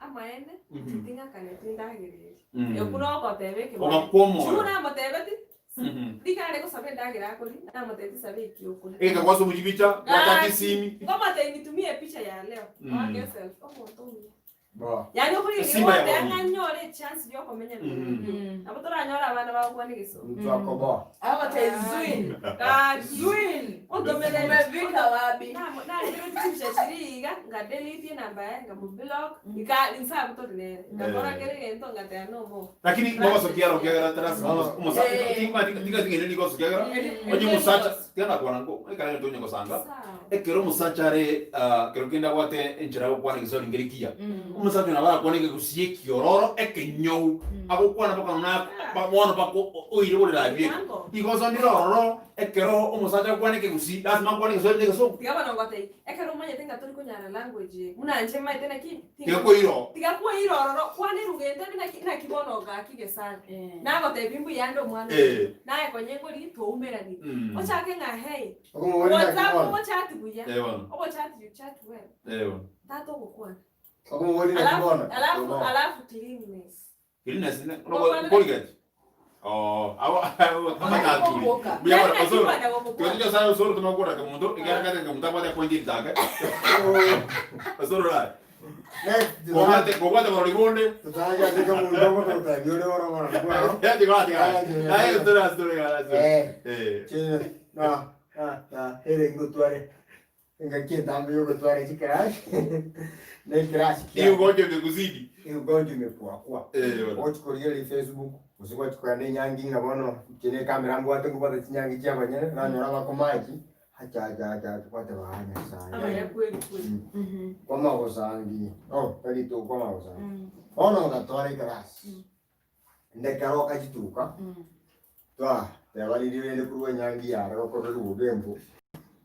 amaene Mhm. ting'akaneti ndagereria Mm. ekuna ogoteba ekemo Ogakwa omoyo. Chu namotebeti Mhm. rikare gosaba endagera akori namotebeti saba ekiokori Egeka kwasa omochibicha, gwataka esimi. ngomotebia nitumie picha ya leo Mm. Wake self omonto omuya Bo. yani Simba ya okorigoteba boni. ng'a nyore echance yokomenya Mhm. nabo toranyora abana bagokwana egesomo Mtu akoboa. nachibicha chiri iga ngadelete enamba yaye ngamublock ika insabu tori nere ngakora kere gento ngateba no more Lakini ngogosokia rokiagera tarasi omosacha tinga tinga tinga nini gosokiagera onye omosacha tiga nakwana ngo ekara ntonye gosanga Sawa. ekero omosacha are ah, kero kende abwate enchera gokwana egesori ngeri kiya omosacha nabo arakwana egegusia ekiororo ekenyou agokwana mpaka na bono mpaka oire borera bieka Kiwango. igoso ndire ororo ekero omosacha akwane ekegusi lazima akwane egesori na egesongo tiga bono ngotei ekero omanyete ng'a tori konyara language eye buna inche maete naki tiga koiro tiga kwairororo kwana erugente naki naki bono gaki gesana nagotebia mbuya omwana Eh. naye konye ngori twaumerani Mm. ochake ng'a hey Okomorira whatsapp kibona. obochati buya Eh, bono obochati you chat well Eh, bono tata ogokwana Okomorira alafu kibona. alafu alafu cleanness Cleanness ne korigati oh awo awo amatatu buya Yaani bono osoro nakibona gokokwana. Tuwatija sana osoro tumakura ke mundu ikara kate ke mundu akwate pointi itake osoro la Next. kogwate kogwate borori bonde Tutaja andika mundu ogototabia ore orogora kwa. ya tiga tiga ayo osoro osoro gara osoro Eh. eh Chino. Na na na here ngotware. Engaki entambe yogotwara chicrush, na ecrush Hii kiane. ugonjwa imekuzidi. Hii ugonjwa imekuakua. Eh, bwana. Ogochi korigereria Facebook, gose gwachi kogenda enyangi ng'a bono inche ne ecamera mbwate nkobwata chinyangi chia abanyene, nanyora bakomachi, acha acha acha acha gwateba aa Nyasaye. Amaya kweli kweli. Kwamagosangi, oh, tari rituko kwamagosangi. Bono ngatwara ecrush, ndekero okachituka, twatebaniri rende korwa enyangi yare gokorwa rigogembo,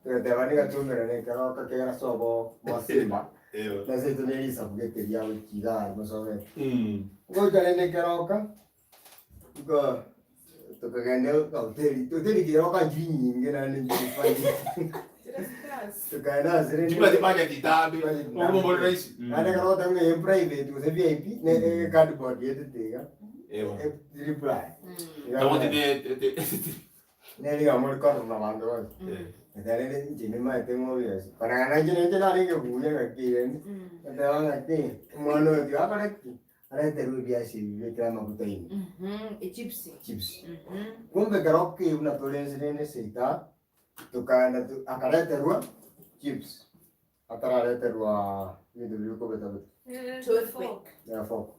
togateba niga toumerane ekero okakegera sobo mwa Simba, Eyo. na seito ne risabu gete ria gochia iga aria mosomete. Mm. Ngocha rende ekero oka, nko tokagenda hoteli, hoteli keroka nchiri nyinge naende nchiri funny. Tukaenda ase rende Chibati budget itabe. Budget Ogomo ntambe. bore rahisi. Naende ekero ogoteba ng'a eye private gose VIP, ne e cardboard yetete iga, Eyo. e reply. Iga Tawati ne te te. nere iga more korora na abanto bonsi. Eh. Ekero rende inche nimaete ng'a obvious, korora nainche nainche narenge buya ng'aki rende, ngateba ng'aki, omwana oyo tiga akore ki? Areterwe ebiasi ebi bibekire amaguta ime, Echips. chips. Kumbe ekero ki buna tore inse rende seita, Tokaenda to akareterwa chips, atarareterwa ebinto biria bikobetabeta, Toothpick. ya fork.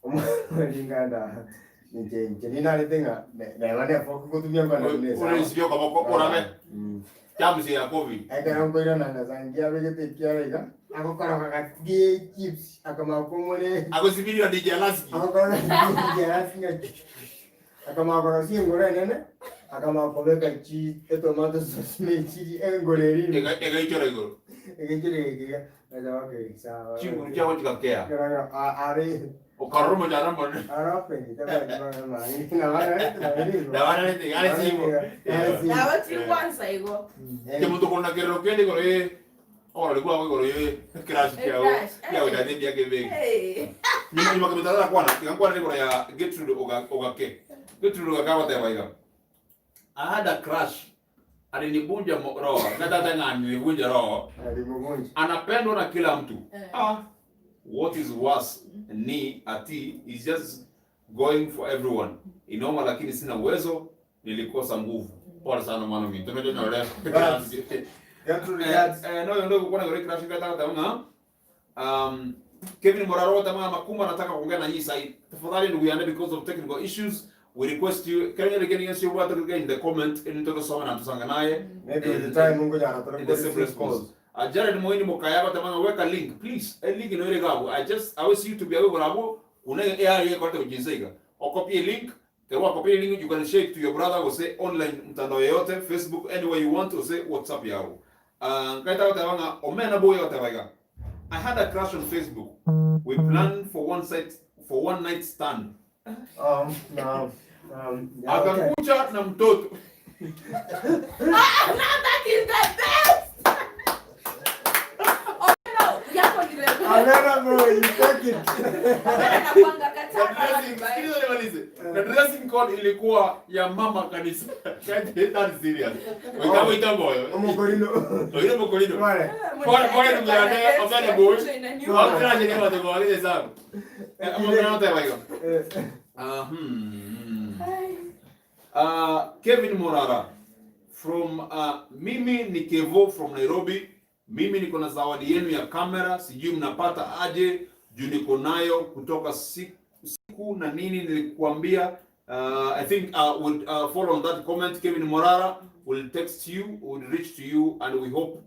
Omwana ringanda inche inche ninarete ng'a ne- neba ne fork ngotumia nkone buna esawa. Ore okoboko orabe. Mm. Chamusi ya covid. Ekero nkoirana ngasangia abegete ekiara iga, agokoroga gati ye chips, akamanya komore Agosibiria DJ Alaski. agokoroga gati ng'a Akamanya korosia engoro enene, akamanya kobeka chi etomato sauce ne chiri engoro eria ime. Ega- Egaichora igoro. Egaichora egekiga, agacha okay sawa. Chinguru chiabo chigakea. Ekero a- are Okarora omochando omonene. aropenete abana bane nabararete nabere igo. Nabararete, are sibo. Are sibo. Nabo chikwansa igo. Kemonto korona kerero kende igoro ye orore kwabo igoro ye crush kiao Crush, eh. kiagochaka ebiaka ebenge. Hey. Nyuma nyuma kemonto atarakwana tiga nkwane igoro ya Gertrude Oga- Ogake. Gertrude Ogake agoteba iga I had a crush alinivunja mo- roho na tata ng'a alinivunja roho Alimuvunja. anapendwa na kila mtu Eh. ah, what is worse ni ati is just going for everyone inoma lakini sina uwezo nilikosa nguvu pole sana mwana minto nonyore Gertrude Yats. Eh, no ndo gukwana gore crash kata kata nga um Kevin Moraro tama Makumba nataka kuongea na nyinyi sasa tafadhali ndugu yangu because of technical issues we request you can you again yes you want to get in the comment in toto soma na tusanga naye Maybe with the time Mungu jana in the same response. Jared Moini Mokayaba tamanga weka link please. A link ino ile gabo. I just I was you to be able bravo. Una AI yeko hata kujinzega. Okopie link. Terwa copy link you can share it to your brother or say online mtandao yoyote Facebook anywhere you want or say WhatsApp yao. Kaita tamanga omena boy otabaiga. I had a crush on Facebook. We planned for one site for one night stand. No, yeah, okay. Akakucha na mtoto. That is the best. Oh no, yako ni level. Another bro, you take it. Wewe nakuanga Na kataka dressing, sikiliza nimalize. Na dressing code ilikuwa ya mama kanisa. That is serious. Witabo itambo. Omokorino. Oyo mokolino. Wale. Pole pole ndugu yake, omena boy. Wakra je kama tuko wale zangu. Eh, omena nota hiyo. Eh, Ah, Kevin Morara from mimi ni Kevo from Nairobi. Mimi niko na zawadi yenu ya kamera, sijui mnapata aje juu niko nayo kutoka siku, siku na nini nilikuambia. I think we'll follow on that comment. Kevin Morara will text you, will reach to you and we hope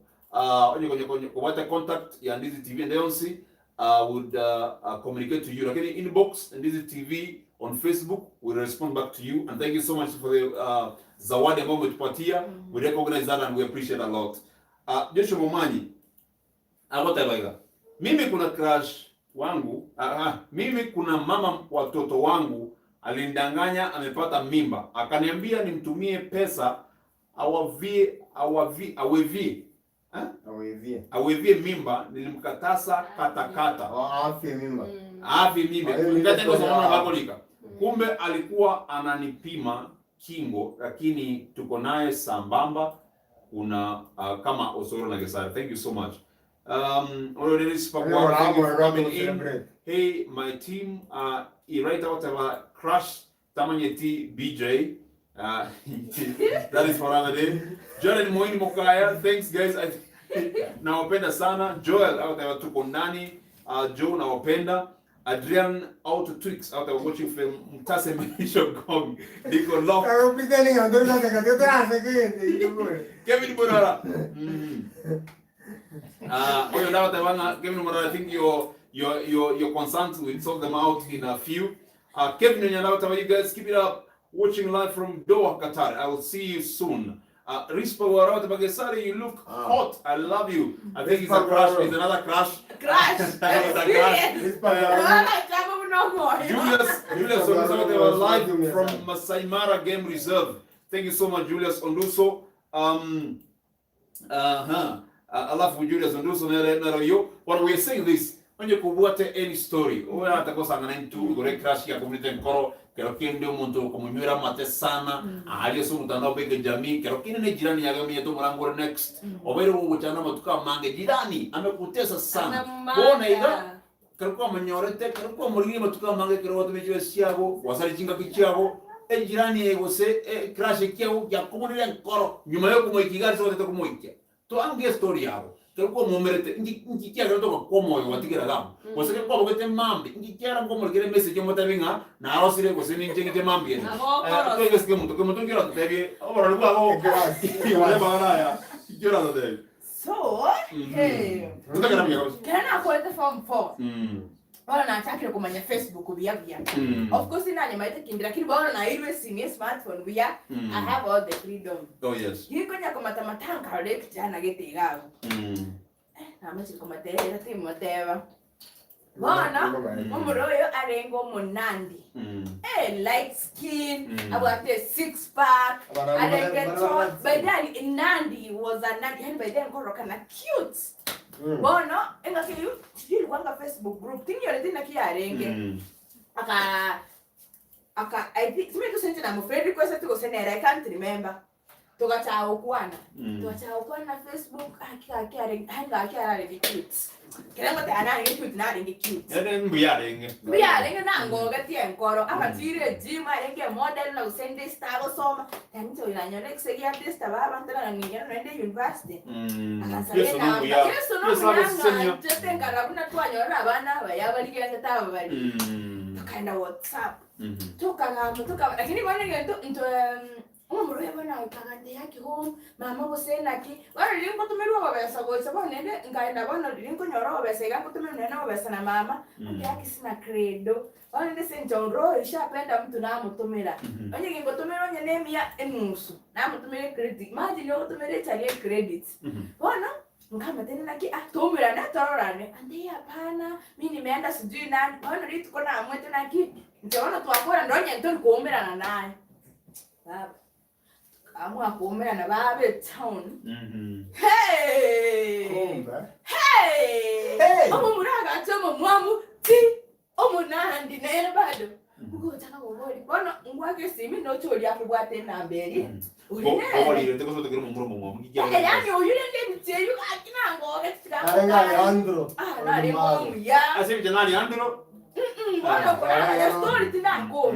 onye kwenye kwenye kupata contact ya Ndizi TV and Deyonce would communicate to you. Lakini inbox Ndizi TV on Facebook will respond back to you and thank you so much for the zawadi ambayo umetupatia. We recognize that and we appreciate a lot. Joshua Momanyi akotebaiga mimi kuna crush wangu mimi kuna mama watoto wangu alinidanganya amepata mimba akaniambia nimtumie pesa awavie awavie awevie eh? Awevie. awevie mimba nilimkatasa katakata Oh, afye mimba. avi mimba Ah, hiyo ni Nikataka ile kusoma ya- Katolika. Kumbe alikuwa ananipima kingo, lakini tuko naye sambamba kuna kama Osoro na Gesare. Thank you so much. Honorary Pakwa, thank you for coming in. Hey, my team, i write out our crush Tamanyeti BJ. Ah, that is for another day. Joel Moini Mokaya, thanks guys. I nawapenda sana. Joel out there tuko ndani. Joe nawapenda. Adrian out Twix out there watching film Mtase Maisha Gong. Niko lock. Kevin Morara. Oyo ndawa tabanga Kevin Morara, I think your concerns will solve them out in a few. Kevin Onyandawa Taba, you guys keep it up. Watching live from Doha, Qatar. I will see you soon. Rispa Warawa Tabagesari, you look hot. I love you. I think it's a Rispa crush. Warawa. It's another crush. Crush. It's a crush. Rispa Warawa. Julius Onduso, they were live from Masai Mara Game Reserve. Thank you so much, Julius Onduso. Alafu Julius Onduso nere nere yo. What we are saying this, onye kubwate any story. Oya atakosa ngana ntu gore crush ya community nkoro. Kero kende omuntu kumunywera mate sana. Ahali so mutandao bege jamii. Kero kende ne jirani yake mwenye to murango next. Obere uguchana matuka mange jirani amekutesa sana. Bona iga kero kwa manyorete kero kwa murigi matuka mange kero watu mechiwe siago wasali chinga kichiago e jirani e gose e crash kiago ya kumunire nkoro nyuma yo kumoikiga so tete kumoikia to ange story yabo kero kwa mumerete ngi ngi kia kero to kwa moyo watigera gamo gose ke kwa bogete mambi ngi kia rango murigire message motabinga na arosire gose ninje ngite mambi ene Nabo eh ke ke mutu kero tebie obora rwa go Class. Ule bana ya kero tebie So, hey. Tutakana mya kabisa Kera nakorete form 4. Bono nachakire kumanya Facebook buya buya. Of course inanyamaite kindi lakini bono nairwe simu ya smartphone buya. I have all the freedom. Oh yes. Gikonya komatamatanga karore kijana gete igago. Namachire komatera timoteba. Bono omuro oyo arenge omonandi. Eh, light skin, abwate six pack, arenge tall. By then Nandi was a Nandi, yani by then koroka na cute. Bono engaki sijui ilikuwanga Facebook group tinyorete naki yarenge. Aka aka I think sime tusente na friend request tugosenera I can't remember. Tugachaukwana. Tugachaukwana na Facebook akira cute. Kera ngote ana cute na arenge cute. Ene mbuya renge. Mbuya arenge nangoga tie nkoro akatire gym arenge model na usende star gosoma. Tanito inanyona kusegia testa baba ntana ngingena nende university. Yesu no mbuya. Yesu no mbuya. Tete nkarabuna twanyora abana bayabaligenda taba bali. Tukaenda WhatsApp. Tukagamba tukaba lakini bwana ngento nto umruhe bwana ikagande yake home mama gusenaki bwana ringo tumerwa babesa gocha bwana nende ngaenda bwana ringo nyoro babesa iga kutumerwa nene babesa na mama yake sina credo bwana nende senjo ishapenda mtu namutumira onye ngingo tumira onye nemia enusu namutumire credit imagine yo kutumira chali credit bwana nkama tena naki ah tumira na tororane ande hapana mimi nimeenda sijui nani bwana rituko na amwete naki ntiona twakora ndonye ntoni kuumirana naye baba amwa kuumirana babe town. Hey! Kumbe. Hey! Hey! Omo muraga ati omo mwamu ti omo nandi naye bado. Ugotaka kubori. Bono ngwake simi nochori akubwate namba eri. Oborire teko sote kero mumuro mumwa. Yani uyu nende mteyu akina ngoge tika. Arenga Leandro. Ah, na rengo ya. Ase bijana Leandro. Bono kuna story tinango.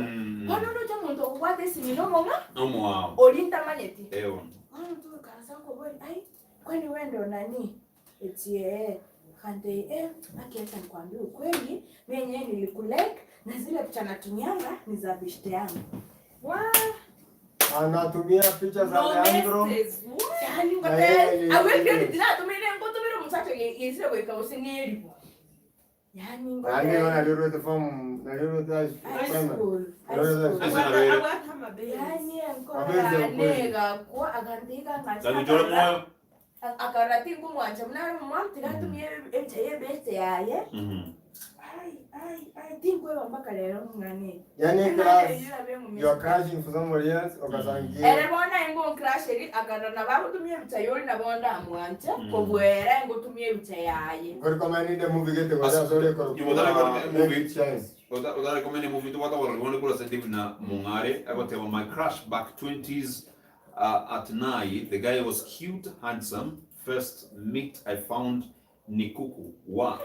Bono nocho muntu okubwate simi nomonga Omo olinta manyeti. Ewo. Bono tu kaza kubori. Ai, kwani wewe ndo nani? Eti eh kante akiacha nikwambie ukweli, mimi yenyewe nilikulike na zile picha natumianga ni za bishte yangu. Wa Anatumia picha za no Leandro. messages. Yani Na yeye ngote awe credit natumire ngotumire musacho yesire kuika usiniripo. Yani Nani ngote wana form nalirute high primary. school. High Nalirute school. Ese na bere. Abwata amabezi. Yani Mabezi ya nkora ukweli. nega kwa akandika Dadu jore moyo. Akarati ngumwanja mnaro mwamti gatumie ebicha yebeste yaye. Ai ai ai tingwe mpaka lero ngani. Yani class you are crashing for somebody else ukasangia. Ere bona ingo crash eri akarana bagutumie ebicha yori nabonda amwancha kobwera ingo tumie ebicha yaye. Ngori kama ni the movie gete kwa sore kwa. You wotara kwa movie. Chance. Oda recommend movie to wata wala kula sendiv na mungare. Akotema my crush back 20s at night. The guy was cute, handsome. First meet I found Nikuku. Wa.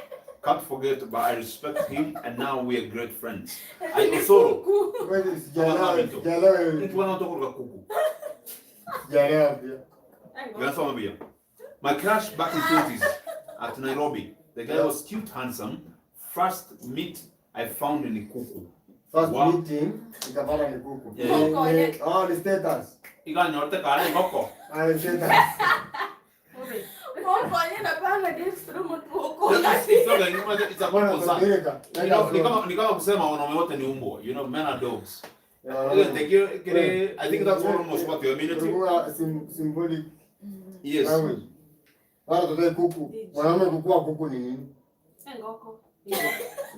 Can't forget but I respect him and now we are great friends. Aye Osoro, Kweli sijaelewa, Abana sijaelewa inki bono tokoroka kuku? sijaelewa pia. Gasoma buya. My crush back in 20s at Nairobi. The guy was cute, handsome. First meet I found in kuku. First Wow. meeting nikapata ni kuku. Yeah. Ni- ni- Oh, ni status. Iganyorete kare engoko. Ah, ni status. Mokonye na panga distro mutuko. It's not like- it's a Bwana concern. kumbirika. You know, ni kama ni kama kusema wanaume wote ni umbwa. You know, men are dogs. Yeah. I think that's almost what your immunity. Kulikuwa symbolic Yes. language. Bwana tutoe kuku. Mwanaume kukua kuku ni nini? Engoko.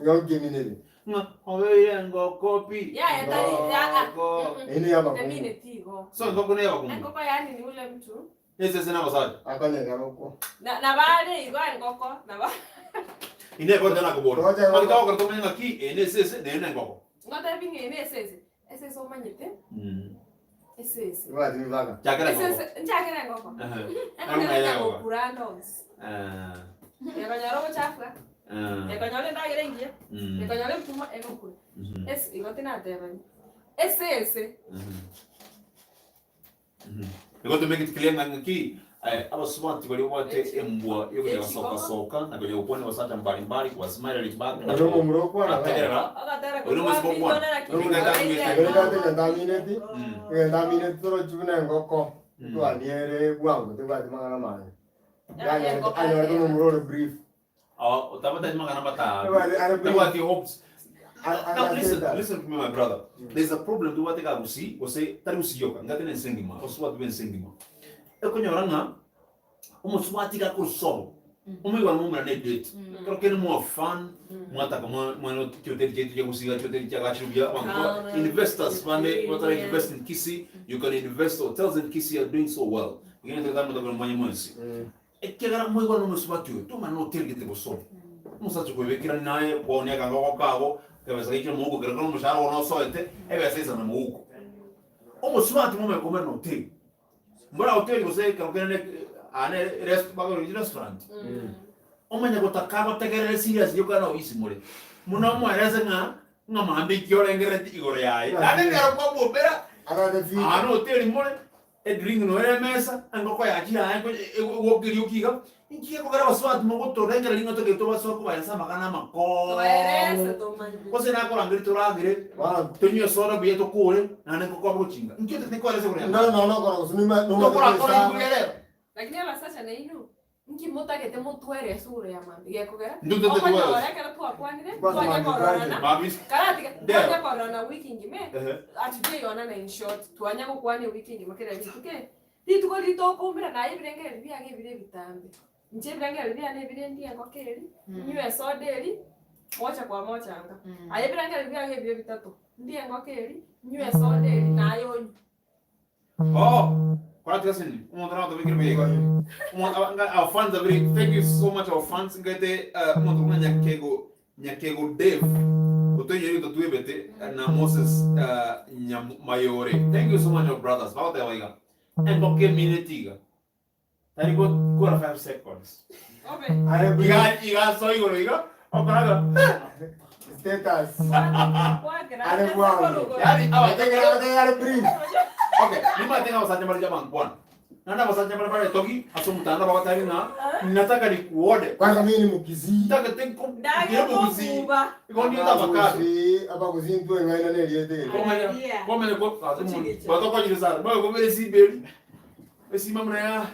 Yonke ni nini? Nga, obeire ngoko pi. Ya, ya, tari- ya, ah. Ngoko. Ini hapa Nami kuku. ni tigo. So ngoko ne yabakungu. Engoko yani ni ule mtu. Ese sena basaja. Akanya karoko. Na na bale igo engoko na ba. Ine ko tena kubona. Ngoja, ngoja. Akitawa karto menga ki ene sese ne ene ngoko. Ngote binge ene esese. Esese omanyete. Esese. Iwa timivaka. Chakera ngoko. Esese nchakera engoko. Eh. Engoko Engoko. ngokura nonse. Eh. Ekonyora obochafua. Eh. Ekonyora endagera engiya. Mm. Ekonyora ebituma egokura. Mhm. Ese igo tinatebani. Esese. Mhm. Mhm. We got to make it clear ng'a ki abasubati bari bwate embwa yo kujya soka soka na kujya upone wasacha mbalimbali kwa smile at back na Olomo murokwa na. ategerera Ogatera Oyo nomwesi gokwana. Ngenda ndamineti. Mm. Ngenda mineti toro chuna ngoko. Mm. Twaniere bwangu tibwati mangana mane. Yani anyore no murore brief. Oh, utabata mangana mata. Ari ari brief. Tabati hopes. Ari- Now ari listen, status. listen to me my brother. There's a problem to what ka gusi, gose tari gusiyoka, ngate nensengima, osubati bensengima. Ekonyora nga omusubati ka kusobo. Omuyigwa mumura ne date. Kero kene more fun, mwataka mwana kyoteri chetu kyakusiga kyoteri kyakachirubya abantu investors bande what are invest in Kisii, you can invest hotels in Kisii are doing so well. Ngene tata mutaka mwanya mwensi. Ekegera mwigwa nomusubati oyo, tuma no hotel gete gusobo. Omusacha kwebekera naye kwaonia kangoko kago kebesa gikira muhuko kero kero omushahara wono osoete ebesa isana muhuko omusubati mumekomera na hoteli mbora hoteli gose kero kene ane rest bago restaurant omanya gotaka gotegerere serious yokana oisimore muno mwerese ng'a ng'a mambe kiorengerete igoro yaye ane kero kwamumbera Ara the ano hoteli more edrink noere mesa engoko yakira gokiria okiga inkiga kogera basubati mogotorengera ring'o togeto basoa kobaeresa amagana amakoo Toerese tomanye. gose nakorangeri toragere Bwana tonywe soda buya tokore nane ngoko agocinga inkio tetekorese ndo korea no no koro kusumima no tokorakora ikuria rero Lakini abasacha nainu nkimotagete motwere esuguru ya mambi gekogera Ndu tete tuwerese. okonyora ekero twakwanire Kwanza twanya mambi kororana Mabis. karatika Ndeo. twanya kororana wiki ngime Ehe. atujeyonana in short twanya gokwana ewiki ngima kera rituke rituko ritokumbira naye ebirengeri biage ebire ebitambe inche ebirengeri biane ebire ndie engoko eri nywe esoda eri mocha kwa mochanga aye ebirengeri biage ebire bitato ndie engoko eri nywe esoda eri naye onywe Oh, kwaratika sini. Umuntu nawe bigega. Umuntu our fans are very thank you so much our fans ngete umuntu kuna nyakego nyakego Dave. Utonye rito tuwebete na Moses Nyamayore. Thank you so much our brothers. Bawo waiga. Engoke minute iga. Tari go kora 5 seconds. obe Ari brief Iga iga so igoro iga. Okoraga. status. Kwakera Ari bwangu. Yani Abategera ari brief. Okay, nimatenga basajja bali jaman bwana. Nanda basajja bali bali toki asomutanda bakatari na nataka nikuone. Kwanza mimi ni mukizii. Nataka tenko ngiye ndagekokuba Ikondi avocado. Abakuzi abakuzi ntu engaina neliete. Komenya komenya ko azimu batoko jiri sara. Bayo komere si beri. Esi mamna ya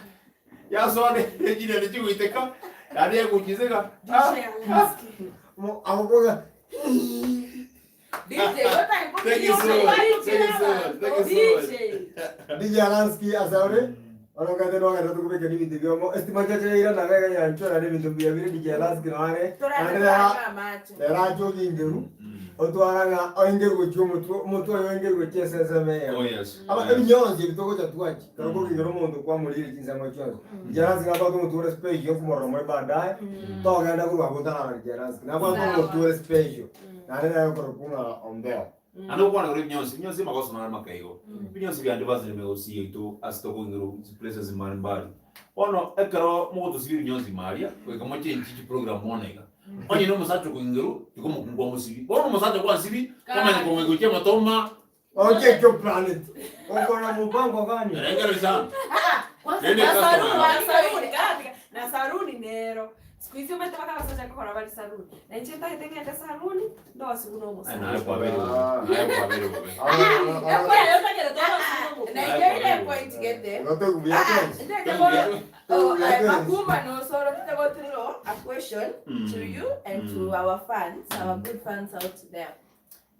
ya sone ejine ni chiguiteka. Yari ekuchizeka. Ah, Mo abakoga DJ, what I Thank you so much. Thank you so much. Thank you so much. DJ DJ Alansky asaure. Onokate no ngara tukubeke ni bintu byomo. Estima chache ira na vega ya nchora ni bintu bya biri DJ Alansky no are. Andera era chogi ingeru. Otwara nga oingeru gochio mutu mutu oingeru gochio seseme. Oh yes. Aba ebinyonzi ebitoko cha tuachi. Karoko kingero omonto kwamurire chinsemo chionsi. DJ Alansky nabwate omotu ore special okumorora more baadaye. Togenda korwa gotana na DJ Alansky. Nabwate omotu ore special. Nare nayo korokuna ombeo. Anokwana kuri binyonsi, binyonsi makoso na makaigo. Binyonsi byandi bazirime gosiyo itu asitoko places mbalimbali. Ono ekero mogotusibira binyonsi maria, kweka moche nchichi program onega. Onye na omosacha okogingerwa, tiga omokungu amosibi. Bono omosacha gwansibi, kwamanya kong'aika gochia amatoma, Oche ekio planet. Uko na mupango gani? Erengero sana. Kwanza Nende Na customer. saruni, na saruni, katika, na saruni nero. Siku hizi omanyete mpaka abasacha nkokora bare saruni. Na inche ntagete ng'ende saruni, ndosiwu na Ai, omosacha. naye kwabere bobe. Naye kwabere bobe. Oyo otagete twarosiwu na omokungu. Na inche ile point gete. Totokubia Ah, Makumba no soro tutagotulo a question to you and to our fans, our good fans out there.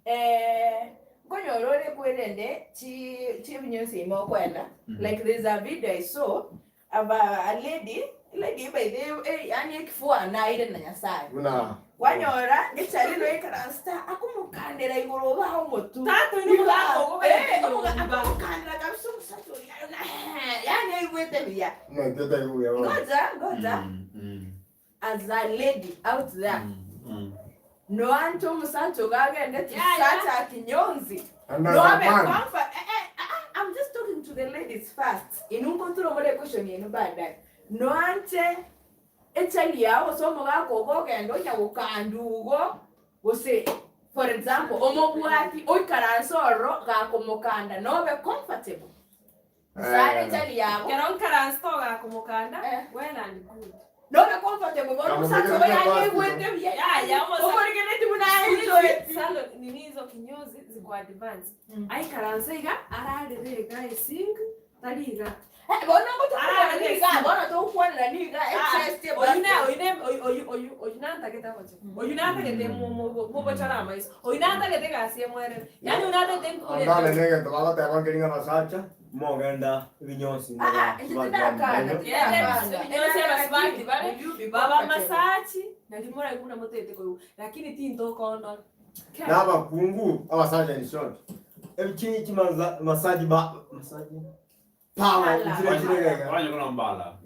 Eh, nkonyorore kwerende chi chi news imokwenda. Like there's a video I saw of a lady, lady by the eh, yani kifua na ile na nyasaye. Buna. Wanyora echariro ekaransta akumukandira iguru obaho omotu. Tata oino omogaka ogo Eh, bagete omuga- nyomba. akumukandira kabisa omusacha oyo, yani aigwete buya. No, totokubia. Ngoja, ngoja. As a lady out there, no anto omusacha ogagende to Yeah, yeah. such a kinyonzi. And No as a abe man. comfort. Eh, eh, ah, ah, I'm just talking to the ladies first. Inunkonturo more question yenu baadaye. No ante echali yao so omogaka ogo ogenda onya gokandugo gose for example omobwati oikaranse ororo gakomokanda nobe comfortable. Sare echali yabo. Kero nkaranse togakomokanda, Eh. well and good. Nobe comfortable bono omusacha ogo yaigwete buya. Ya, ya, omosa- Okorekereti buna Siku hizi aenjoyeti. salon nini hizo kinyozi ziko advance. Aikaranse iga ararere iga esink tari iga. Eh, bono ngotukwana niga, bono tokukwanera niga, exercise Oyu na oyu ne oyu oyu oyu oyu nantagete agocha. Oyu nantagete mobochora amaiso. Oyu nantagete egasi emwerere. Yaani oyu nantagete Andale nkore. nege tobagoteba nkeringa abasacha. Mogenda vinyosi. Ah, ah, na- Ebinyosi abasubati bare baba masachi nari moraiguna motete koigwa lakini tintokondora. N'abakungu abasacha in short. Ebichi chimanza masaji ba masaji. Power Ala. chire chire gega. Kwanya kuna mbala.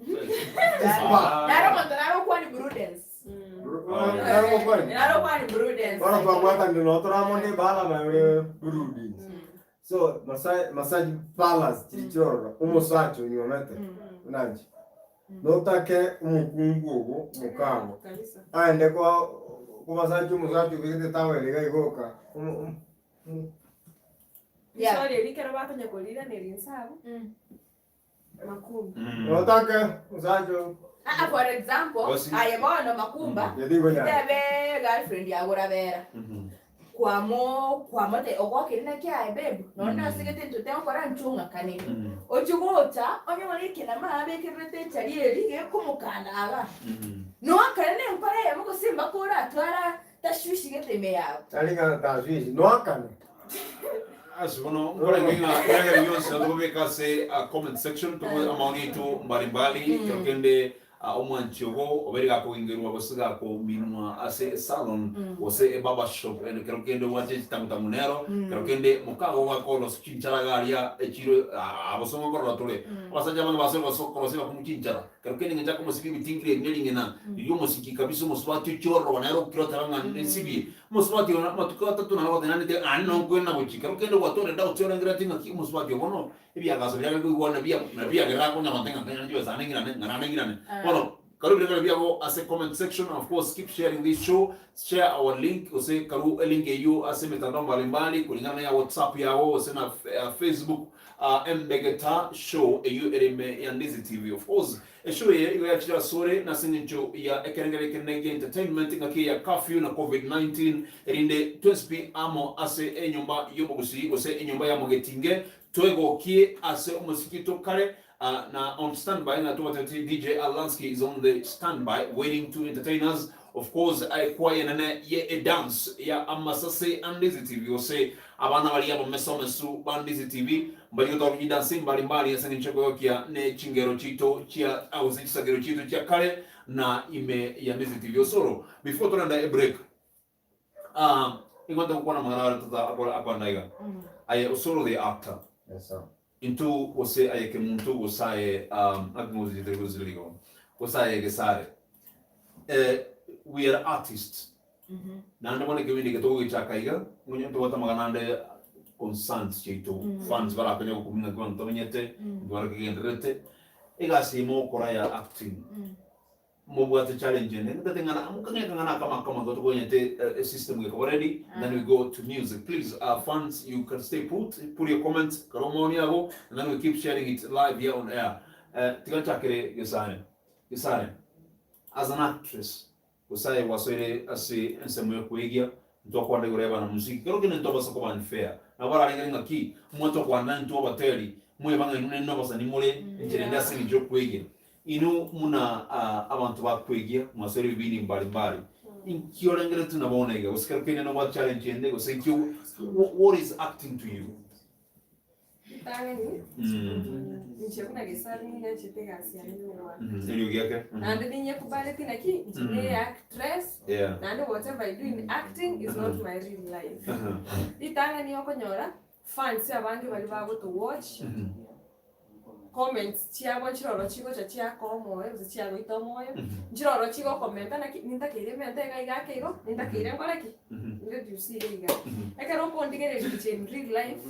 Spa. Naro monto naro kwani prudence. Naro kwani. Naro kwani prudence. Bono twabwata ndi no turamonde bala mayore burudi. So masaji masaji palace chirichorora Omusacha onyuomete. Unanchi. Notake omukungu ogo mukango. Kabisa. Aende kwa kubasacha omusacha obegete tawel iga igoka. Yeah. Sorry, erikero bakonya korira neri nsabu. Makumi. Notake omusacha Ah, ah, for example, Osi. aye bono makumba. yethigo nyara. Tebe girlfriend yagura bera. Kwamo kwamo te ogokire na kya babe. Nona sigete ntute nkora nchunga kanini. Ochigocha onye wali kina mabe kirete chali eri gekumukanda aga. No akane ne nkora ya mugo simba kura atwara tashwishigete me yawe. Taringa tazwizi noakane. Asi bono nkora nginga nginga yonse natubeka se a comment section tuko amaoni yetu mbalimbali kero omwanchi ogo obere gakogingerwa gose gakominwa ase salon gose e barber shop ene kero kende wache chitangutangu nero kero kende mokago gakorosa chinchara garia echiro abosongo korora tore abasacha abange basore korosia bakumuchinchara kero kende ng'encha komosiki ebitingire ebinya ring'ina riria omosiki kabisa omosubati ochiororoba nere okiroteba ng'a nesibie omosubati ona matuko atatu naro gotenanete ani nokwena gochi kero kende gwatore doubts orengere ati ng'aki omosubati obono ebiagaso biria koigwa nabia nabiagerera konya gote ng'a ng'a chibesa neng'irane ng'ana neng'irane bono karu birekare biago ase comment section. Of course keep sharing this show, share our link ose karu link eyo ase mitandao mbalimbali kulingana na ya WhatsApp yao ose na Facebook, Embegeta show eyo erime ya Ndizi TV. Of course eshow ye igo yachira sore na sing'encho ya ekerengere kenege entertainment ng'aki ya curfew na COVID-19 erinde twespi amo ase enyomba yobogusi gose enyomba ya mogetinge twegokie ase omosikito kare na on standby na tubatati DJ Alansky is on the standby waiting to entertain us. Of course aikwaye nene ye e dance ya amasase Andizi TV ose abana bali abo meso mesu ba Andizi TV mbali gotoka dance mbali mbali ase ncheko yokia ne chingero chito chia au se chisagero chito chia kale na ime ya Andizi TV osoro before tunaenda a break ingwanda kukwana mangana tuta akwa akwa naiga aye osoro the actor. Yes sir. Into wose aye ke muntu wosaye agnozitego ziligo wosaye gesare we are artists nande mone kebindi ke togo gichaka iga ngonye to maganande concerns chitu fans bara kwenye kuminga kwa ntomenyete ndwara kigenderete igasi mo kora ya acting. Mobwate challenge ende ntete ng'ana mokang'e akang'ana akamo akamo igo tokonyete eh, system gekoba ready then we go to music please uh, fans you can stay put put your comments kara maoni ago and then we keep sharing it live here on air uh, tiga nchakere gesare gesare as an actress gose aye gwasoire ase ensemo yokweigia ntwakwana igoro y'abana muziki kero kende ntobasa koba unfair nabo bararengere ng'aki mwatokwana intwe abateri mweba ng'a inwe nainwe abasani more enchera ende ase eng'encho yokweigia Inwe buna abanto bakwegia, mwasoire ebibindi mbari mbari, inki orengereretie buna bono iga? Gose kero kende nobwate challenge ende, gose inki what is acting to you? Ritang'ani, inche buna Gesare ninyanchete egasi yane ya ogoaka. Eriogi ake. Naende ninyekubareti naki, inche ne actress, naende whatever I do in acting is not my real life. Ritang'ani okonyora, fans abange baria bagoto watch, comments chiabo nchiroro chigocha chiakoa omoyo gose chiagoita omoyo, nchiroro chigokomenta naki nintakeire emente iga iga ake igo, nintakeire nkore ki? Introduce iga iga. Ekero okondigereria inche in real life,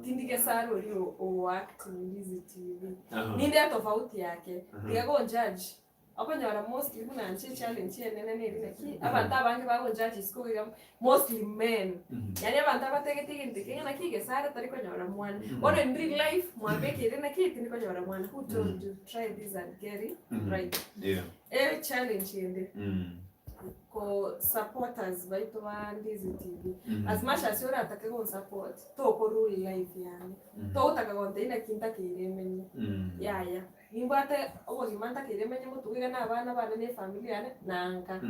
tindi gesare oria o act Ndizi TV. Ninde etofauti yake, tiga go judge. Okonyora mostly buna inche challenge enene neri naki, abanto abange bagonjudge isiko iga mostly men, yaani abanto abategete egento eke ng'a naki gesare tari konyora mwana. Bono in real life mwabekeire naki tindi konyora mwana, who told you try this and get it right. Yeah. E challenge ende, ko supporters baito ba Ndizi TV, as much as oratake gonsupport, toko rule life yane, togotaka gontebia naki ntakeire emenye, yaya. Nimbwate obogima ntakeire menye motuko iga na abana bane na efamiri yane na nka.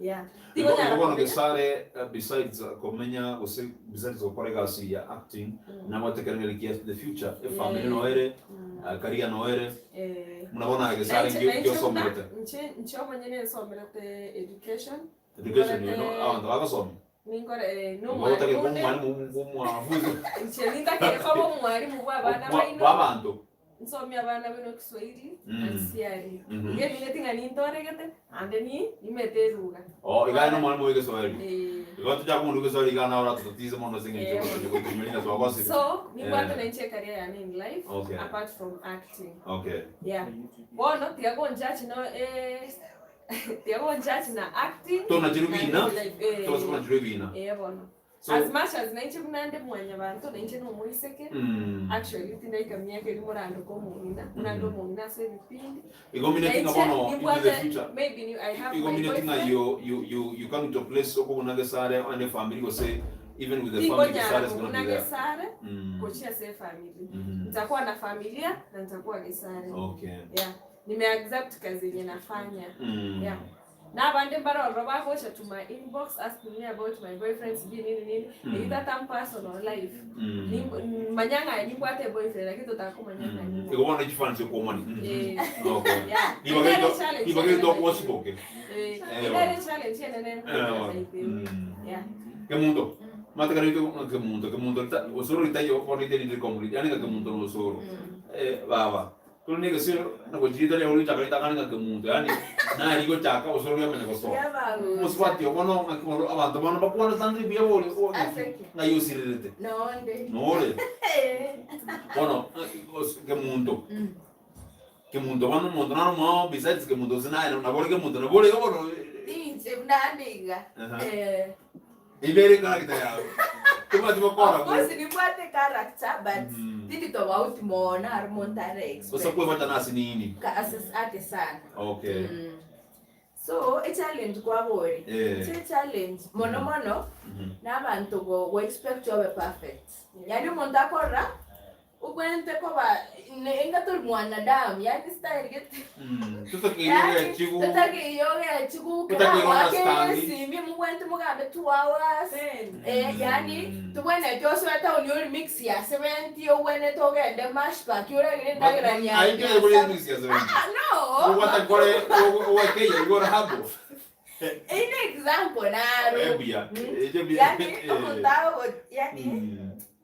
Yeah. Igo Tigonyara igo bono komenya. Gesare eh, besides komenya gose besides gokora egasi ya acting nabwate ekerengerio kia the future efamiri Yeah. noere eh, career noere Eh. buna bono aye Na Gesare inche nkio na nkio inche buna osomerete inche inche omonyene nsomerete education. education Nkorete eno abanto bagosoma ninkore eh, Igo otagete nomwalimu onde. omwalimu bw'omwabuzi Inche nintakere koba omwalimu bwa abana bwa baino. bw'abanto Nsomie abana baino Kiswahili na Kisiari. Iga emineti ng'a nintoregete, naende ni nimete eruga. Oh, iga aye nomwalimu bwa Egeswahili. Eh. Igo tochaka omonto bwa Egeswahili iga naye oratotatize mono ase eng'encho Eh. ogotonya gotunywa rina twagosire. So, nimbwate Eh. na inche ecareer yane in life, Okay. apart from acting. Okay. Yeah. Bono tiga gonjudge no eh, tiga gonjudge na acting. Tonachire na ebina, real life. Eh. tobasa konachirwa ebina. Eh, bono. So, As much as nainche buna nde mwanyabanto, nainche nomoiseke, mm, actually tindaika miaka eria morandoke omong'ina, buna nde omong'ina ase ebipindi. igo mineti ng'a Nainche bono into the nimbwate future. maybe ni I have Igo my mineti ng'a boyfriend, you, you, you, you come to a place okobuna gesare onye family gose even with the family tingonyara gesare is gonna kobuna be there. gesare Mm. gochia ase efamily. Mhm. Nitakuwa na familia na nitakuwa gesare. Okay. Yeah. Nimeaccept kazi yenye nafanya. Mm. Yeah. Na abande mbare ororo bagocha to my inbox asking me about my boyfriend sijui nini nini. Mm. Eri tata personal life. Mm. Manya ng'a nimbwate boyfriend lakini totaka komanya ng'a Mm. ning'o. Igo bono chifansi okwomani. Mhm. Eh. Okay. Yeah. Ibageito Inere challenge ibageito enene. okwosiboke. Eh, Eh, inere challenge enene Eh, nkoigwa. mm. Yeah. Kemunto. Mate kare ito kemunto kemunto ta osoro ritayo bono ite riri komuri yani nga kemunto no osoro. Eh baba. Koro ne gesero na gochirita ne ori chaka ritang'ani nga kemunto yani nari gochaka osoro yamanya gosoa. Omosubati obo no ng'aki bono abanto bono bakwana sande buya bori Aseki. ng'ai osirerete. Nonde. Nore. Bono kemunto. Kemunto bono omonto naro omwao besides kemunto gose naye nabo ore kemunto nabo ore iga bono. Inche buna ande iga. Aha. Eh. Ibere character yago. Tobwati gokora Of course nimbwate character but Mhm. tindi tofauti mono aro monto are Gose expect. kwebata ase nini? Ka ase ake sana. Okay. Mm. So echallenge kwabori. Eh. Che challenge mono mono Mhm. na abanto go go expect obe perfect. Yaani omonto akorora Obwenerete koba enga tori mwanadamu, yaani style gete. Totakeire ogechigu. Totakeire ogechigu, Totakeire kera gwakere understanding. esimi mobwenerete mogambe 2 hours. Eh, yaani tobwenereti osoe town ori mix ya 70 obwenerete ogende mash park oragere endagera nya Aye kere kore mix ya 70. Ah, no. Obwata kore owekeire igoro habo. Ine example naro. Eh buya. Eje buya. Yaani omonto ago yaani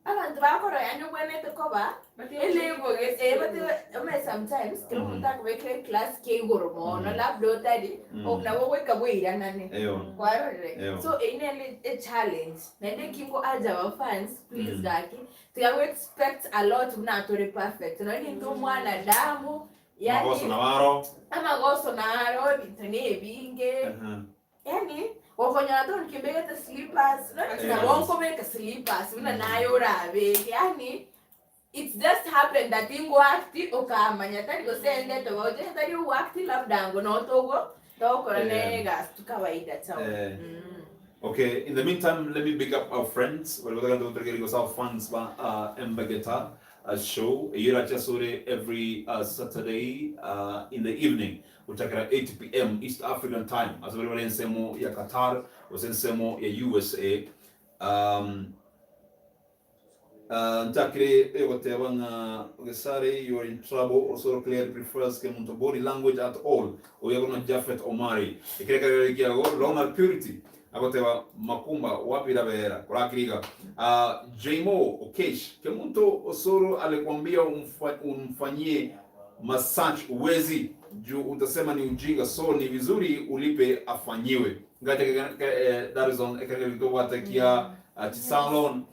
Abanto bakorora yaani obwenerete koba elevel gete eh but omanye sometimes kera omonto akobekera eclass kia igoro mono labda otari nabo ogoika bweiranane kwarorire so eyio nere echallenge naende eki nko urge our fans please gaki tiga go expect a lot buna tore perfect nonye nintwe omwanadamu. Amagoso Yani nabo aro. amagoso naro, ebinto na ebinge. Yaani gokonyora toni kimbegete slippers, nonye nabo nkobeka slippers buna naye orabeke, yaani it's just happened that ingoact okamanya tari gose endete gocha onye tari ogoact labda ango no togo togokora na egasi tu kawaida town. Okay, in the meantime, let me big up our friends. Bari gotaka ntogoterekeria gose our fans ba Embegeta show. Eyio erache asore every Saturday in the evening gochakera 8 pm East African time. Ase baria bare ensemo ya Qatar gose ensemo ya USA. Nchakire egoteba ng'a Gesare you are in trouble Osoro clearly prefers Kemunto body language at all Oyo agoro ng'a Japhet Omari Ekere ekerero ekiago Ronald Purity agoteba Makumba wapi rabera korakire iga Jaymo Okesh Kemunto Osoro alikwambia umfanyie massage uwezi juu utasema ni ujinga so ni vizuri ulipe afanyiwe Ngacha that is on ekerero tobwate kia chisalon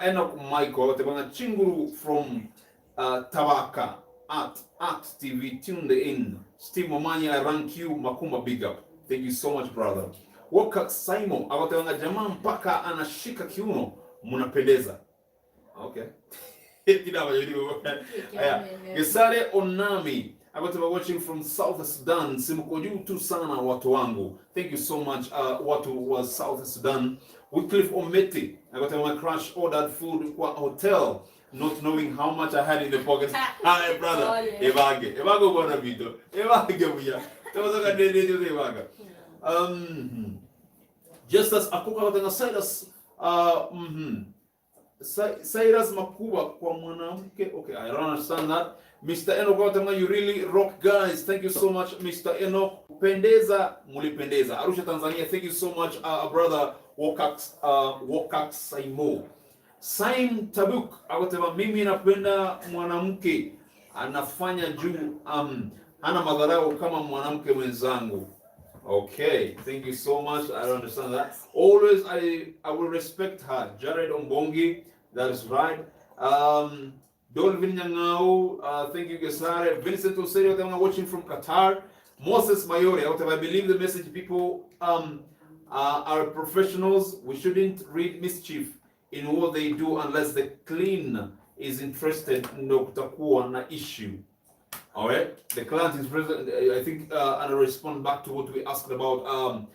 Enock Michael agoteba ng'a chinguru from Tabaka at at TV tuned in Steve Momanyi I rank you Makumba big up thank you so much brother Walker Saimo agoteba ng'a jamaa mpaka anashika kiuno munapendeza okay Aya, Gesare Onami agoteba watching from South Sudan simko juu tu sana watu wangu thank you so much watu wa South Sudan Wycliffe Omete agoteba my crush ordered food kwa hotel not knowing how much I had in the pocket hi brother Oh, yeah. ebange ebange obwana binto ebange buya togosoka nende ebanga Justus Akuka agoteba Cyrus Cyrus Makuba kwa mwanamke okay I don't understand that Mr. Enoch Watanga you really rock guys thank you so much Mr. Enoch pendeza mulipendeza Arusha Tanzania thank you so much brother Wokax Wokax Saimo Saim Tabuk agoteba mimi napenda mwanamke anafanya juu hana madharau kama mwanamke mwenzangu. Okay, thank you so much. I don't understand that. Always I will respect her. Jared Ombongi, that is right. Dolvin Nyang'au, thank you Gesare. Vincent Oserio, I'm watching from Qatar. Moses Mayori, I believe the message people are professionals. We shouldn't read mischief in what they do unless the clean is interested. No kutakuwa na issue. All right, the client is present. I think and I respond back to what we asked about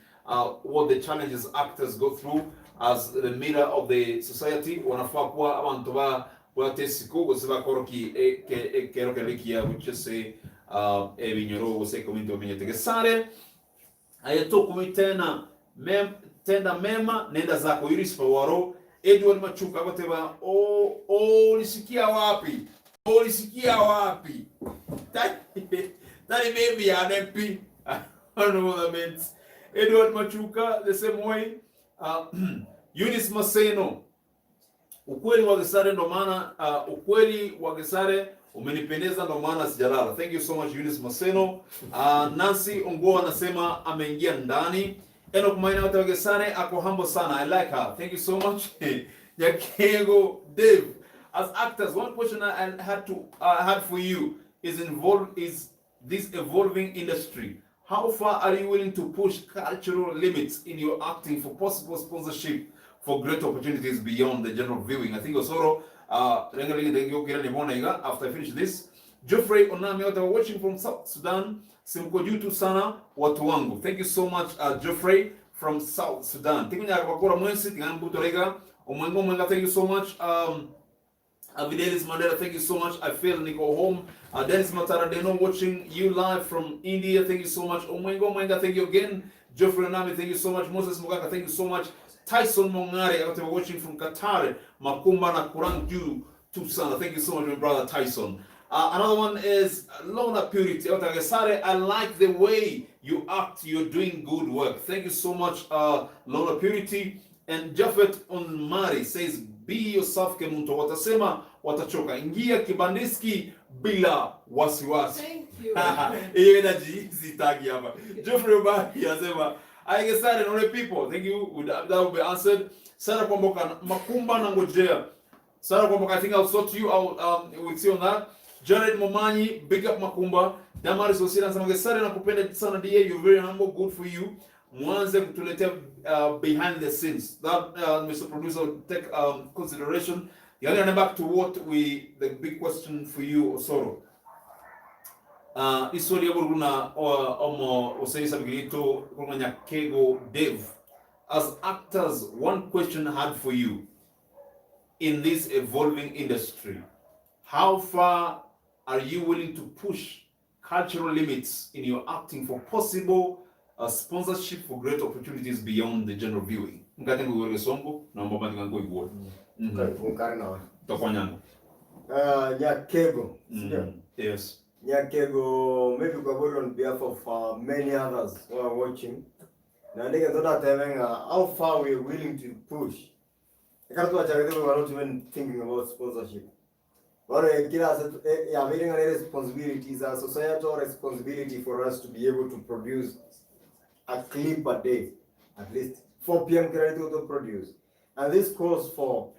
what the challenges actors go through as the mirror of the society. Wanafaa kuwa abantu ba bwate esiko gose bakoroki ekero kere ekiya which is say ebinyoro gose community bamenyete gesare aye tokumi tena mem, tenda mema nenda zako Eunice Pawaro Edward Machuka agoteba o olisikia wapi olisikia wapi tari tari maybe an MP I don't know what that means Edward Machuka the same way Eunice Maseno ukweli wa Gesare ndo maana ukweli wa Gesare umenipendeza ndo maana sijalala. Thank you so much Eunice Maseno. Nancy Ongoa anasema ameingia ndani. Enoch Maina wa Gesare ako humble sana. I like her. Thank you so much. Nyakego Dave. As actors, one question I had for you is involved is this evolving industry. How far are you willing to push cultural limits in your acting for possible sponsorship for great opportunities beyond the general viewing? I think Osoro, after I finish this, Geoffrey Onami, watching from South Sudan, simko juu tu sana watu wangu. Thank you so much Geoffrey from South Sudan. Thank you so much. Videlis Mandela, thank you so much. I feel Nico home. Dennis Matara Deno watching you live from India. Thank you so much. Omwengo Mwenga, thank you again. Geoffrey Onami, thank you so much. Moses Mugaka, thank you so much. Tyson Mongare, watching from Qatar. Makumba na Kurang Ju Tusana. Thank you so much, my brother Tyson. Another one is Lona Purity. I like the way you act. You're doing good work. Thank you so much, Lona Purity. And Japhet Onmari says, be yourself Kemunto. Watasema watachoka. Ingia kibandiski bila wasiwasi. Thank you. Hiyo energy sitaki hapa. Geoffrey Obari anasema, I get started on the people. Thank you. That will be answered. Sarah Kwamboka, Makumba na ngojea. Sarah Kwamboka, I think I'll sort you out. We'll see on that. Jared Momanyi, big up Makumba. Damaris Osira anasema Gesare nakupenda sana dear, you're very humble, good for you. Mwanze kutuletea behind the scenes. That Mr. Producer will take consideration. Yang'ane back to what we the big question for you Osoro. Isori ya buna omo oseisa bigito kurung'a Nyakego Dave. As actors, one question I had for you in this evolving industry. How far are you willing to push cultural limits in your acting for possible sponsorship for great opportunities beyond the general viewing? Nkate ngoigwere egesongo, naomba manye ng'a nkoigwore. Nkare nawe. Tokonyana. Ah, Nyakego, sindio? Yes. Nyakego, maybe kwabori on behalf of many others who are watching. Naende egento ndatebe ng'a how far we are willing to push. Ekero twachagete we were not even thinking about sponsorship. Bono ekero ase yabeire ng'a nere responsibility, is a societal responsibility for us to be able to produce a clip a day, at least 4 p.m. kera rituko to produce. And this calls for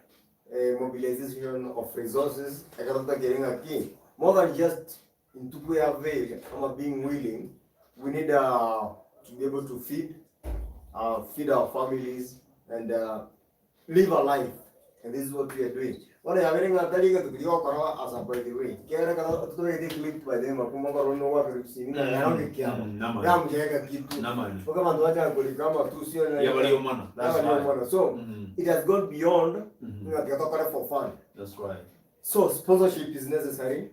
a mobilization of resources ekero totakere ng'a ki, more than just intwe kwe avail ama being willing, we need to be able to feed, feed our families and live a life and this is what we are doing. Bono yabeire ng'a tari egento keria ogokora as a by the way. Ekiagera ekero totobegete eclip by the way makumba nkorora onde ogwakera ebisimi ng'a nere onde kiaba. Namani. Yamucheka kitu. Namani. Mpaka abanto bachaka korika amatusi one. Yabariomana. That's Yabariomana. right. So it has gone beyond ng'a tiga tokore for fun. That's right. So sponsorship is necessary.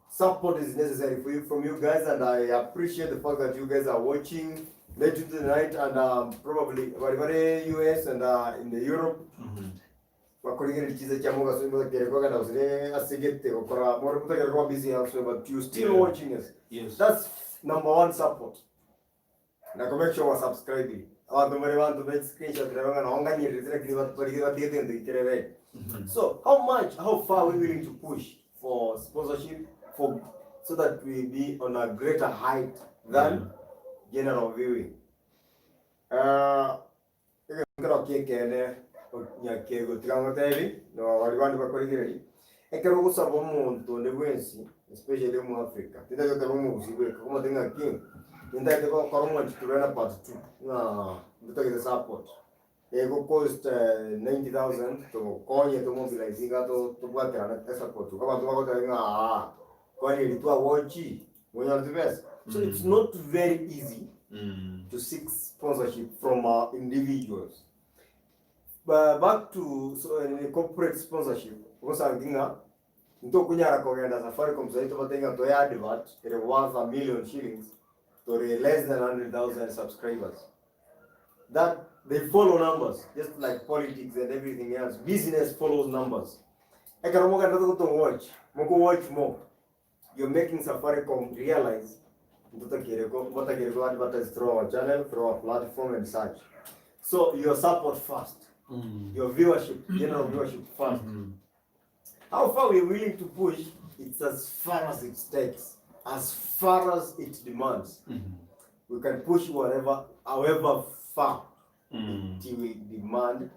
Support is necessary for you, from you guys and I appreciate the fact that you guys are watching late into the night and probably bari bare US and in the Europe bakorigereria chinsa chia mogaso motakere kogenda gose ase gete gokora more motakere koba busy elsewhere but you still watching us. That's number one support. Na ko make sure wa subscribe. Abanto mbare banto be screenshot rero ng'a noo nganyererete lakini barige batigete egento gekere red. So how much, how far are we willing to push for sponsorship for so that we be on a greater height than general viewing? Uh, Ekero ki'ekeene nyakeego tiga ngotebi, na baria bande bakorigereria, ekero ogosaba omonto onde bwensi, especially omoafrica, tintagete goteba omogusii bweka, okomotebi ng'aki, nintagete gokora omwanchi turena part two, ng'a ntotagete support, ego cost 90,000 tokonye tomobilize iga tobwaterane esupport igo abanto bagoteba ng'a aa, kwani eri twagochi, monyore chibesa. So it's not very easy to seek sponsorship from individuals. Ba back to so, corporate sponsorship, ogosangi ng'a ntokonyara kogenda Safaricom sahi tobatebie ng'a toe advert ere worth a million shillings tore less than 100,000 subscribers. That they follow numbers just like politics and everything else. Business follows numbers. Ekero mogenderete gotowatch, mokowatch more. You're making Safaricom realize ntotakeire ko motakeire ko advertise through our channel, through our platform and such. So your support first, your viewership, general viewership first. How far we're willing to push, it's as far as it takes, as far as it demands. We can push whatever, however far it will demand,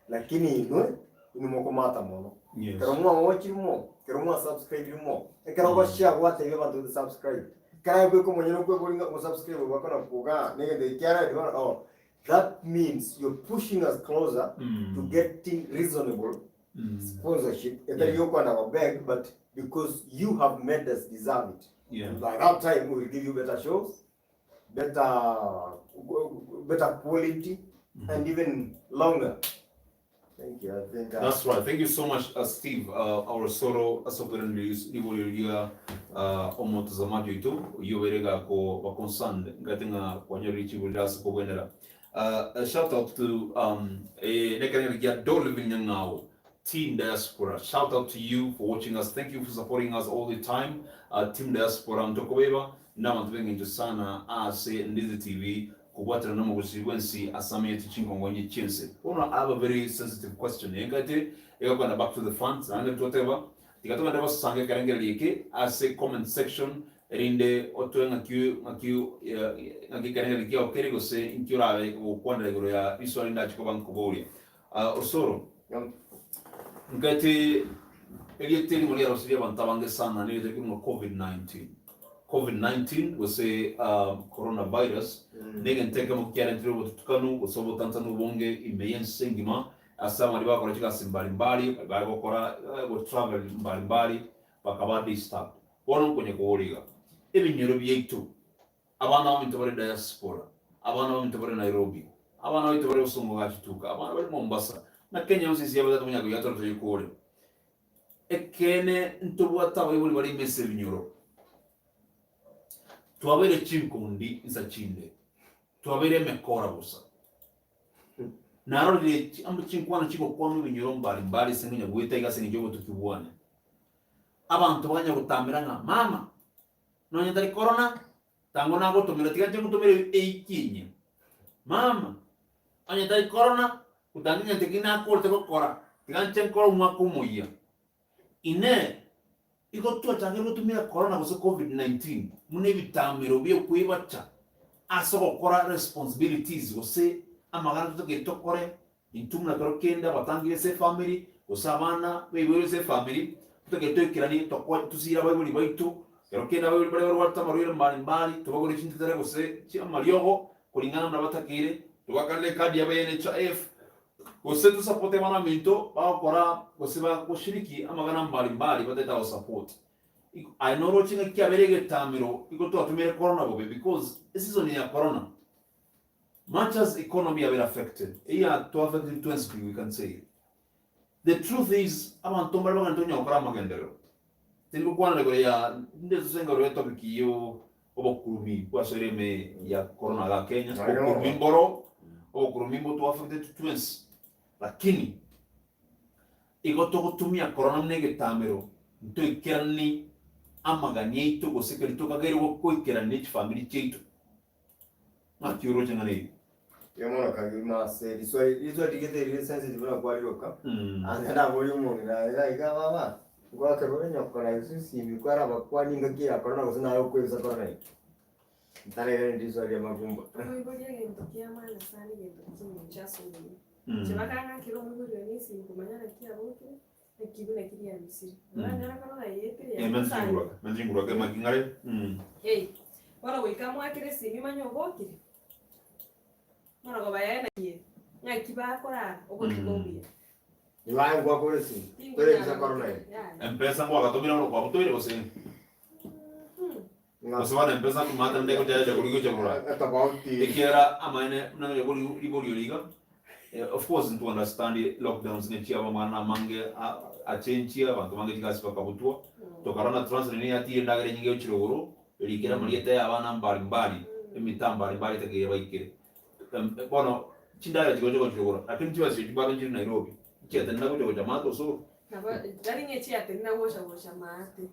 lakini inwe inwe mokomata mono. Ekero mwawochire mo, ekero mwasubscribire mo, ekero ogoshare gwatebia abanto gose subscribe, ekero aye bweka omonyene okweboria ng'a ogosubscribe gwakona kogaa na egento eke kiareti bono oh, that means you're pushing us closer to getting reasonable sponsorship etari yokwana go beg but because you have made us deserve it. And by that time we will give you better shows, better better quality and even longer. Thank you. I think That's right. Thank you so much, Steve. Our soro ase riborio ria omotazamaji oito oyio obeire gako concerned ngate ng'a kwanyorire richibu rire ase kobwenera. A shout out to nekerengerio kia Dolvin Nyang'au, Team Diaspora. Shout out to you for watching us. Thank you for supporting us all the time. Team Diaspora ntokobeba nabanto b'engencho sana ase Ndizi TV Kobwaterana nomogusii bwensi ase amanyete chinkongo chi'ense. Bono I have a very sensitive question engate egakwana back to the fans naende twateba tiga togende gosanga ekerengererio eke ase comment section erinde otoe ng'aki ng'aki ng'aki ekerengererio kiao kere gose inki orabe gokwanera igoro ya riswali ndache koba nkoboria. Osoro, nkate erieta erimo riarosirie abanto abange sana nerieta rikorwa ng'a covid 19. Covid 19 gose Coronavirus negento ekemo kiarentire obotutukanu gose obotantanu obonge ime y'ense engima ase abande bagokora chigasi mbari mbari, baria bare gokora go travel mbari mbari bakaba disturbed. Bono nkonya kobora iga, ebinyoro biaito, abana baminto bare diaspora, abana baminto bare Nairobi, abana baito bare bosongo igaa chituka, abana bare Mombasa, na Kenya yonsi ense yabo tata konya koyatora toyekore. Ekeene ntobwate abaibori bare ime ase ebinyoro. Twabeire chinkundi insa chinde, twabeire emekora bosa. Narorire amo chinkwana chigokwanwa ebinyoro mbari mbari ase ngonya goeta iga ase engencho y'obotuki bwane. Abanto baganya gotamera ng'a mama, nonye tari korona, tango nagotomera tiga inche ngotomere eikinye. Mama, onye tari korona, gotangi ng'a inche ki nakorete gokora, tiga inche nkore omwaka omoyia. Inee! Igo twachakire gotumia korona gose Covid-19 buna ebitamero bi'okwebacha ase ogokora responsibilities gose amagana totakeire tokore intwe buna kero kende abatangi b'ase efamiri gose abana baiboirwe ase efamiri totakeire toikeranie toko tosire abaibori baito kero kende abaibori baria barwarete amarwaire mbari mbari tobagore chintetere gose chi'amariogo koringana buna batakeire tobakanere ekadi yabo ya NHIF Gose tosapote abana baminto bagokora gose bagoshiriki amang'ana mbali mbali bataete agosupport. Aye noroche ng'a kiabeire egetamero igo twatumire corona bobe because eseason ya corona much as economy yabeire affected eya to affected twensi pi we can say. The truth is abanto mbare bagani tonya gokora amagenderero. Tindi gokwanera igoro ya nde tosoe igoro ya topic yo obokurumi bwasoire ime ya corona igaa Kenya, obokurumi mboro, obokurumi mbotwaffecteti twensi, lakini igo togotumia corona buna egetamero ntoikerani amagani aito gose keri tokageire goikerani ne chifamiri chiaito. Ng'aki oroche ng'a neigo? Iga mono kagima ase riswali riswali rigete rire sensitive buna kwariroka ande naboria omong'ina iga iga baba ngoakera ore nyoko na isusi kwarabakwani engaki ya korona gose naye okoebisa korona eke ntarairania riswali ria makumba. Okoiboria egento kia maana sana egento ki'engencho ase obogima. Inche bakang'akera omoibori one esimi komanya naki abokire, naki buna ki riamisire. Oranyore korora yetire Eh, mense chinguraka, mense chinguraka emaki ng'are. Hey, bono goika amoakere esimi manye obokire. Morogoba yaye naki ere, ng'aki bakorara obotuko obuya. Nibaye ngwakore esimi torebisa korona eye. Yaya. Mpesa ngwagatomire bono kwabutoire gose? Gose bono mpesa nkomata nde gocha korigia gocha korora. Etofauti. Ekiagera amaene buna nonya kori riborio riga, of course nto understand lockdowns ng'a chiaba amang'ana amange a- achenchia abanto bange chigasi bakabutwa, tokarora na translate nigo yatiire endagera enyinge gochia rogoro, erikere amarieta ya abana mbari mbari, emitaa mbari mbari etakeire baikere. Bono chindagera chigocha gochia rogoro, lakini chibesa echio bado nchire Nairobi, chiatenena gocha gocha maate osoro. Nabo tari ng'a echiatenena gocha gocha maate,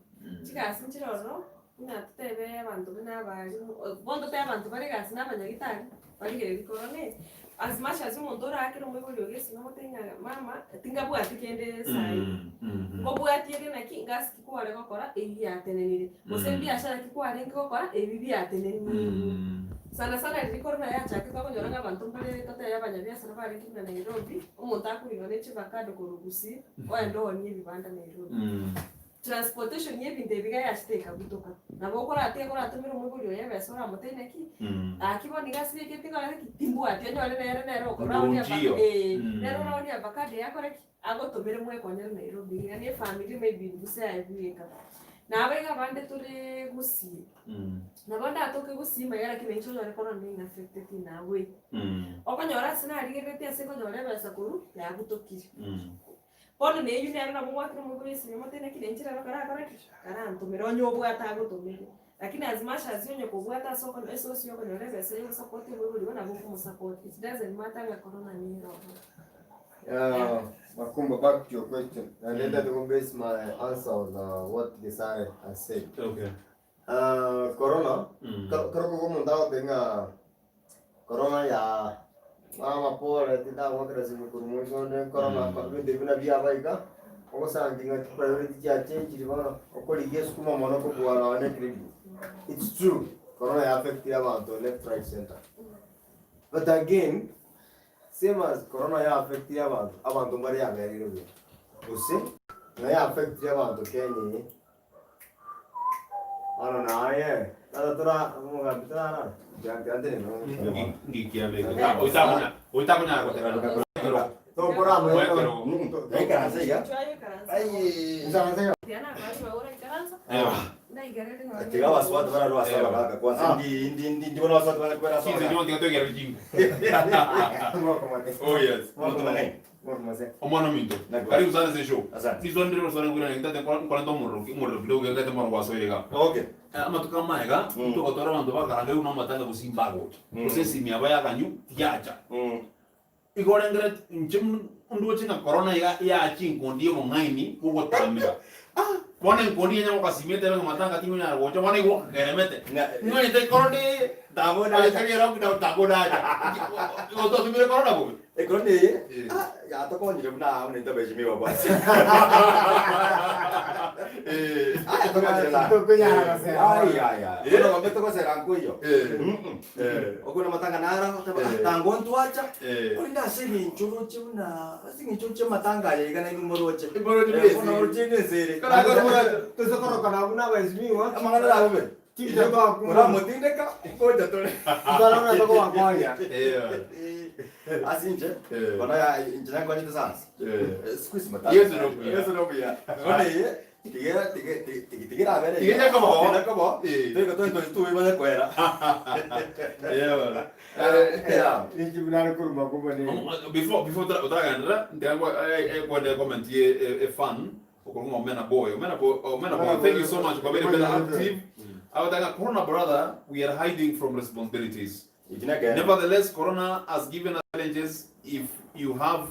chigasi nchire ororo, buna totebe abanto buna abalimu, bono totebe abanto bare egasi na abanyagitari, barigereria korona eye, as much as omonto orakere omoibori oria esimi omotebi ng'a mama, tingabwati kende saii, nkobwati ere naki, ngasi ki kware gokora ebi biatenenire, gose mbiashara ki kwarenge gokora ebi biatenenirwe. Sana sana riria korona yachakete okonyora ng'a abanto mbare totebe abanyabiasara barenge buna Nairobi, omonto akoirwa ne chivacado korwa Gusii, oende oonie ebibanda Nairobi. Transportation ya ebinto ebi iga yachete ekabutoka. Nabo okoratige koratomere omoibori oye ebesa oramotebie naki, gaki bono iga ase egento nkore ki, timbwati onyore nere nere okoraonia Nguru nchiyo. eh, nere oraonia avocado eye akore ki, agotomere mwekonyere Nairobi iga na efamiri maybe gose aye bweka. Nabo iga abande tore Gusii, nabo ndatoke Gusii manya lakini nainche onyore korora ning'affecteti in a way. Okonyora ase narigereretie ase nkonyora ebesa korwa, yabutokire. Bono neyio nere nabo gwakire omoibori esimi omotebi naki nenche rero karakore ki? Karantomere onye obwate agotomere. Lakini as much as onye kobwate ase okonyo esource ya okonyora ebesa ya ogosupport omoibori ogo nabo okomosupport. It doesn't matter ng'a corona nere ororo. Yeah, Makumba, back to your question. And then that will base my answer on what Gesare has said. Okay. Corona, Mm. kero kero omonto agotebi ng'a corona ya mama pole tindagwakera simu korwa moiso onde corona Mm. ebinto ebi buna biaba iga, ogosangi ng'a chipriority chiachenchiri bono, okorigia esukuma mono kobua nonya na ecredit. It's true, corona ya affectire abanto left right center. But again, same as corona ya affectire abanto, abanto mbare yabereire buya, gose nonya ya affectire abanto Kenya eye. Bono naye, tata tora omogambi torarara, tiga tiga ntenene Ngi- ngikiabeka. Oitakonyara oitakonyara goteba. Tokora amo Mwekero. Naikaransa iga. Nsaransa iga. Tiga abaswati bararwa ase abagaka kwanza ndi ndi ndi ndibona abaswati bane kubera ase Chinse abagaka. chimo tiga twegera chingo. Mwakomate. Oh yes. Omonto mong'aini. Mwakomate. Omwana ominto. Naki. Karibu sana ase show. Asante. Nisondire rosana ngwira ngitate nkorenta omorero omorero kidogo ngate moro gwasoire iga. Okay. Amatuko amaega togotora abanto bakaranga buna amatanga gose imbagocha. Gose esimi yabo yaganyu tiyacha. Igo orengere inche ndoche ng'a corona iga yacha enkondi ya obong'aini bogotambera. Bono enkondi eye gokasimia etebe ng'a matanga tingonyara gocha bono igo okakeremete. Nimanyete corona eye Tango oye tari elockdown tango nacha. Igo twatumire corona bobe. Ekorona eye ah, yatokonyire buna buna intwe abaheshimiwa kwanza. Ah, yatokonyire sana. Tokonyara gosera. Ai, ai, ai. Bono gombe togosera nkoiyo. Okuna matanga naro oteba Eh. "Ah, tango ntwacha Eh. korende ase eng'encho oroche buna ase eng'encho oroche amatanga aya iga nainwe moroche Moroche Eh, buna bono esiri. oroche buna esere. Tosokorokana buna abaheshimiwa. Amang'ana arabe. Chicha twakumva. Oramotindeka ngocha tore. Twarora tokobakonya. Ase inche Eh. bono ya inche nankonyete sana. Siku hizi matanga. Yesu nobuya. Yesu nobuya. Bono eye tige tige tige tigirabere. Tige nyakobo. Tige nyakobo. Eh. Toika toito tuwe banya kwera. Yeah. Ninki buna ari koruma komone. Before before otaragenderera ntiga kwenda comment ye e fan okorwa Omena boy. Omena boy, Omena boy. Thank you so much kwa very very active. Abatanga corona brother, we are hiding from responsibilities. Ikineke. Nevertheless, corona has given us challenges. If you have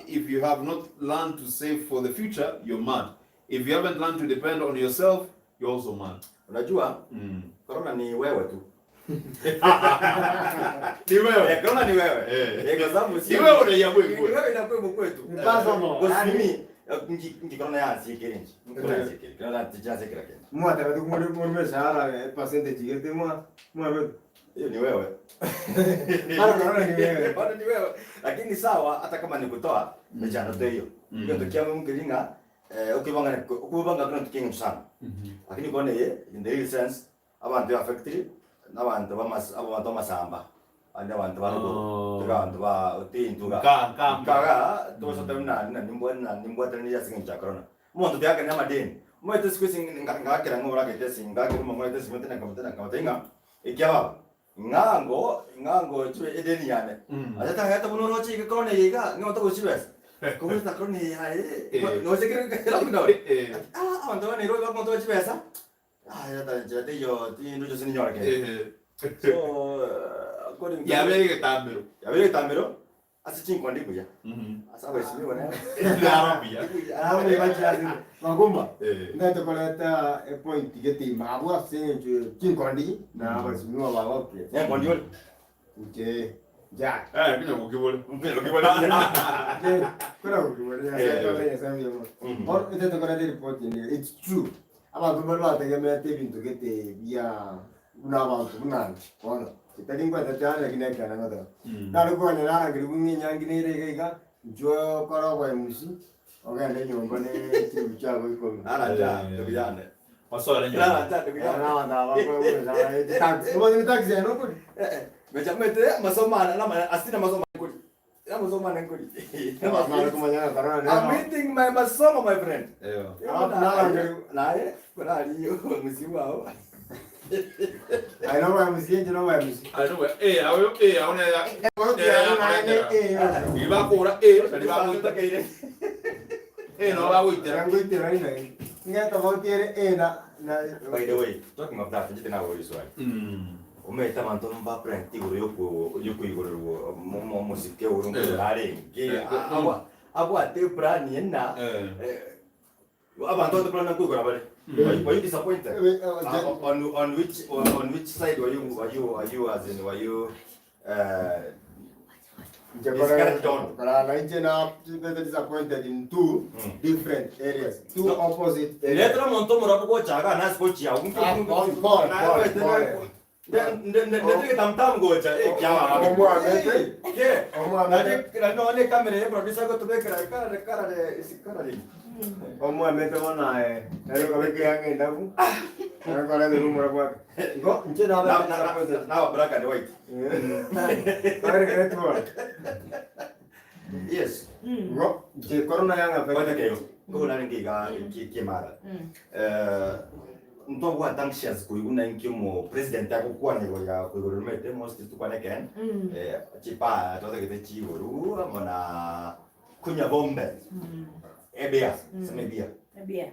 if you have not learned to save for the future, you're mad. If you haven't learned to depend on yourself, you're also mad. Unajua corona ni wewe tu. Ni wewe. Eh, corona ni wewe. Eh. Eh, kwa sababu si Ni wewe unaiamua Ni ikuwe. wewe inakuwa kwetu. Ni personal. Kwa mimi ngi ngi corona yansikire nje. Corona yansikire. Corona yansikire kenda. Mwatebete muri muri meshahara percentage igete mwa mwa Hiyo ni wewe. Bado corona ni wewe. Bado ni wewe. Lakini sawa hata kama ni kutoa mechano to hiyo. Hiyo tukia mkiringa eh ukibanga ukibanga kuna tukinga sana. Lakini kone ye in the real sense abantu ya factory n'abantu bamas abantu bamasamba andi abantu barugo Oh. tuga abantu ba otintuga Ka ka kaga tosa tamna na nimbwa na nimbwa tani ya singa corona. Umuntu tuyaka ni amadeni. Umuntu siku singa ngakira ngobra kete singa ngakira ngobra kete singa tena kamtena kamtenga ikyaba ngango ngango chwe edeni yane. Atata hata buno rochi ke corona yiga ngoto kuchibes. Kubuta corona ya Eh. no se creo que era una Eh. Ah, abantu ba Nairobi bakonto bachibesa. Ah, yata jate yo ti ndujo sinyora ke. Eh. So according to Yabere getambero. Yabere tambero ase chinkondi kuya. Asa weshimiwa na. Narobia. Aramu bachazi. Magumba. Eh. Ndete koleta e point gete mabwa senje kinkondi na abaheshimiwa bagoke. Nyankondi ole. Nje. Ja. Eh, kinya kukibole. Mpelo kibole. Je, kuna kukibole. Eh. Sasa sasa Or ndete koleta report ni it's true. Abantu bari bategemeete ebintu gete bya buna abantu bunanje. Bono. Kitari ngwete cyane lakini akana ngata. Narikone narangire bung'inyangi nere iga iga njo kora kwa MC ogende nyomba ne kintu kyabo ikomi. Ara ja, ndugu yane. Wasore nyuma. Ara ja, ndugu yane. Nabantu Mecha mete masomo ana na asina masomo nkuli. Ya masomo ana nkuli. I'm meeting my masomo my friend. Eh. Naye kuna aliyo mzimu wao. I know. Eh, ayo eh aona ya. Ibakura eh, ibakuita. Eh, no baguitera. By the way, talking of that, njite nawe swali. Umeta bantu mba print iguru yoku yoku iguru mo mo musike uru arenge. Abo abo ate plan yena. Eh. Abantu ate plan ku iguru bale. Were you disappointed? On which on which side were you were you were you as in were you Disappointed in two different areas, two opposite areas. Letra monto murapo ko chaga na sko chia. Ah, pole, pole, pole. Ndete getamtamu gocha eh kiaba. Omwamete. Ke. Omwamete. Nari nonye ekamera ye producer egotobekera ekarare karare isi karare. Omwamete bono aye nari okabeka eyanga endabu nari okoreta omura bwake. Igo inche Na nabe na na na black and white. Bare geretwa. Yes. Igo inche corona yanga Ngoja kego. Ngo nare ngiga kimara. Eh ntobwate anxious koigwa na inki omo president agokwana igoro ya koigoro rumete most tukwane eken eh chipa twatagete chigoru amo na kunywa bombe ebia sema ebia Ebia.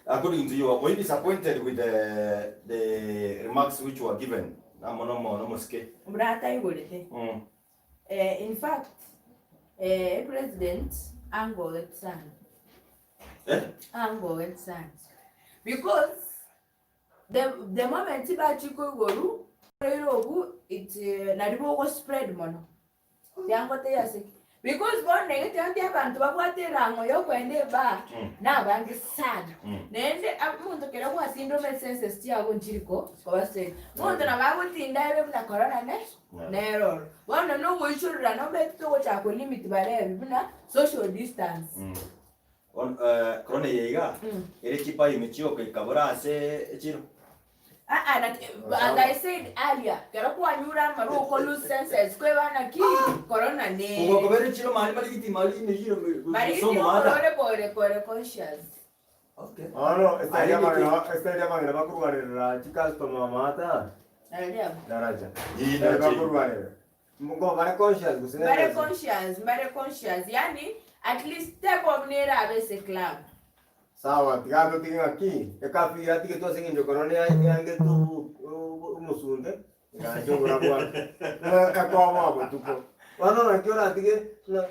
According to you, were you disappointed with the the remarks which were given? Amo nomo nomosike. Brata igorete. Eh, in fact, eh, president angoget sana. Eh? Angoget sana. Because the the moment bachiko igoru rero obu it eh, nari bogo spread mono. Tiangote yaseki. Because bono egete andi abantu babwate erango yokoenda eba nabange sana. Naende omonto kero gwatinde ome senses chiago nchiriko koba straight. Omonto nabo agotinda ebe buna corona ne nere oro. Bono nogoichorera nomanyete togochaka kolimit baria ebi buna social distance. Bono corona eye iga, ere chipaini ime chioka bora ase echiro. Aa naki as I said earlier, kero kwanyure amarwa oko lose senses kweba naki corona ne. Kobua kobera echiro mari marigiti mari ime chiro Marigiti somo mata. okorore kore kore conscious. Okay. Bono estyle ya amang'ina estyle ya amang'ina bakorwanerera chicustomer mata Nararia abwo. daraja. Ii Nari daraja. bakorwanerera. Ngo bare conscious gose Mbare nere. conscious, mbare conscious. Yani at least take off nere abe ase club. Sawa tiga totige ng'aki ecurfew yatigetwe ase eng'encho korona yangete omosunte egacha obora bwake ng'a ekoboa botuko. Bono naki oratige ng'a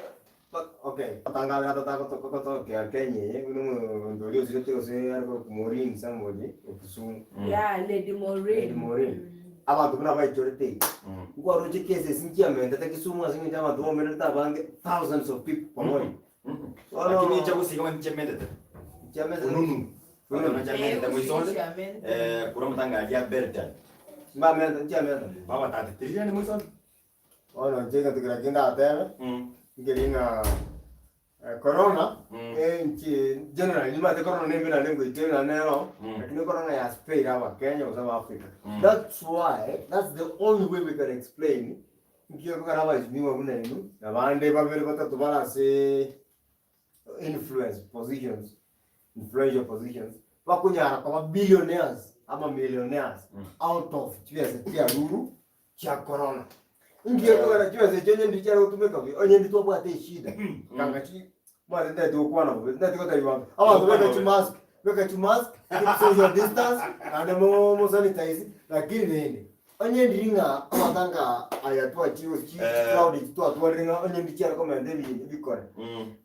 okay otangare totagotokea Kenya eye buna omonto oria osirete gose are korokwa Maureen somebody o Kisumu. Yeah, Lady Maureen. Lady Maureen. Abanto buna baichorete iga, nkwaroche cases nchiamentete Kisumu ase eng'encho abanto baumererete abange thousands of people pamoja. Bono Lakini echagusiga mani chiamentete. chiamentete Fununu. Fununu. Bono chiamentete moisonde. Chiamentete. Eh, kura mutanga ya Belgium. Mbamenta nchiamenta. Baba tata tirira ni moisonde. Bono inche egento keria kende ndatebe, nkeri ng'a corona, inche generally nimanyete corona nembe naende ngoita naende nero, lakini corona ya spain abakenya gose aba Africa. That's why, that's the only way we can explain nki ekogera abaesimigwa buna inwe, na bande babere batato bare ase influence positions, influential positions, bakonyara koba billionaires ama millionaires out of chibesa chiaruru chia corona. Inki ekogera chibesa echio onye ndiri chiare gotumeka buya, onye ndiri twabwate eshida, kanga chi omanyete ntagete gokwana bobe, ntagete gotebi banto, abanto beka chimask, beka chimask, keep social distance, naende mo mosanitize, lakini rende, onye ndiri ng'a amatanga aya twachire gose chi crowd echi twatwarire ng'a onye ndiri chiare komenta ebinto ebikore.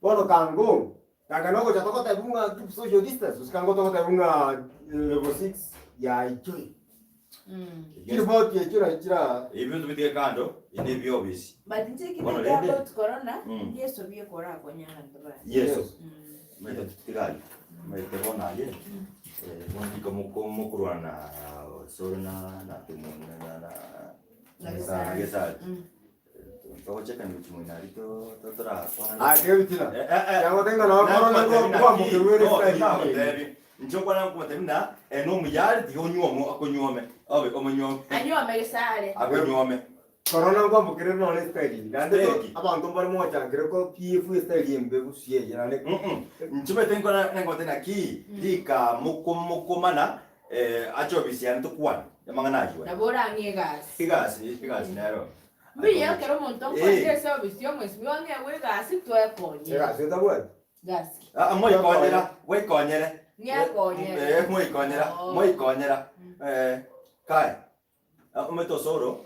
Bono kango, kanga nogocha togotebiwa ng'a keep social distance, gose kango togotebiwa ng'a level six yaichoire. Chiripoti echio nachi chira. Ebinto bitige kando, ine ebiobisi. But inche Bono ekero rende- about corona, Mm. Yeso bieka orakonye abanto baye. Yeso. Maete tutigaye. Maete bono aye. Eh, bono ndiko moko mokorwana soro na na temo na na na Na na Gesare. Gesare. Togocheka ni chimwe nari to to torakwana. Ah, tiga bitina. Eh, eh, eh. Kiang'ote ng'a nabo corona kwambokerwa ere style eye. Nchokwana nkomotebi na ene omuyari tiga onyuome akonyuome obe omonyuome Anyuome Gesare. akonyuome Corona nkwambokerire nonye style eye. Naende to Style ki? abanto mbare mogochakera ko PF estyle embe gusii eye naende nchimete nkona nengote naki rika mokomana eh, ache obisi yane tokwane amang'ana aywo Nabo orang'e egasi. egasi egasi nero Mbuya ekero omonto Eh. nkoete ase obisi omwesimi ong'egwe egasi twekonye. egasi otabwati. Gasi. Ah, moikonyera bwekonyere Ng'ekonyere. Eh, moikonyera Oh. moikonyera eh, kae omete osoro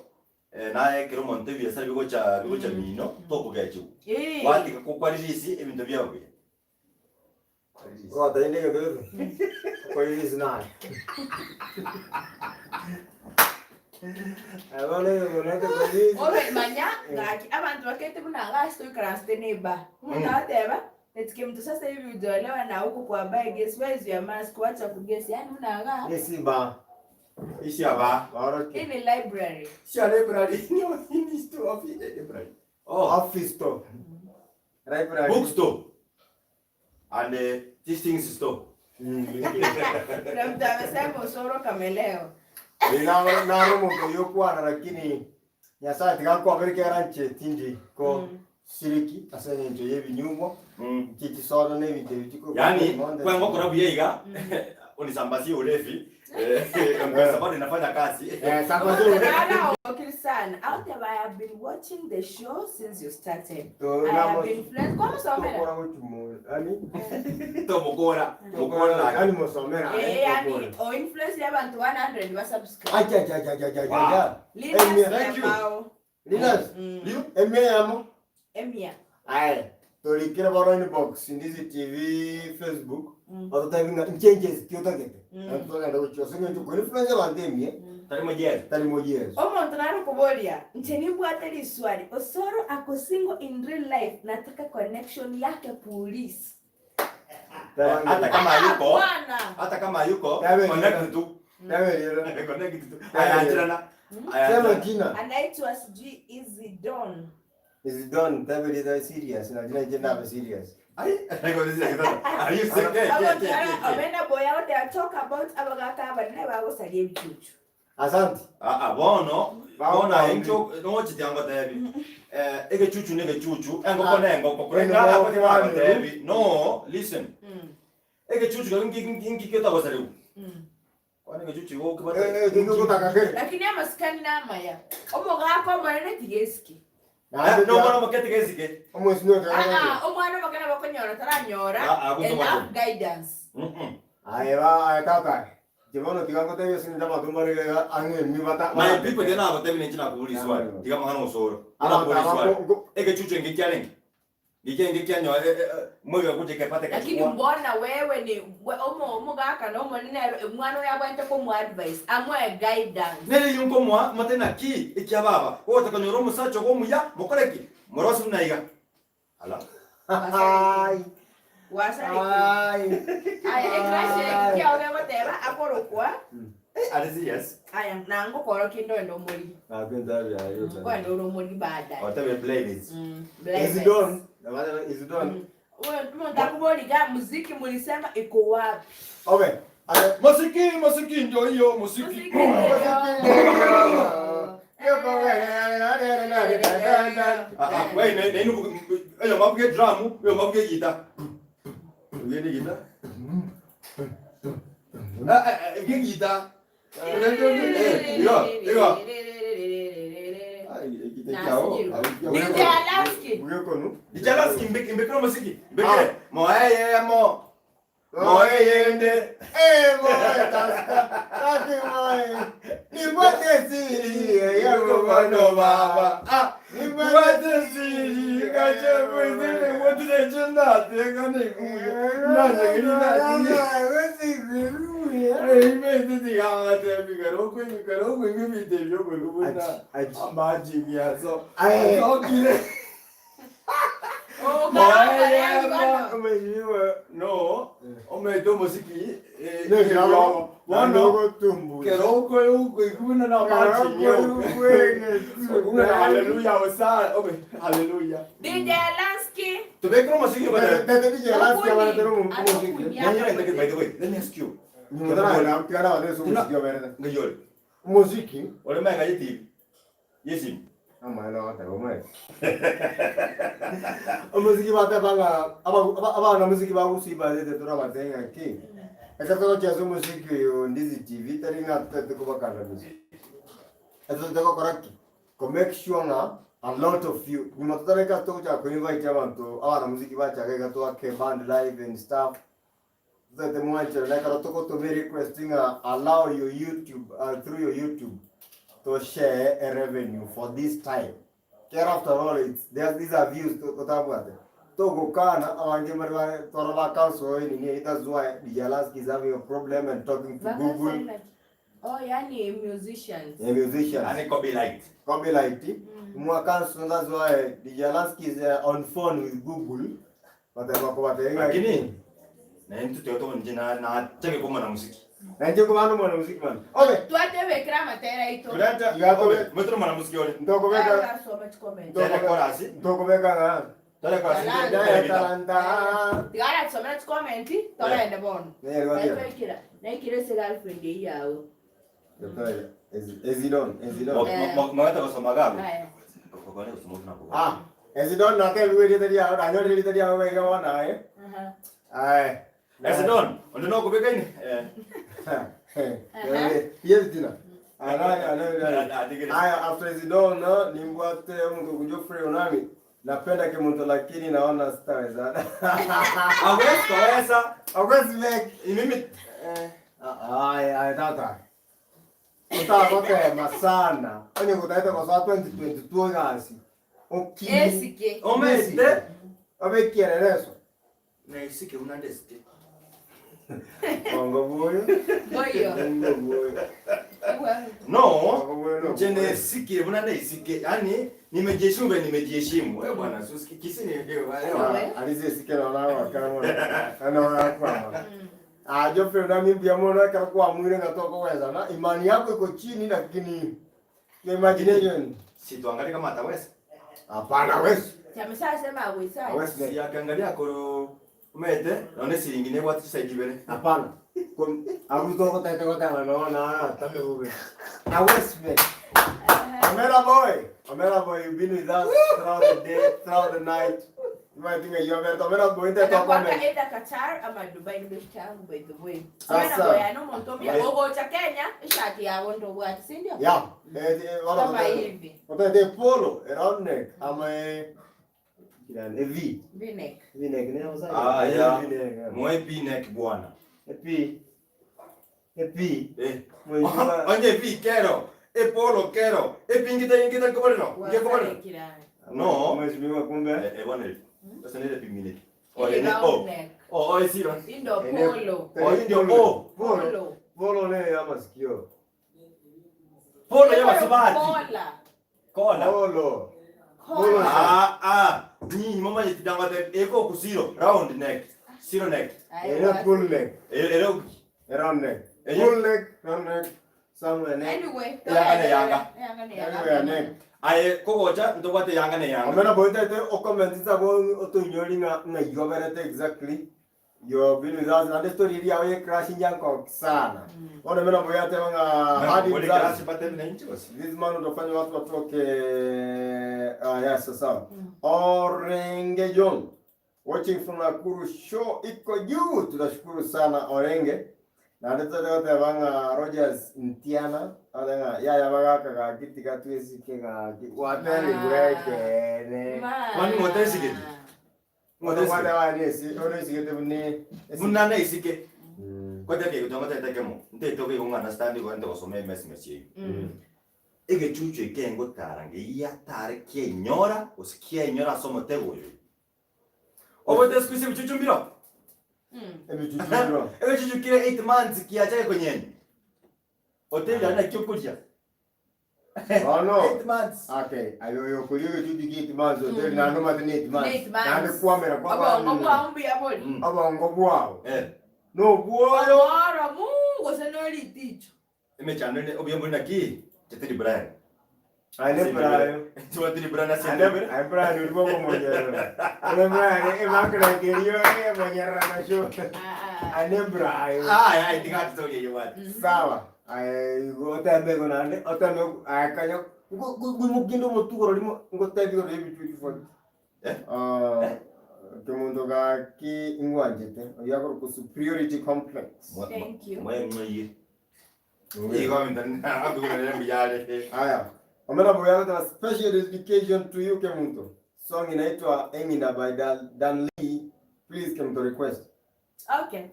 eh, naye ekero omonto ebiasara bigocha bigocha mino tokogechiwa Eh. gwatiga kokwaririsi ebinto biabo buya Ogotebia inde egento gete, okwaririsi naye. Aye bono egento naete kwaririsi. Obe manya ng'aki abanto bakete buna gasi toikaransete na eba. Omonto agoteba eti kemto sasa hivi hujaolewa na huko kwa bae guess where is your mask wacha kugesi yani buna igaa. Nesimba. Isiaba. Baorokie. Hii ni library. Sia library. No, ini store office library. Oh, Office store. Library. bookstore. And these things store. Kuna mtu amesema Osoro kameleo. Naro omonto oyio okwana lakini Nyasaye tiga akwabere kera nche tindi ko shiriki ase eng'encho y'ebinyugwa nche chisoda na ebinto ebi chiko Yaani kwengokora buya iga unisambazie ulevi eh, mpesa bado inafanya kazi. Eh, sambazie ulevi. Nala okiri sana. Out there, I have been watching the show since you started. To I have namo been friends. Kwa musomera. tokora gochumo yani Tomokora. Mokora. yani musomera Eh, yani o influence y'abantu 100 ba subscribe. acha acha acha acha acha Wow. acha Linus Emia. Thank you. Nyamao. Linus Mm. emia yamo Emia. aye torikire baro inbox ndizi TV Facebook Mm. ototabinga nchenches tiotagete Mm. natutogenda gochia ase eng'encho kori influence abanto emie Tari mojeri. tari moyeso Omonto narukuboria nche nimbwate riswali Osoro ako single in real life nataka connection yake police. Hata kama hayuko, Bwana. hata kama hayuko, Yawe, connect tu. Yawe, Connect tu. Ayaachana. sema Ayaachana. jina Anaitwa sijui Easy Don. is done tabiri da serious na jina jina ba serious Ai, Are you sick? Abantu omena boya what they talk about abagaka abanene bagosaria ebichuchu. asante Ah, ah, bono bono encho nochitiango tebi eh egechuchu negechuchu engoko nengoko kurengana ko tiwango tebi no listen egechuchu ngiketagosariu kwani egechuchu go kibata eh tingo kutaka kere Lakini amasikani n'amaya. Omogaka omonene tigesiki. no mwana makete gesike omwesi no Ah ah, omwana omogana bakonyora taranyora Ah, ah, gusto enough ko. guidance. mhm aye ba aye tata jibono tiga ko tebi sin jama tumare ga ange mi bata my people tena abatebi nenchi nakubuliswa tiga mangana osoro nakubuliswa egechuchu ngikyalenge ngikenge kyanyo mwe kuje kepate Lakini kachukua mbona wewe ni we- omo omogaka n'omonene omwana oyo abwente komu advice amwe guidance. nere yunko mwa matena ki ekya baba wotakanyora omusacha omuya mukoreki morosi naiga ala ai Wasariki. ai Aya, ekrashe kia ogegoteba akorokwa. are serious Aya, nango koro kindo endo omori. na kwenda ya yo Kwenda oro omori baadaye. watabe blame it Mm. is done na bana is done Mtakuboliga muziki mulisema iko wapi? okay aye musiki musiki ndio hiyo musiki ah ah we ne ne inu eyo mabuge drum eyo mabuge guitar uge ni guitar ah ah uge guitar iyo iyo DJ Alaski. Ijalaski mbeke mbeke no musiki mbeke mo eye mo mo eye nde baba ah 我这是一个这不是我这真的这个那个那这个那这个哎妹子这个这个我闺女个我闺女比这个我闺女那马吉呀说哎好记得 Oh, no ometo musiki bono keroko kuna na machi kuna na haleluya osa haleluya DJ Alaski. tubekero musiki by the way let me ask you ngayol Muziki. ole mai ngaye tv yesim Omuziki batebanga abana muziki bagusiba rete turabatenga ki ekatoko chesa omuziki oyo ndizi tv tari ng'a totete kobakana muziki etotete gokora ki ko make sure ng'a a lot of you nyuma totareka togochaka koinvite abanto abana muziki bachaga iga twake band live and stuff totete mwanchera nekero togotoma request ng'a allow your youtube through your youtube to share a revenue for this time Care after all, it's there, these are views to totabwate. Togokana abange bari tora ba council nini that's why Dijalaski is having a problem and talking to Google Oh, yani musicians. a musicians. ani copy light Copyright. Mwa council that's why Dijalaski is on phone with Google. But they were lakini na mtu yote nje na na cheke kwa na muziki Na inche nkobana omwanamuziki bana. Okay. Twatebekera amatera aito. Turente, Iga tobe- obe, mwetire omwanamuziki ore. Ntokobeka Arasoma chicomment. Tere korasi. ntokobeka ng'a Tere korasi. Talanta. Tere gita. talanta. Tiga aratusomera chicomment, togende bono. Nere gwateba. Naikira, naikira ase girlfriend eyio yago. Ezidon, Ezidon. Mwagete gosoma gabu. Aya. Kokone gosoma buna kogo. Ah, Ezidon natebiwe erieta riao, nanyorire erieta riao iga bono aye. Aha. Aye. Esidon, onde nokobekaine. Eh. Eh, yebitina. Ana ana Aya, after Ezidon nimbwate omonto okunja Geoffrey Onami. Napenda kimuntu lakini naona sitaweza. Hawezi kaweza. Hawezi make. Mimi eh Aya, aya tata. Otagotema sana. Onye gotaete gosoa 2022 egasi. Okiri. Esike. Omete. Obe kielelezo. Na isike unandesike. Bongo buoyo. Boyo. Bongo buoyo. No. Bongo buoyo no. Je nesike buna nesike. Yaani nimejiheshimu vile nimejiheshimu. Eh bwana, sio kisini Wewe. Alize sike na nawa kama. Ana kwa. Ah, Geoffrey na mimi bia mono ekero kwamwire ng'a tokogwesana imani yako iko chini lakini your imagination Si tuangalie kama ataweza. hapana hawezi. Chamesasema aweza. Hawezi. Si akiangalia koro umete naone siringi ne watu saidi bere. Hapana. Agutogotete goteba no na tame bube. Hawezi be. Omera boy. Omera boy, you've been with us throughout the day, throughout the night. You might think you're Omera boy, ndio Anakuanga comment. either Qatar ama Dubai ni best yangu by the way. Sasa. Omena boy ano montomia ogocha Kenya ishati yawo ndo bwati si ndio? Yeah. Eh, eh, wala Kama hivi. Wala polo, a round neck. Ama eh, a V. V-neck. V-neck, ne usai. Ah, yeah. V-neck. Mwe P neck bwana. E P. E P. Eh. Mheshimiwa. Onye vi kero. E polo kero. E pingita ingita kobarino. Nge kobarino. No. Mheshimiwa kumbe. Eh eh bwana. Sasa nile pimine. Oh, Ile ne round oh. neck. Oh, oh siro. Hii ndo Ene- polo. Oh, hii ndio O. Polo. Polo. Polo ne ya masikio. Polo ya wasubati. Kola. Kola. Polo. Kola. Ah ah. Ni mama yetidanga te eko kusiro round neck. Siro neck. Ene full neck. Eh ero A round neck. Eh, Full neck, round neck, somewhere neck. Anyway, Yanga ne yanga. Yanga ne yanga. Anywhere neck. aye kogocha ntobwate yanga ne yanga. Omena boy tete okomentisa bo otoinyori nga nga yoberete exactly. You been with us and the story ria we crashing yanko sana. Ona mena boy ate nga hadi Wale mzazi. klasi pate na nchi basi. This man utafanya watu watoke. Ah, yes, sawa. Orenge John watching from Nakuru show iko juu. Tunashukuru sana Orenge. Na ndetotebanga Rogers Ntiana atenga yaya bagaka gakiti gatwesike gaki wateri gwekene. Kwani motesigeti? Mote wanesi onesigete bune. Munana isike. Kwate ke kutonga tete kemo. Nte toke ko understand ko nte kosome mes mes yeyu. Egechuchu ekengo tarange iya tare kienyora usikie enyora somo tego yo. Obote sikuisi bichuchumbiro. Ebichuchuro. Egechuchu kile 8 months kiacha kwenyenye. Hotel ana kyokulya. Oh no. 8 months. Okay, ayo yo kulio chuchu kiti manzo, teri na no matini it manzo. Eight months. Na ndikwamera kwa Obongo bwao mbuyaboli. Abongo bwao. Eh. No bwoyo. Ora Mungu senoliticho. Emechano ne obyembo na ki? Teteri Brian. Ane Brian. Teteri Brian Ane asende. ane Brian ulikuwa kwa monyera. Ane Brian e makra kerio e monyera na show. Ane Brian. Ah, ai tingati toke yo Sawa. Ai otembe go nande otembe akanya gumukindo motugoro limo ngotebi go lebi chuchu fo. Eh? Ah kemundu gaki ingwanjete oyakoro ku superiority complex. Thank you. Mwe mwe. Igo minda abugura yale. Haya. Omera Boya with a special dedication to you Kemunto. Song inaitwa Engina by Dan, Dan Lee. Please Kemunto request. Okay.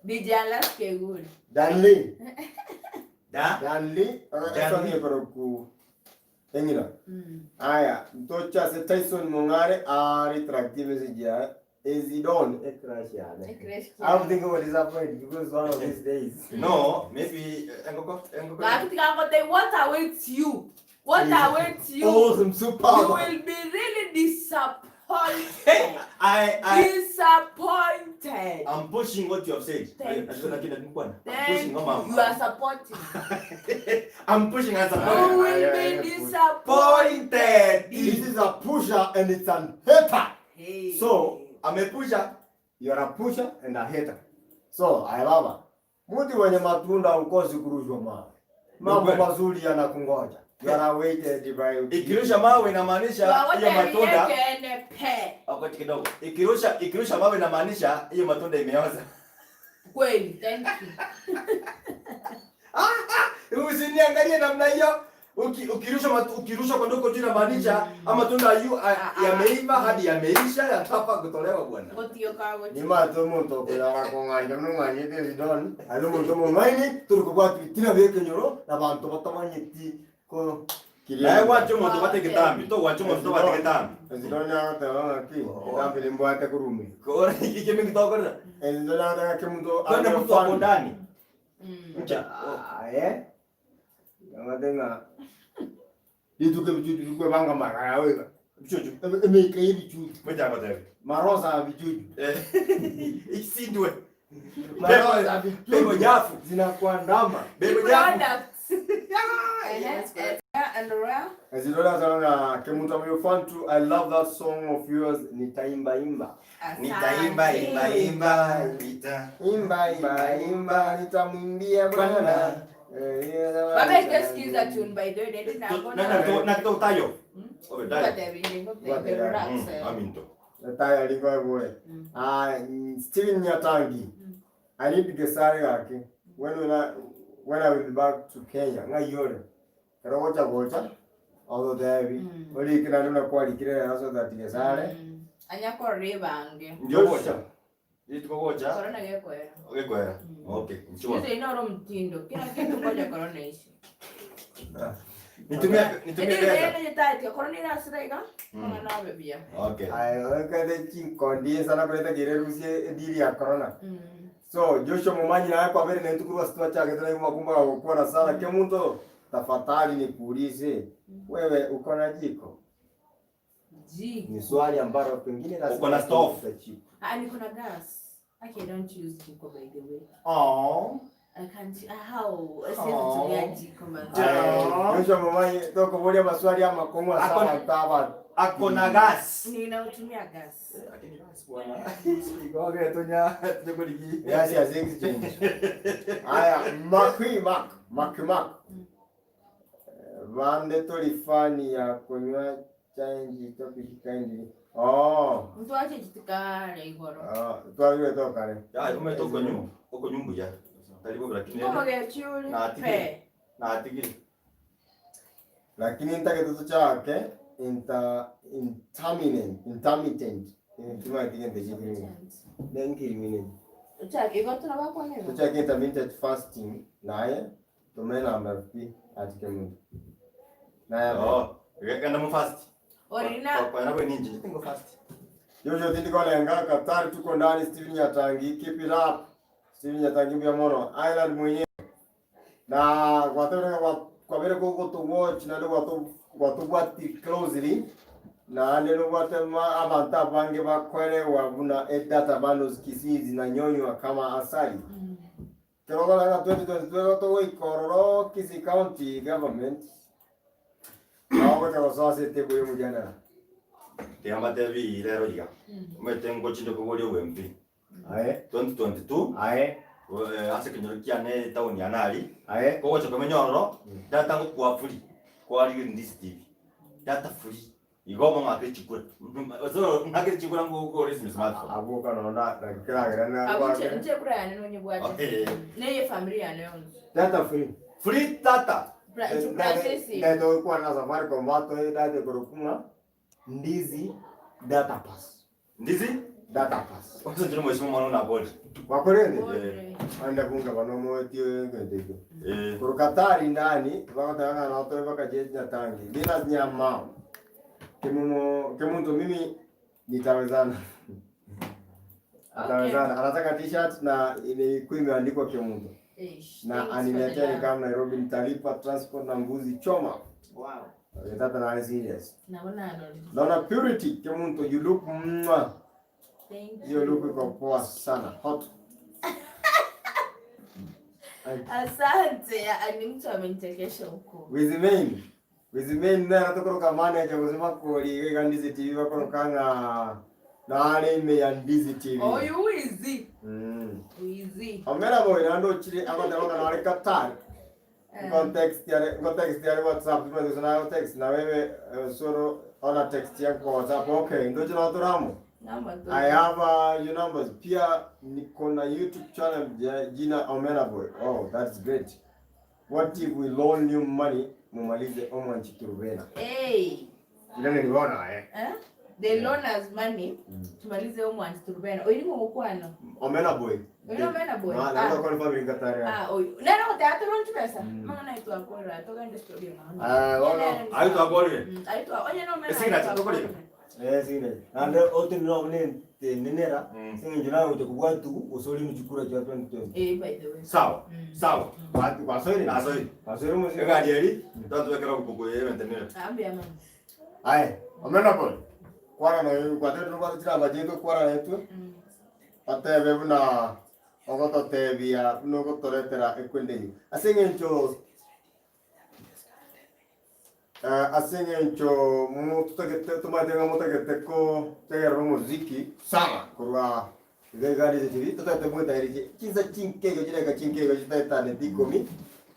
DJ Alas Keguri. Dan Lee. Da? Dan Lee. Dan Song Lee. yekoro ku Engina. Haya, mtocha se Tyson Mongare a retractive message ya Ezidon e crash ya. I'm thinking what disappointed because one of these days. No, maybe engoko engoko. Ngakuthi they what awaits you. What awaits you. Awesome super. You will be really disappointed. Hey, I Disappointed. Pointed. I'm pushing what you have said. Thank Najua you. lakini lakini bwana. I'm Thank pushing you. mama. You are supporting. I'm pushing and You supporting. will be disappointed. Pointed. This is a pusher and it's an hater. Hey. So, I'm a pusher. You are a pusher and a hater. So, I love her. Mti wenye matunda ukosi kurushwa mawe. Mambo Ni kweli. mazuri yanakungoja. You are awaited by Ikirusha mawe inamaanisha hiyo matunda Tuwawote pe. wakati kidogo. Ikirusha ikirusha mawe inamaanisha hiyo matunda imeoza. Kweli, thank you. Usiniangalie namna hiyo. Uki, ukirusha matu, ukirusha kwa ndoko juu inamaanisha ama matunda yu yameiva hadi yameisha yatapa kutolewa bwana. Gotioka Ni mato omonto okoyara kong'anja nong'anyete Esidoni, aye omonto omong'aini tore kobwati bitina bia ekenyoro na abanto batamanyeti ko kiria. Naye gwacha omonto bate kitambi, to gwacha omonto bate kitambi. Esidoni agoteba ng'aki, ekitambi nimbwate korwa ime. Kora iki mingi tokorera. Esidoni agoteba ng'aki omonto Kwani mtu ako ndani. Mcha. Aye. Angate ng'a rituko ebichuchu bikwebanga maraya iga. Mchuchu. Emeika ya ebichuchu. Mcha akotebi. Marosa ya bichuchu. Eh. Isindwe. Marosa ya Bebo bichuchu. jafu. Zinakuandama. Bebo jafu. Products. And rare. Esidoni asana kemuntu I'm your fan too. I love that song of yours nitaimba imba. Nitaimba imba imba nita. Imba imba imba nitamwimbia Bwana. Baba ikasikiza tune by the way, nende Na nabona. na na to tayo. Obe tayo. Gote relax. Aminto. Taya liko bure. Ah, Steven Nyatangi. I need Gesare gake. When will I when I will be back to Kenya? Ngayore. Kero gocha gocha. Although there be. Oli kina nuna kwa likire so that Gesare. Anyakorire bange. Ndio gocha. Ndio gocha. Corona gekwera. Ogekwera. Okay. Nchua. Hizo inoro mtindo. Kila kitu ngoja corona ishi. Nitumie nitumie pesa. Ndio ndio corona irasiraiga. Kama nawe bia. Okay. Ayo kade chinkondi sana kuleta kirerusie dili ya corona. So Joshua Momanyi naye kwa vile nentukurwa situa chake tena makumba gukora sana kemuntu tafadhali nikuulize wewe uko na jiko? Ji. Ni swali ambalo pengine lazima Uko na stove? tutajibu. Ah, niko na gas. Okay, I don't use jiko by the way. Oh. I can't how siwezi kutumia jiko man. Aye, Joshua Momanyi toko bolia maswali ya makongwa sana taba. Ako na gas. Ninautumia gas. Lakini gas bwana. Igoge tonya tukuligi. Yes, yes, exchange. Aya, Makwi Mark, Mark Mark. Vande tolifani ya kunywa change topic kindly. Oh. Mtu ache jitikare igoro. Ah, twagire tokare. Ya, ume toko nyu. Oko nyumbu ya. Talibo lakini. Kama gechuli. Na atigire. Pe. Na atigire. Lakini ntaketoto chake inter intermittent intermittent. Tuma tigende chikiri. Nenkirimine. Uchake igoro tunabakwa neno. Tuchake intermittent fasting naye tumena mp atike muntu. Naye Oh, genda mu fast. Orina Kwa nabo ninji, tingo fast. Jojo tindikolenga Katari tuko ndani Steven Nyatangi keep it up. Steven Nyatangi mbya mono Island mwenyewe. Na gwatore kwa kwa vile koko to watch na ndo gwatu gwatu closely na ande no gwatema abantu abange bakwelewa buna e data bundles Kisii zinanyonywa kama asali. Kerogora na 2022 to ikororo Kisii County government. Nawo gocha table mujana. Tiamba tebi lero yiga. Umete ngo chindo kogori wembi. Aye. 2022 Aye. ase kenyoro kiane town ya Nari. Aye. Kogocha komenyororo data ngo kwa free. Kwa ri ndisi TV. Data free. Igomo ngake chikura. So ngake chikura ngo go resi smartphone. Abuka nonda nakiragira na abuche nje kura yane nonye bwaje. Okay. Neye familia yane yonse. Data free. Free data. Process. Data kwa na Safaricom watu data kurukuma ndizi data pass. Ndizi? Data pass. Kwanza ndiri mweshimu mwana una bodi. Wakorende? Eh. Anda bunga banomo tiyo ngende. Eh. Kurukatari ndani bakatanga na watu bakajeja tangi. Bila nyama. Kimumo kimuntu mimi nitawezana. Atawezana. Anataka t-shirt na ilikuwa imeandikwa kimuntu. Ish, Na thanks for the aniletea love. ni kama Nairobi nitalipa transport na mbuzi choma. Wow. Tata na serious. Naona ano. Naona purity kimuntu you look mwa. Thank Hiyo you. look iko poa sana. Hot. Asante, ah, ni mtu amenichekesha huko. Wizimain. Wizimain nere tokoroka manager gose makori iga Ndizi TV bakoroka ng'a nare ime ya Ndizi TV. Oyu wizi. Wizi. Omera boy naende ochire agoteba ng'a nare Qatar. Ngontext yare ngontext yare WhatsApp timanyeti gose naye otext na wewe eh, soro ona text yangu kwa WhatsApp okay ndoche nao toramo. Namba tu. I have your numbers. Pia niko na YouTube channel jina Omena Boy. Oh, that's great. What if we loan you money mumalize omwanchi Turubena? Hey. Ile niliona eh. Eh? They loan us money tumalize omwanchi Turubena. Oiri ngokwana. Omena Boy. Oiri Omena Boy. Na na kwa family Katari. Ah, oyu. Nero teatro nchipesa. Mama naitwa akora toka ndi studio na. Ah, bono. Aye twakorire. Aitwa onye no mena. Esignature tokorire. Eh, signature. Naende otenene obune tenenera sing'encho naye gocha kobua tugu gose ore chikura chia 2020. Eh, by the way. Sawa. Sawa. Kwasoire? Nasoire. Kwasoire omosike? Egari eri twatwekera obokuku ebentenera. Ambia mama. Aye, omena boy. Kwana noyo kwatebire tobwate chinamba chiaito kwana naintwe. Otebe buna ogototebia buna ogotoretera ekwende eyio. Ase eng'encho Ase eng'encho mototagete tomaete ng'a motagete kotegerera omoziki sana korwa iga iga ase TV, totagete mwetaererie chinsa chinke igo chidakika chinke igo chitaetaneti ikomi,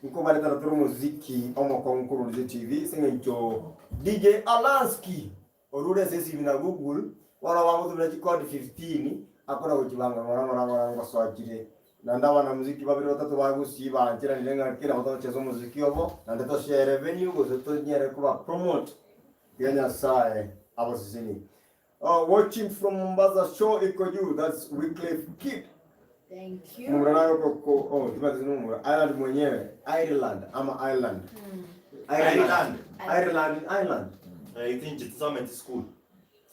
nkobaretera tore omoziki omokong'u korwa ase TV ase eng'encho DJ Alanski orure ase esimi na Google, bono bagotumera chikodi 15, akona gochibanga ng'ora ng'ora ng'ora ngosoa chire. Naende abanamuziki babere batato ba Gusii baancheranire ng'a kera batogochesa omoziki obo, naende toshare venue gose tonyare koba promote. Tiga Nyasaye abasesenie. Oh, watching from Mombasa show iko juu that's Wycliffe Kid. Thank you. Mumura nayo koko oh tibatisi mumura Ireland mwenyewe Ireland ama Ireland. Ireland. Ireland Ireland. I think it's Summit School.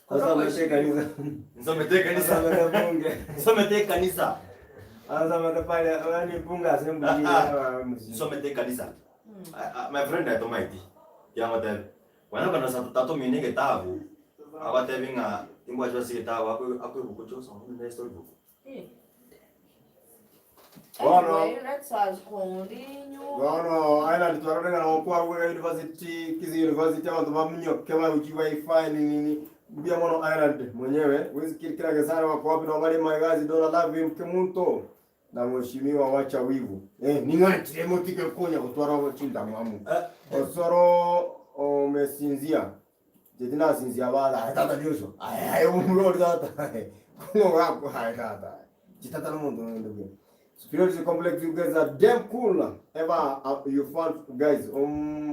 Sasa kanisa. Nsomete kanisa. Sasa bunge. Nsomete kanisa. Sasa matapale yani bunge assembly. Nsomete kanisa. My friend atoma iti. Yangotebe. Wana kana sa tato mine getabu. Abatebi ng'a imbwa chwa sigetabu akwe akwe bukucho so ne story book. Bono. Anyway, let's us continue. Bono Ireland twarorega na okwa University Kisii University abantu bamunyoke baruki wifi ni nini mbuya mono Ireland mwenyewe Wizkid kila gesara wako wapi na wale magazi dola love him kemunto na mheshimiwa wacha wivu eh ning'anchire motike konya kutwara chinda mwamu osoro omesinzia jetina sinzia bala tata nyuso ay ay umrori tata kungo wako ay tata chitata no muntu ndugu Superiority complex you guys are damn cool ever you fun guys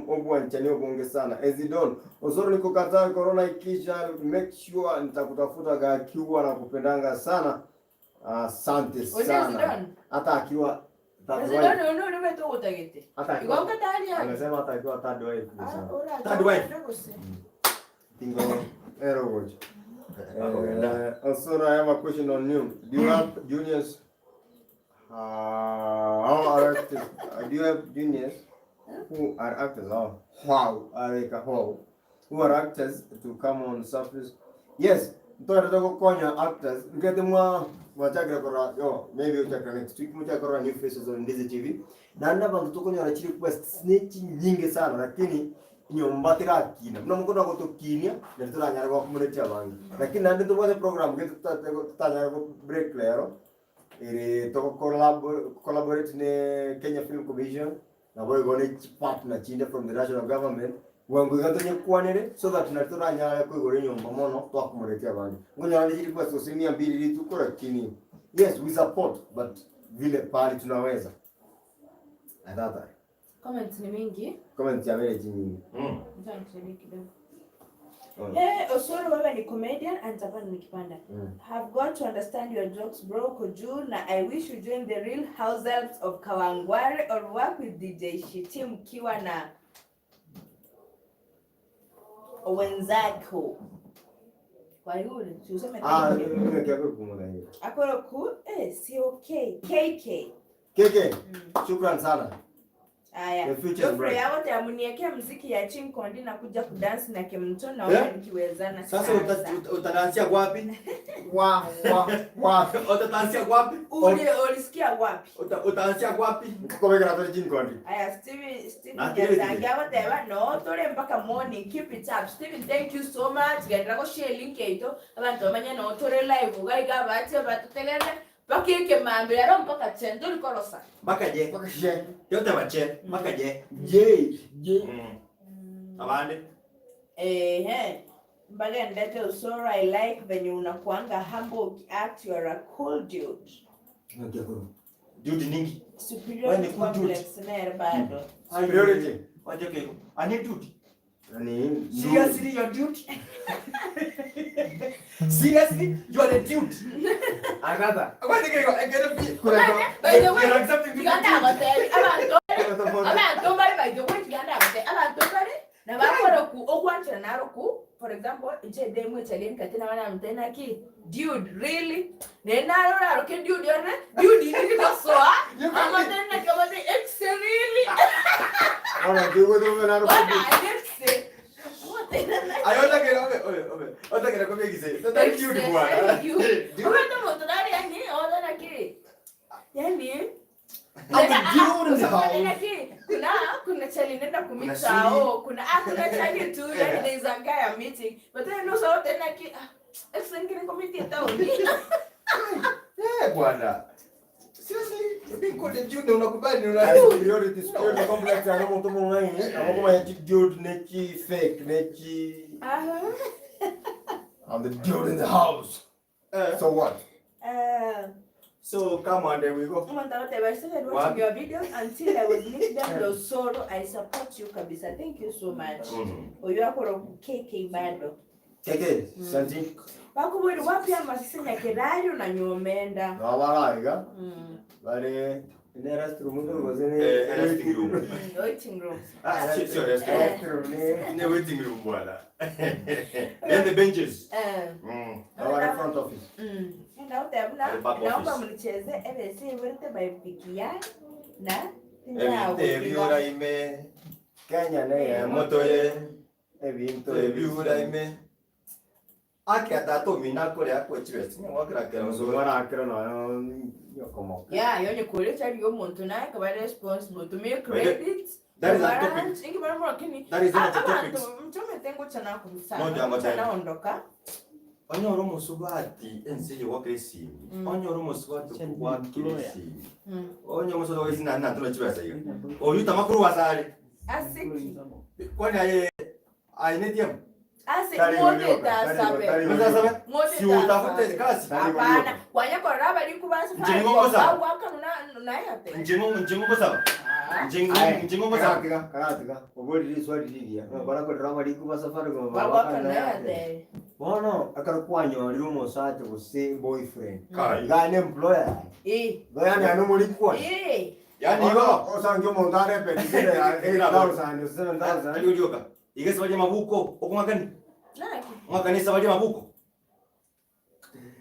obwanchani obonge sana Ezidon Osoro niko Qatar corona ikisha make sure nitakutafuta gakiwa na kupendanga sana asante sana Ezidon? hata akiwa third wife Ezidon ono niwe tugutagete. hata akiwa Igonga tali ya. amesema hata akiwa third wife ni sawa. Third wife. Tingo ero gocho. Osoro I have a question on you. Do you have juniors? How are actors? Do you have juniors who are actors? Oh, wow, like wow, who are actors to come on surface? Yes, mtoto kukonya actors. Ngete mwa wachakira kora yo maybe uchakira next week mchakira new faces on Ndizi TV. Na nda bantu tukonya chiri requests nechi nyingi sana lakini nyomba tirakina muna mukono gotokinia na turanyara gwa kumuletia bangi lakini nandi tubwate program getu tutanyara go break lero iri toko collaborate ne Kenya Film Commission nabo igo ne partner chinde from the national government bwangu iga tonyekwanere so that nari toranyare koigora enyomba mono twakumuletia bangi ngonyora ndi chiri kwa asilimia mbili rituko lakini yes we support but vile pali tunaweza atata Comments ni mingi. comment ya vile chinyingi Ngoja nikusomee kidogo. Hey, Osoro wewe ni comedian and Japan ni kipanda. Have got to understand your jokes bro Koju na I wish you join the real house elves of Kawangware or work with DJ Shiti mkiwa na wenzako. Kwa hiyo si useme ah thank you. mimi kiako kumula hiyo Akoro ku eh si okay. KK. KK shukran sana. Aya. The future is Geoffrey bright. yagoteba munieke mziki ya chinkondi na kuja kudance na Kemunto naona Eh? nikiwezana Sasa sasa. utadansia wapi? Wa wa wa. Utadansia wapi? Uli ulisikia wapi? Utaanzia wapi? Kobekera tore chinkondi. Aya, Steven Steven Na kile Nyasangi agoteba no tore mpaka morning keep it up. Steven thank you so much. Gendera go share link yaito abantu bamanye no tore live gaiga bache batutegerere mpaka ekemambia ero mpaka 10 tori korosa. Mpaka je. Mpaka je. Yote bache, mpaka je. Je, je. Abande. Ehe. Mbaga ndete Osoro I like venye unakuanga humble ukiact you are a cool dude. Dude ningi. Superiority Wewe ni cool dude. complex nere bado. Superiority. Waje keko. Ani dude. Ani Seriously you're dude? Seriously you are a dude. Another. Waje keko, I get a By the way, You're accepting to be Uganda dude. abateri abantu abantu bari by the way Uganda abateri abantu bari nabakora ku okwanchira naro ku for example nche demu echali nkati na bana mtena ki dude really ne naro naro ke dude yone dude ini kosoa ama tena kama te ex really Ahora digo do naro. wana ex what Ayota kero obe obe obe. Ota kero komye gise. Tata dude bwana. Unaenda motodari yani ona ki yani I'm the dude in the house. Kuna kuna kuna chali nenda Kuna kumit siri. sao kuna ah kuna chali tu yani there is a guy I'm meeting but then no sao tena ki ah ex ngine committee tao ni Eh bwana. Seriously, you're being called a dude na unakubali una Superiority, superiority complex ano muntu mung'aini abo kumanya chi dude ne chi fake ne chi ah I'm the dude in the house. Eh. So what? eh So come on, there we go. Mwandaote, I started watching your videos until I was nicknamed Osoro. I support you kabisa. Thank you so much. Oyo akoro KK bado. Keke, santi. Bakubwira wapi amasisi nyakerayo na nyomenda. Nabaraiga. Mm. Bare ne restroom ndo goze ne. Eh, resting room. Mm, Waiting room. Ah, sio restroom. Restroom ne. In the waiting room bwana. Then the benches. Eh. Mm. Our front office. Mm. Ndautebuna The back naomba office. mnicheze ebese iwerete by Vikia na Ebintu ebyuraime Kenya ne ya moto ye ebintu ebyuraime. Ake atatu mina kore akwechire sinya wakira kera Mzungu mzungu. arakira no yokomo. Yeah, yonye kulecha ryo muntu naye akaba responsible to make credit. That is a topic. Ingi bara lakini That is one of the topics. Mchome tengo chana kumsana. Moja ngoja. Naondoka. Onyora omusubati ensi yo wakira esimi. Onyora omusubati wakira esimi. Onye omusubati wakira esimi na tuna chibasa iyo. Oyuta makuru wasale. Asiki. Kwani aye aine tiemu. Asi Tari mote ulioka, tari- tasabe. tari Mzasabe Mote si utafute tasabe. kazi. Hapana, kwanya bali kubasa. Njingo sawa. Waka na naye ate. Njingo njingo sawa. Njingo njingo sawa. Karatika, karatika. Obori riswali liria. Bara ko drama liku safari ko Waka naye ate. Bono akara kwanyorire omosacha gose boyfriend. Kai. Gane employer. Eh. Gane ano muri kwa. Eh. Yani igo Osange omuntu arepetire 8000 7000. Ali ulioka. Igesa balya mabuko okungakani. Naki. Ongakanisa balya mabuko.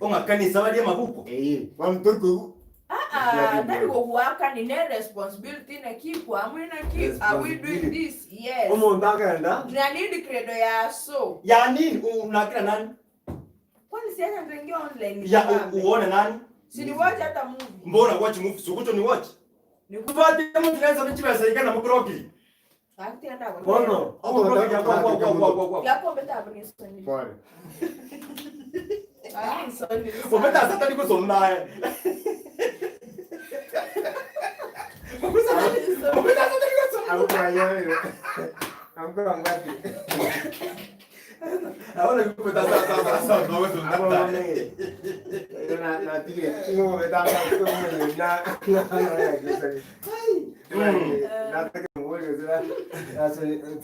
Ongakanisa balya mabuko. Eh, kwa mtu Ah, that will work and in responsibility na keep amwe na keep are we doing this? Yes. Omuntu agenda Na nini credo ya so? Ya nini unakira nani? Kwani si hata ndio online. Ya nibambe. uone nani? Si ni watch hata movie. Mbona watch movie sukucho ni watch. Ni Tupate mtu naweza mchibasa ikana mukroki. Akti anda kwa. Bono Kwa kwa kwa kwa kwa. Ya kombe tabu ni soni. Pole. Ah, soni. Umeta sasa niko somnaye. Umeta sasa niko somnaye. Amkura yeye. Amkura ngati. Ahora kumeta sasa sasa no Abo mame. Na na tige ngo betanga ko mwe na na na na na ngwe na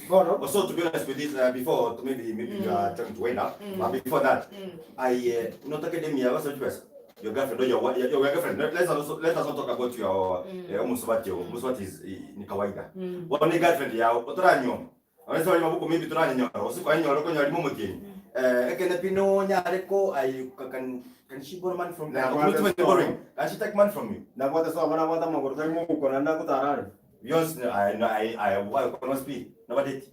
Bono So to be honest with this, before to maybe maybe you are trying to wind up, but before that, I not academia. What's the best? Your girlfriend or your your girlfriend. Let's also let us not talk about your musubati. Musubati is ni kawaida. One girlfriend yao otoranyo. Wanaweza wali mabuko maybe toranyo. Usiku anyo loko nyo limo mutini. Eh ekene pino nyareko I can can she borrow money from Na you? kwanza Can she take money from you? nabwate soba nabwate amagoro tari mugukona ndagutarare. Bionsi aye aye aye why kono speak nobadeti.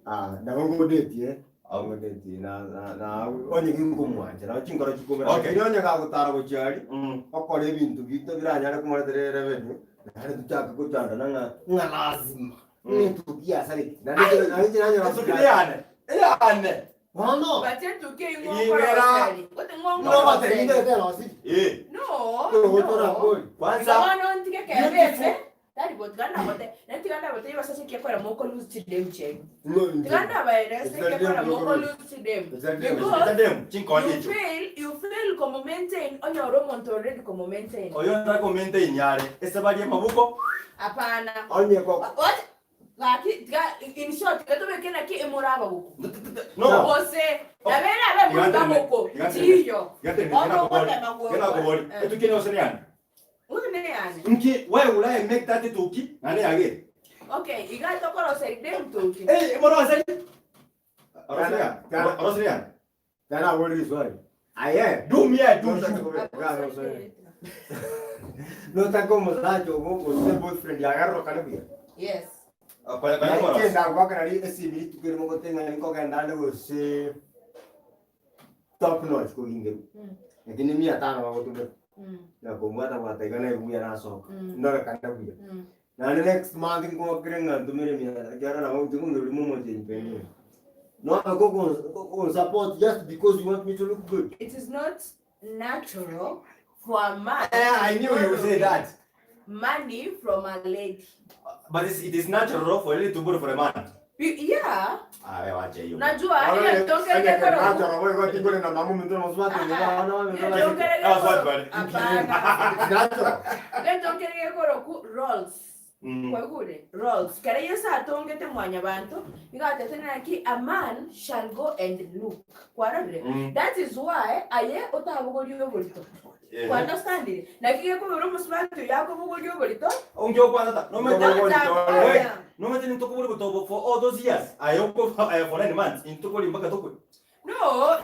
Ah, nabo ngodetie, ngodetie na na na onye ginkomwancha nabo chinkoro chikomera. Okay. Lakini onye gagotara gochia aria, Mm. okora ebinto bito biranyare komoretera erevenue, naende tochake kochandana ng'a ng'a lazima ng'etuki yasareti. Naende inche naende inche nanyora Etuki neyane. Eyane. Bono, But etuki eywo Ringera. ng'okoroseri. Gote nogotebi ng'ongoroseri. ndete erosiri. Eh. No, Togotora no. mbori. Kwanza Bono ntige kebese. Tari bo tiga ndabote. Na tiga ndabote ibasase kiekora moko lose chidem chenu. Tiga ndabaerese kiekora moko lose chidem. Because Dem chinkonye you echo. fail, you fail komo maintain onyore omonto already komo maintain. Oyo ntari maintain yare. Ese barie mabuko. Hapana. Onye ko What? Gaki tiga in short tiga tobeke naki emoraba goko. No. Gose nabere abe muraba goko. Tiyo. Ono gotema goko. Gena kobori. Etuki ne osene yani. Une yani. Nki why would I make that tuki? Nani yage? Okay, iga tokoroseri dem toki. Eh, moro asali. Orosene yani. Orosene yani. tena abori riswali. Aye. Do me I do you. Notaka omosacha ogo gose boyfriend yagarokane buya. Yes. Kwa kwa moro. Naikenda gwakana ri esimi rituko erimo goteng'ani nkogenda ande gose top notch kogingeru. Lakini mia tano bagotumeka. Na komwata bwata iga naye buya nasoka. Ndorekane buya. Naende next month nkwakire ng'a ntumire mia ekiagera nabo inche kong'eru rimo omochie penye. No go support just because you want me to look good. It is not natural for a man. Eh, I knew you would say that. Money from a lady. But it's, it is natural for a lady to borrow for a man. Yeah. Ah, wewe wacha hiyo. Najua ile tongerege koro. Ah, swali bali. Hapana. Ile tongerege koro ku rolls. Mm. Kwegure rolls. Kare Yesu atongete mwanya bantu igatete naki a man shall go and look. Kwarorire. Mm. That is why aye otabugoria oborito. Eh. Kwandastandire. Naki gekobera omusubati yakobugoria oborito. Ungeo kwanza ta. No me Tata. No me tienen tokuburi kutobo for all those years. Ayoko for 9 months. Intokoli mpaka tokwe. No,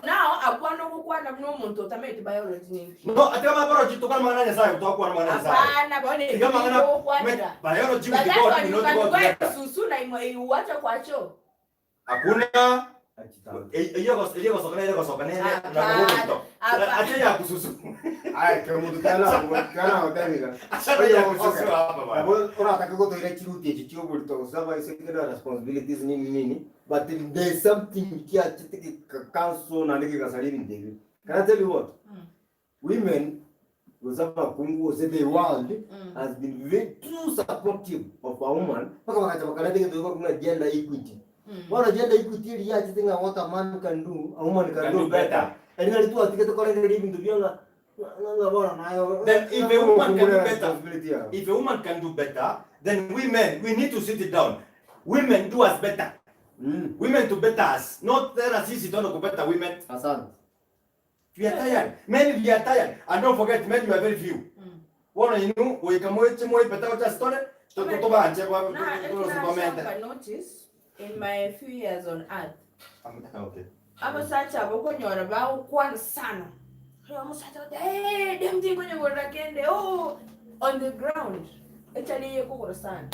now akwana okukwana n'omuntu otamanyete biology ninki. No, ati kama biology tokwana mangana nyasaye tokwana mangana nyasaye. Hapana, bone Tiga mangana okwanira. biology But with that God one we you not can God. go together. susu na imwe iwache kwacho. Hakuna iyo ko iyo ko sokana iyo ko sokana na Hapana. ko Hapana. Acha ya kususu. Acha ya kususu hapa bwana. urataka gotoire chiruti echi chioborito gosaba isekera responsibilities nini nini but there is something kiachete kikakanso naende kigasari ebinto ebi can I tell you what women gosaba kungu gose the world has been very too supportive of a woman mpaka bakacha bakareta egento bakuna gender equity bono gender equity eri yachete ng'a what a man can do a woman can, Can do do better. eri nari twatigete korengereria ebinto bia ng'a ng'a bono nayo Then if a woman can do better, responsibility yao. if a woman can do better, then women, we need to sit it down. Women do us better. Mm. Women to better us. Not tena sisi tuende kubeta women. Asante. We are tired. Men, we are tired. And don't forget, men, you are very few. Wana inu, weka mweche mwe peta ocha stone, to to banje kwa Na to comment. I notice in my few years on earth. Okay. Abasacha abokonyora bagokwana sana. Kare omosacha ote, hey, dem tinkonyegorera kende, oh, on the ground. Echari yekogoro sana.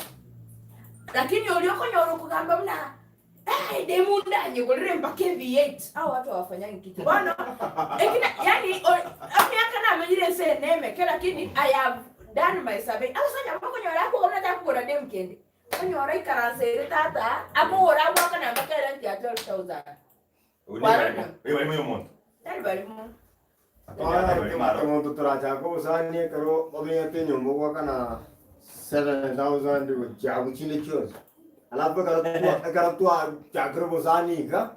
Lakini oria okonyora okogamba buna hey, demu ndanyegorere mpaka V8. Hao watu hawafanyangi kitu. Bono, ekina, yani, emiaka namenyire ense enemeke lakini I have done my survey. Abasacha abokonyora akogora takogora dem kende. Onyora ikaransere tata, akogora agwakana mpaka erenti ya 12,000. Wewe ni mwe Tari barimo. Omonto torachaka obosani ekero omenyete enyomba ogwakana 7000 gochia chinde chionsi alafu ekero ekero twachakire obosani iga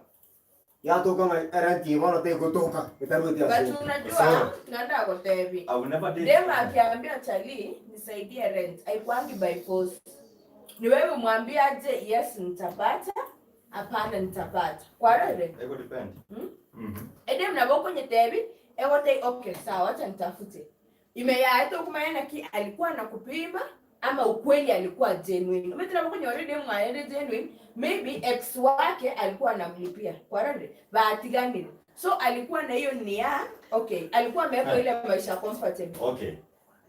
yatoka ng'a erenti bono tegotoka etaruete ase But unajua tunaenda kotebi. I will never date. Dem akiambia chali nisaidie rent, haikuangi by force. Ni wewe mwambie aje yes nitapata, hapana nitapata. Kwa rere. Ego depend. Hmm? Mhm. Edem nabo kwenye tebi, ewote okay sawa acha nitafute. Imeya kumanya ki alikuwa anakupima ama ukweli alikuwa genuine. Umetira kwenye already mwaende genuine, maybe ex wake alikuwa anamlipia. Kwa rere, bahatiganire. So alikuwa na hiyo nia, okay, alikuwa ameweka ile maisha comfortable. Okay.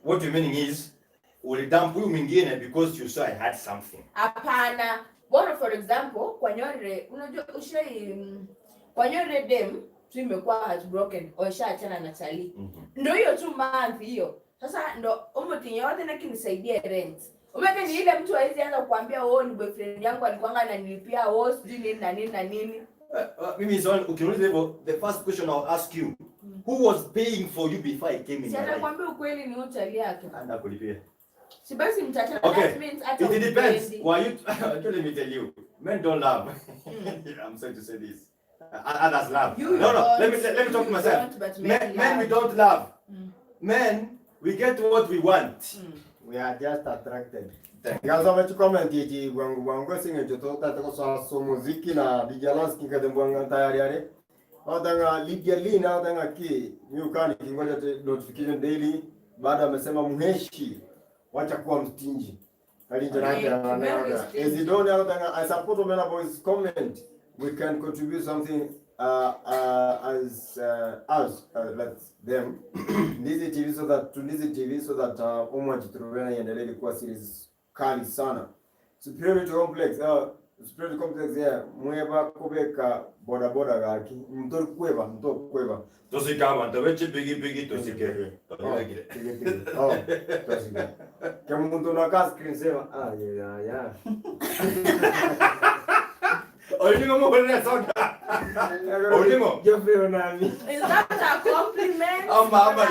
What you meaning is Ulidump huyu mwingine because you saw I had something. Hapana. Bora for example, kwanyorire unajua ushai kwanyorire dem tu imekuwa heartbroken oshaachana na chali. Ndio hiyo tu month hiyo. Sasa ndo umutinye wote na kinisaidia rent. Umeke ni ile mtu hawezi anza kukuambia oh ni boyfriend yangu alikuanga ananilipia oh sijui nini na nini na nini. Mimi swali ukiniuliza hivyo, the first question I'll ask you, who was paying for you before I came in Si your life? atakwambia ukweli ni huyo chali yake. Anda kulipia. Si basi mtaachana Okay. that means hata It depends. humpendi. Why you actually let me tell you, men don't love. I'm sorry to say this. Others love. You no, no. Let me don't. let me talk to You myself. don't, but men Men, we love. don't love. Men, we get what we want. We are just attracted. Ngasoma chi comment ichi bwangu bwangu singe choto ko sa so muziki na DJ Lansky kade mbwanga tayari are. Otanga Lydia Lina otanga ki miukani kingoja notification daily baada amesema mheshi wacha kuwa mstinji. Alinja Okay, nake very anaga. stingy. Ezidoni otanga I support Omena Boys comment. We can contribute something as us like them Ndizi TV so that to Ndizi TV so that Umwa Jiturubena iendelee kuwa series kali sana. Superiority complex superiority complex yeah mweba kubeka boda boda gaki mtori kweba mtori kweba Tosika abantu bechi bigi bigi tosike. Oh, tiki tiki. Oh, tosike. Kama mtu unakaa screen saver ah yeah yeah. Olingo mo wala soda. Olingo. Jeffrey Onami. Is that a compliment? Ama ama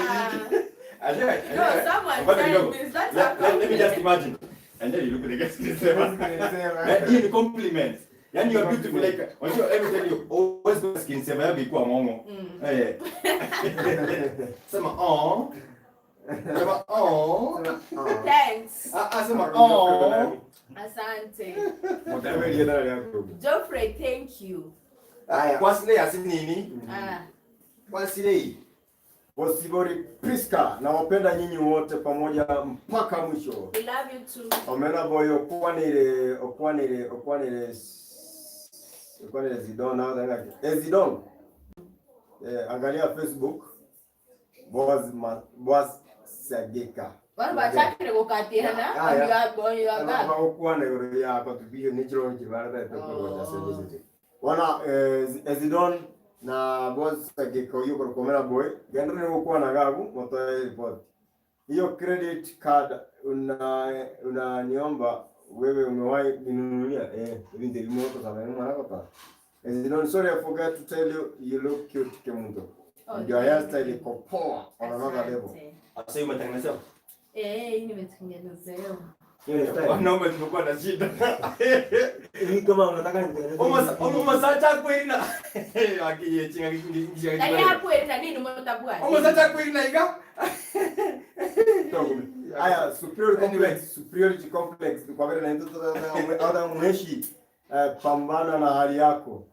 No, someone said is that a Let me just compliment? imagine. And then you look at the guest screen saver. Screen saver. Hii ni compliment. Yani you are beautiful like unajua let me tell you always go skin saver yako ikuwa ngongo. Eh. Sema oh. Sema oh. Thanks. Ah ah sema oh. Asante. Mtawe lienda yako. Geoffrey, thank you. Haya. Kwa sile asi nini? Ah. Kwa sile. Bosibori Priska, nawapenda nyinyi wote pamoja mpaka mwisho. We love you too. Omena boy okwanire okwanire okwanire okwanire Zidon au tanga Zidon. Eh, angalia Facebook Boaz Ma, Boaz Sageka. Bana bachakire gukatihana Ah, on yeah. your on your back. Okwana yoro ya contribution ni chiro chibara ta Oh. to Wana eh, Zidon na Boaz Sageka yuko kwa Omena boy. Genda ni okwana gagu motoe report. Hiyo credit card una unaniomba wewe umewahi ninunulia eh hivi ndivyo moto sana ni mwana kwa Zidon sorry I forgot to tell you you look cute Kemunto. Oh, Your hairstyle iko poa on another level. Asante. Asa umetengenezewa. Eh, hii nimetengenezewa. Hiyo ni style. Wanaume tumekuwa na shida. Hii kama unataka nitengeneze. Omusacha kwina. Akiye chinga kingi Tari hapo eri na nini mutabwa? Omusacha kwina iga. Aya, superiority complex, superiority complex. Kwa vile na mtoto au mweshi pambana na hali yako.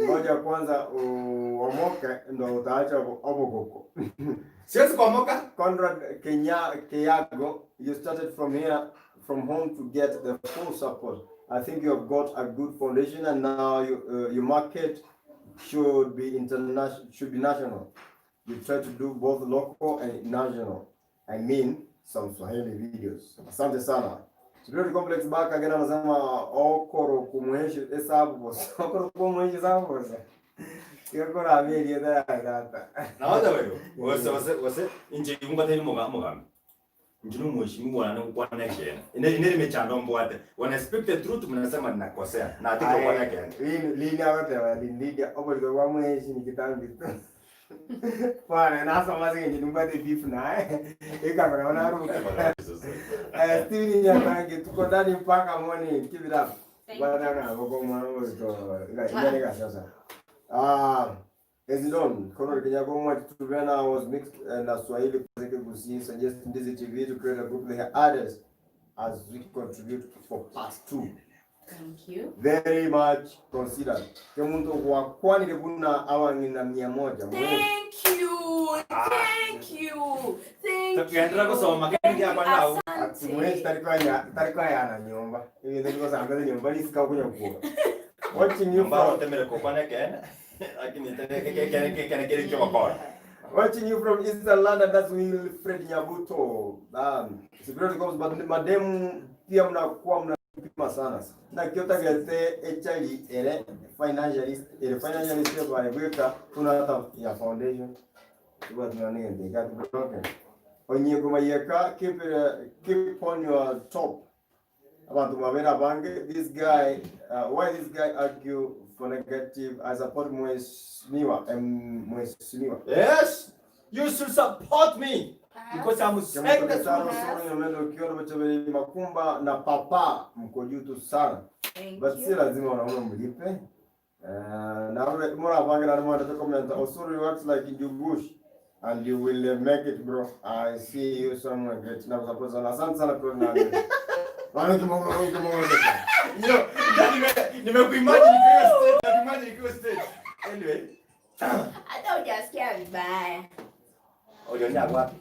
Ngoja kwanza uomoke ndo utaacha obogoko. Siwezi kuomoka. Conrad Kenya Keago, you started from here from home to get the full support. I think you have got a good foundation and now you, your market should be international should be national. You try to do both local and national. I mean some Swahili videos. Asante sana. Superiority complex back again anasema okoro kumuheshi hesabu boss. Okoro kumuheshi hesabu boss. Yokora amiri yada data. Nawaza wewe. Wase wase wase inje yunga tena muga muga. Njinu mheshimiwa na kukwana kena. Ine ine nimechando mbwate. When I speak the truth mnasema ninakosea. Na atiko kwana kena. Lini lini abatewa lini oboliko kwa muheshi ni kitambi. Bwana nasoma singe nimbate beef naye. Ikamera na ruka. Eh Steven Nyatange tuko ndani mpaka morning. Keep it up. Bwana na boko mwana mzito. Ila sasa. Ah Ezidon, Conrad Kenyago Tubena was mixed na Swahili Gusi suggest Ndizi TV to create a group they added as we contribute for part 2. Thank you. Very much considered. Kemuntu wakwanire buna awang'ina 100. Thank you. Thank you. Thank you. Tukiendelea kusoma Thank kendi you. hapa nao. Tumwe Asante. tarikuwa ya tarikuwa ya na nyumba. Hivi ndio kwa sababu nyumba ni sika kunya kuwa. Watching you Ambao from temere kukwana kena. Lakini tena kene kene kene kene kwa. Watching you from Eastern London, that's Wilfred Nyabuto. Security comes, but mademu pia mnakuwa mnapima sana. Na kiotagete echali ere financialist, ere financialist by weka tuna hata ya foundation. Tuba tunanende got broken. Onyeko mayeka keep it, keep on your top. Abantu mwabera abange this guy uh, why this guy argue for negative I support mheshimiwa mheshimiwa. Yes, you should support me because I'm saying the Saro truth. soro nyamendo ukiona bachabeli makumba na papa mko juu tu sana. Thank But si you. lazima wanaume mlipe. Na mura bange na mwana to comment Osuru works like Njugush and you will make it bro. I see you somewhere great. Na support sana. Asante sana kwa nani. Wana kimongo kimongo. You know, that nimekuimagine nikiwa stage, nimekuimagine nikiwa stage. Anyway, Hata hujasikia vibaya. uliona wapi?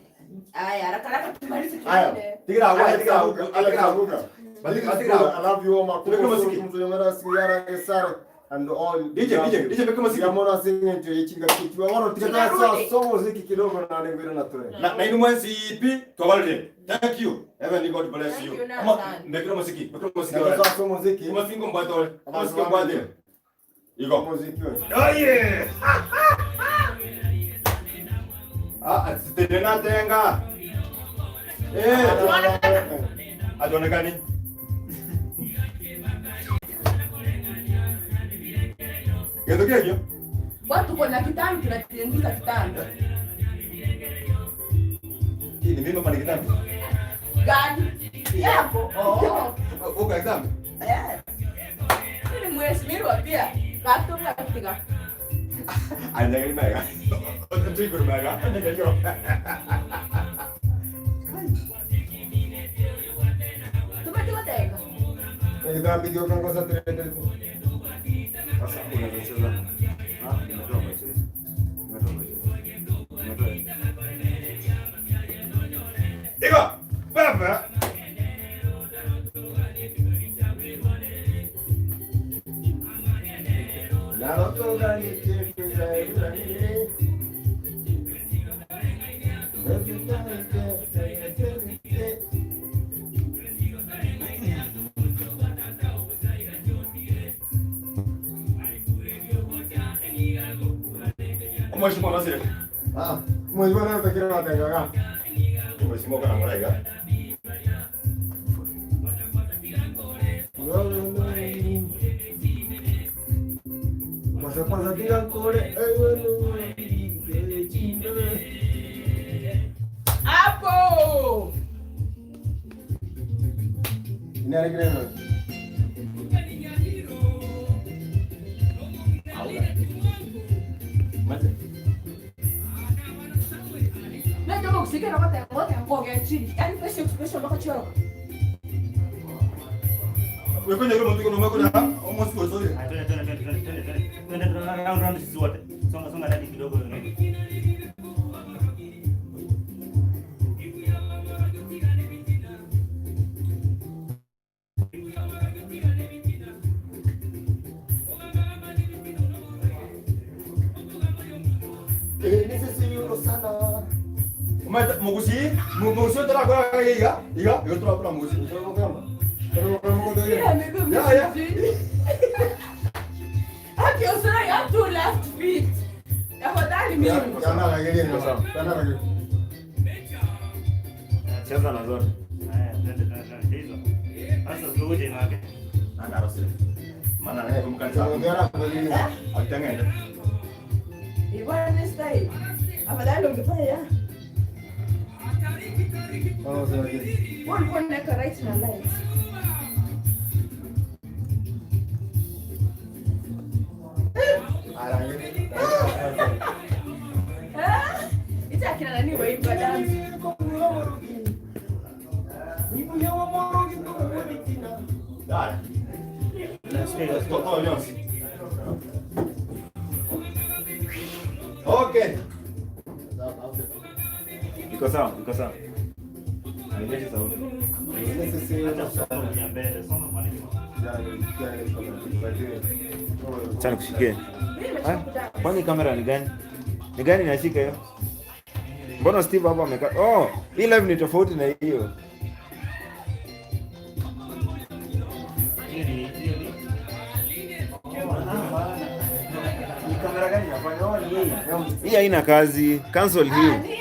Aya, haraka haraka tumalize Aya. tuende. Tigira wapi? Alex Tigira Abuka, Alex Abuka. Tigira I love you all my Tuweke muziki. Mzee Sigara Gesare and all. DJ DJ DJ weka muziki. Yamona singing to Ichinga Kichwa. Wana tikata Tunarudi. so muziki kidogo na ningwira na tore. Na inu mwensi ipi twabalire. Thank you. Heavenly God bless Thank you. you, Ama Nathan. mbekira muziki, mbekira muziki. Na so muziki. Muziki mbwatole. Muziki mbwatole. Iko. Muziki wewe. Oh yeah. Ah, sitena tenga. Eh, hatuonekani. Kitu kile Watu kuna kitambi tunatingiza kitambi. Hii ni mimi hapa ni kitambi. Gani? Yako. Oh. Uko kitambi? Yes. Mimi ni mheshimiwa pia. Katumia katika. Anyangali mega. Tuikuru mega. Anyangali. Tumetiwa tega. Ndio video kango sa tere tere. Sasa unaweza Ah, nimetoa kwa chini. Nimetoa kwa chini. Nimetoa. Iko. Baba. Na roto gani chefe za irani. Mheshimiwa Nasir. Ah, mheshimiwa leo takira watengaga. Mheshimiwa kana mraiga. Kwanza kwanza bila kore. Hapo. Inaregreno. Na ndio kusikia na kwa ngote ngoge chini. Yaani fresh expression mpaka choro. Wewe kwenye mtu kuna mwako na almost kwa sorry. Haya, twende, twende, twende, twende, twende, twende. Twende, round, round sisi wote. Songa, songa ndani kidogo. Sana. Mugusi, mugusi otora kwa iga, iga, iga otora kwa mugusi. Yeah, maybe Yeah, yeah. Haki usura ya two left feet. Afadhali mimi. Cheza na zote. Haya, twende, twende, twende. Hizo. Sasa zikuje mwake. Ana rosile. Maana naye kumkanisa. Alitengenda. Ilikuwa ni style. Afadhali ungefanya ya. Wewe ulikuwa unaweka right na left. Ah, ita akina nani waimba dance. Dai. Toto Leonsi. Okay. Iko sawa, iko sawa. Haileti sauti. Acha kusonga ya mbele, songa kwa nyuma. Acha nikushikie. Kwani kamera ni gani? Ni gani inashika hiyo? Mbona Steve hapo amekaa? Oh, hii live ni tofauti na hiyo. Ni kamera gani inafanya? Oh, ni hii. Hii haina kazi. Cancel hii.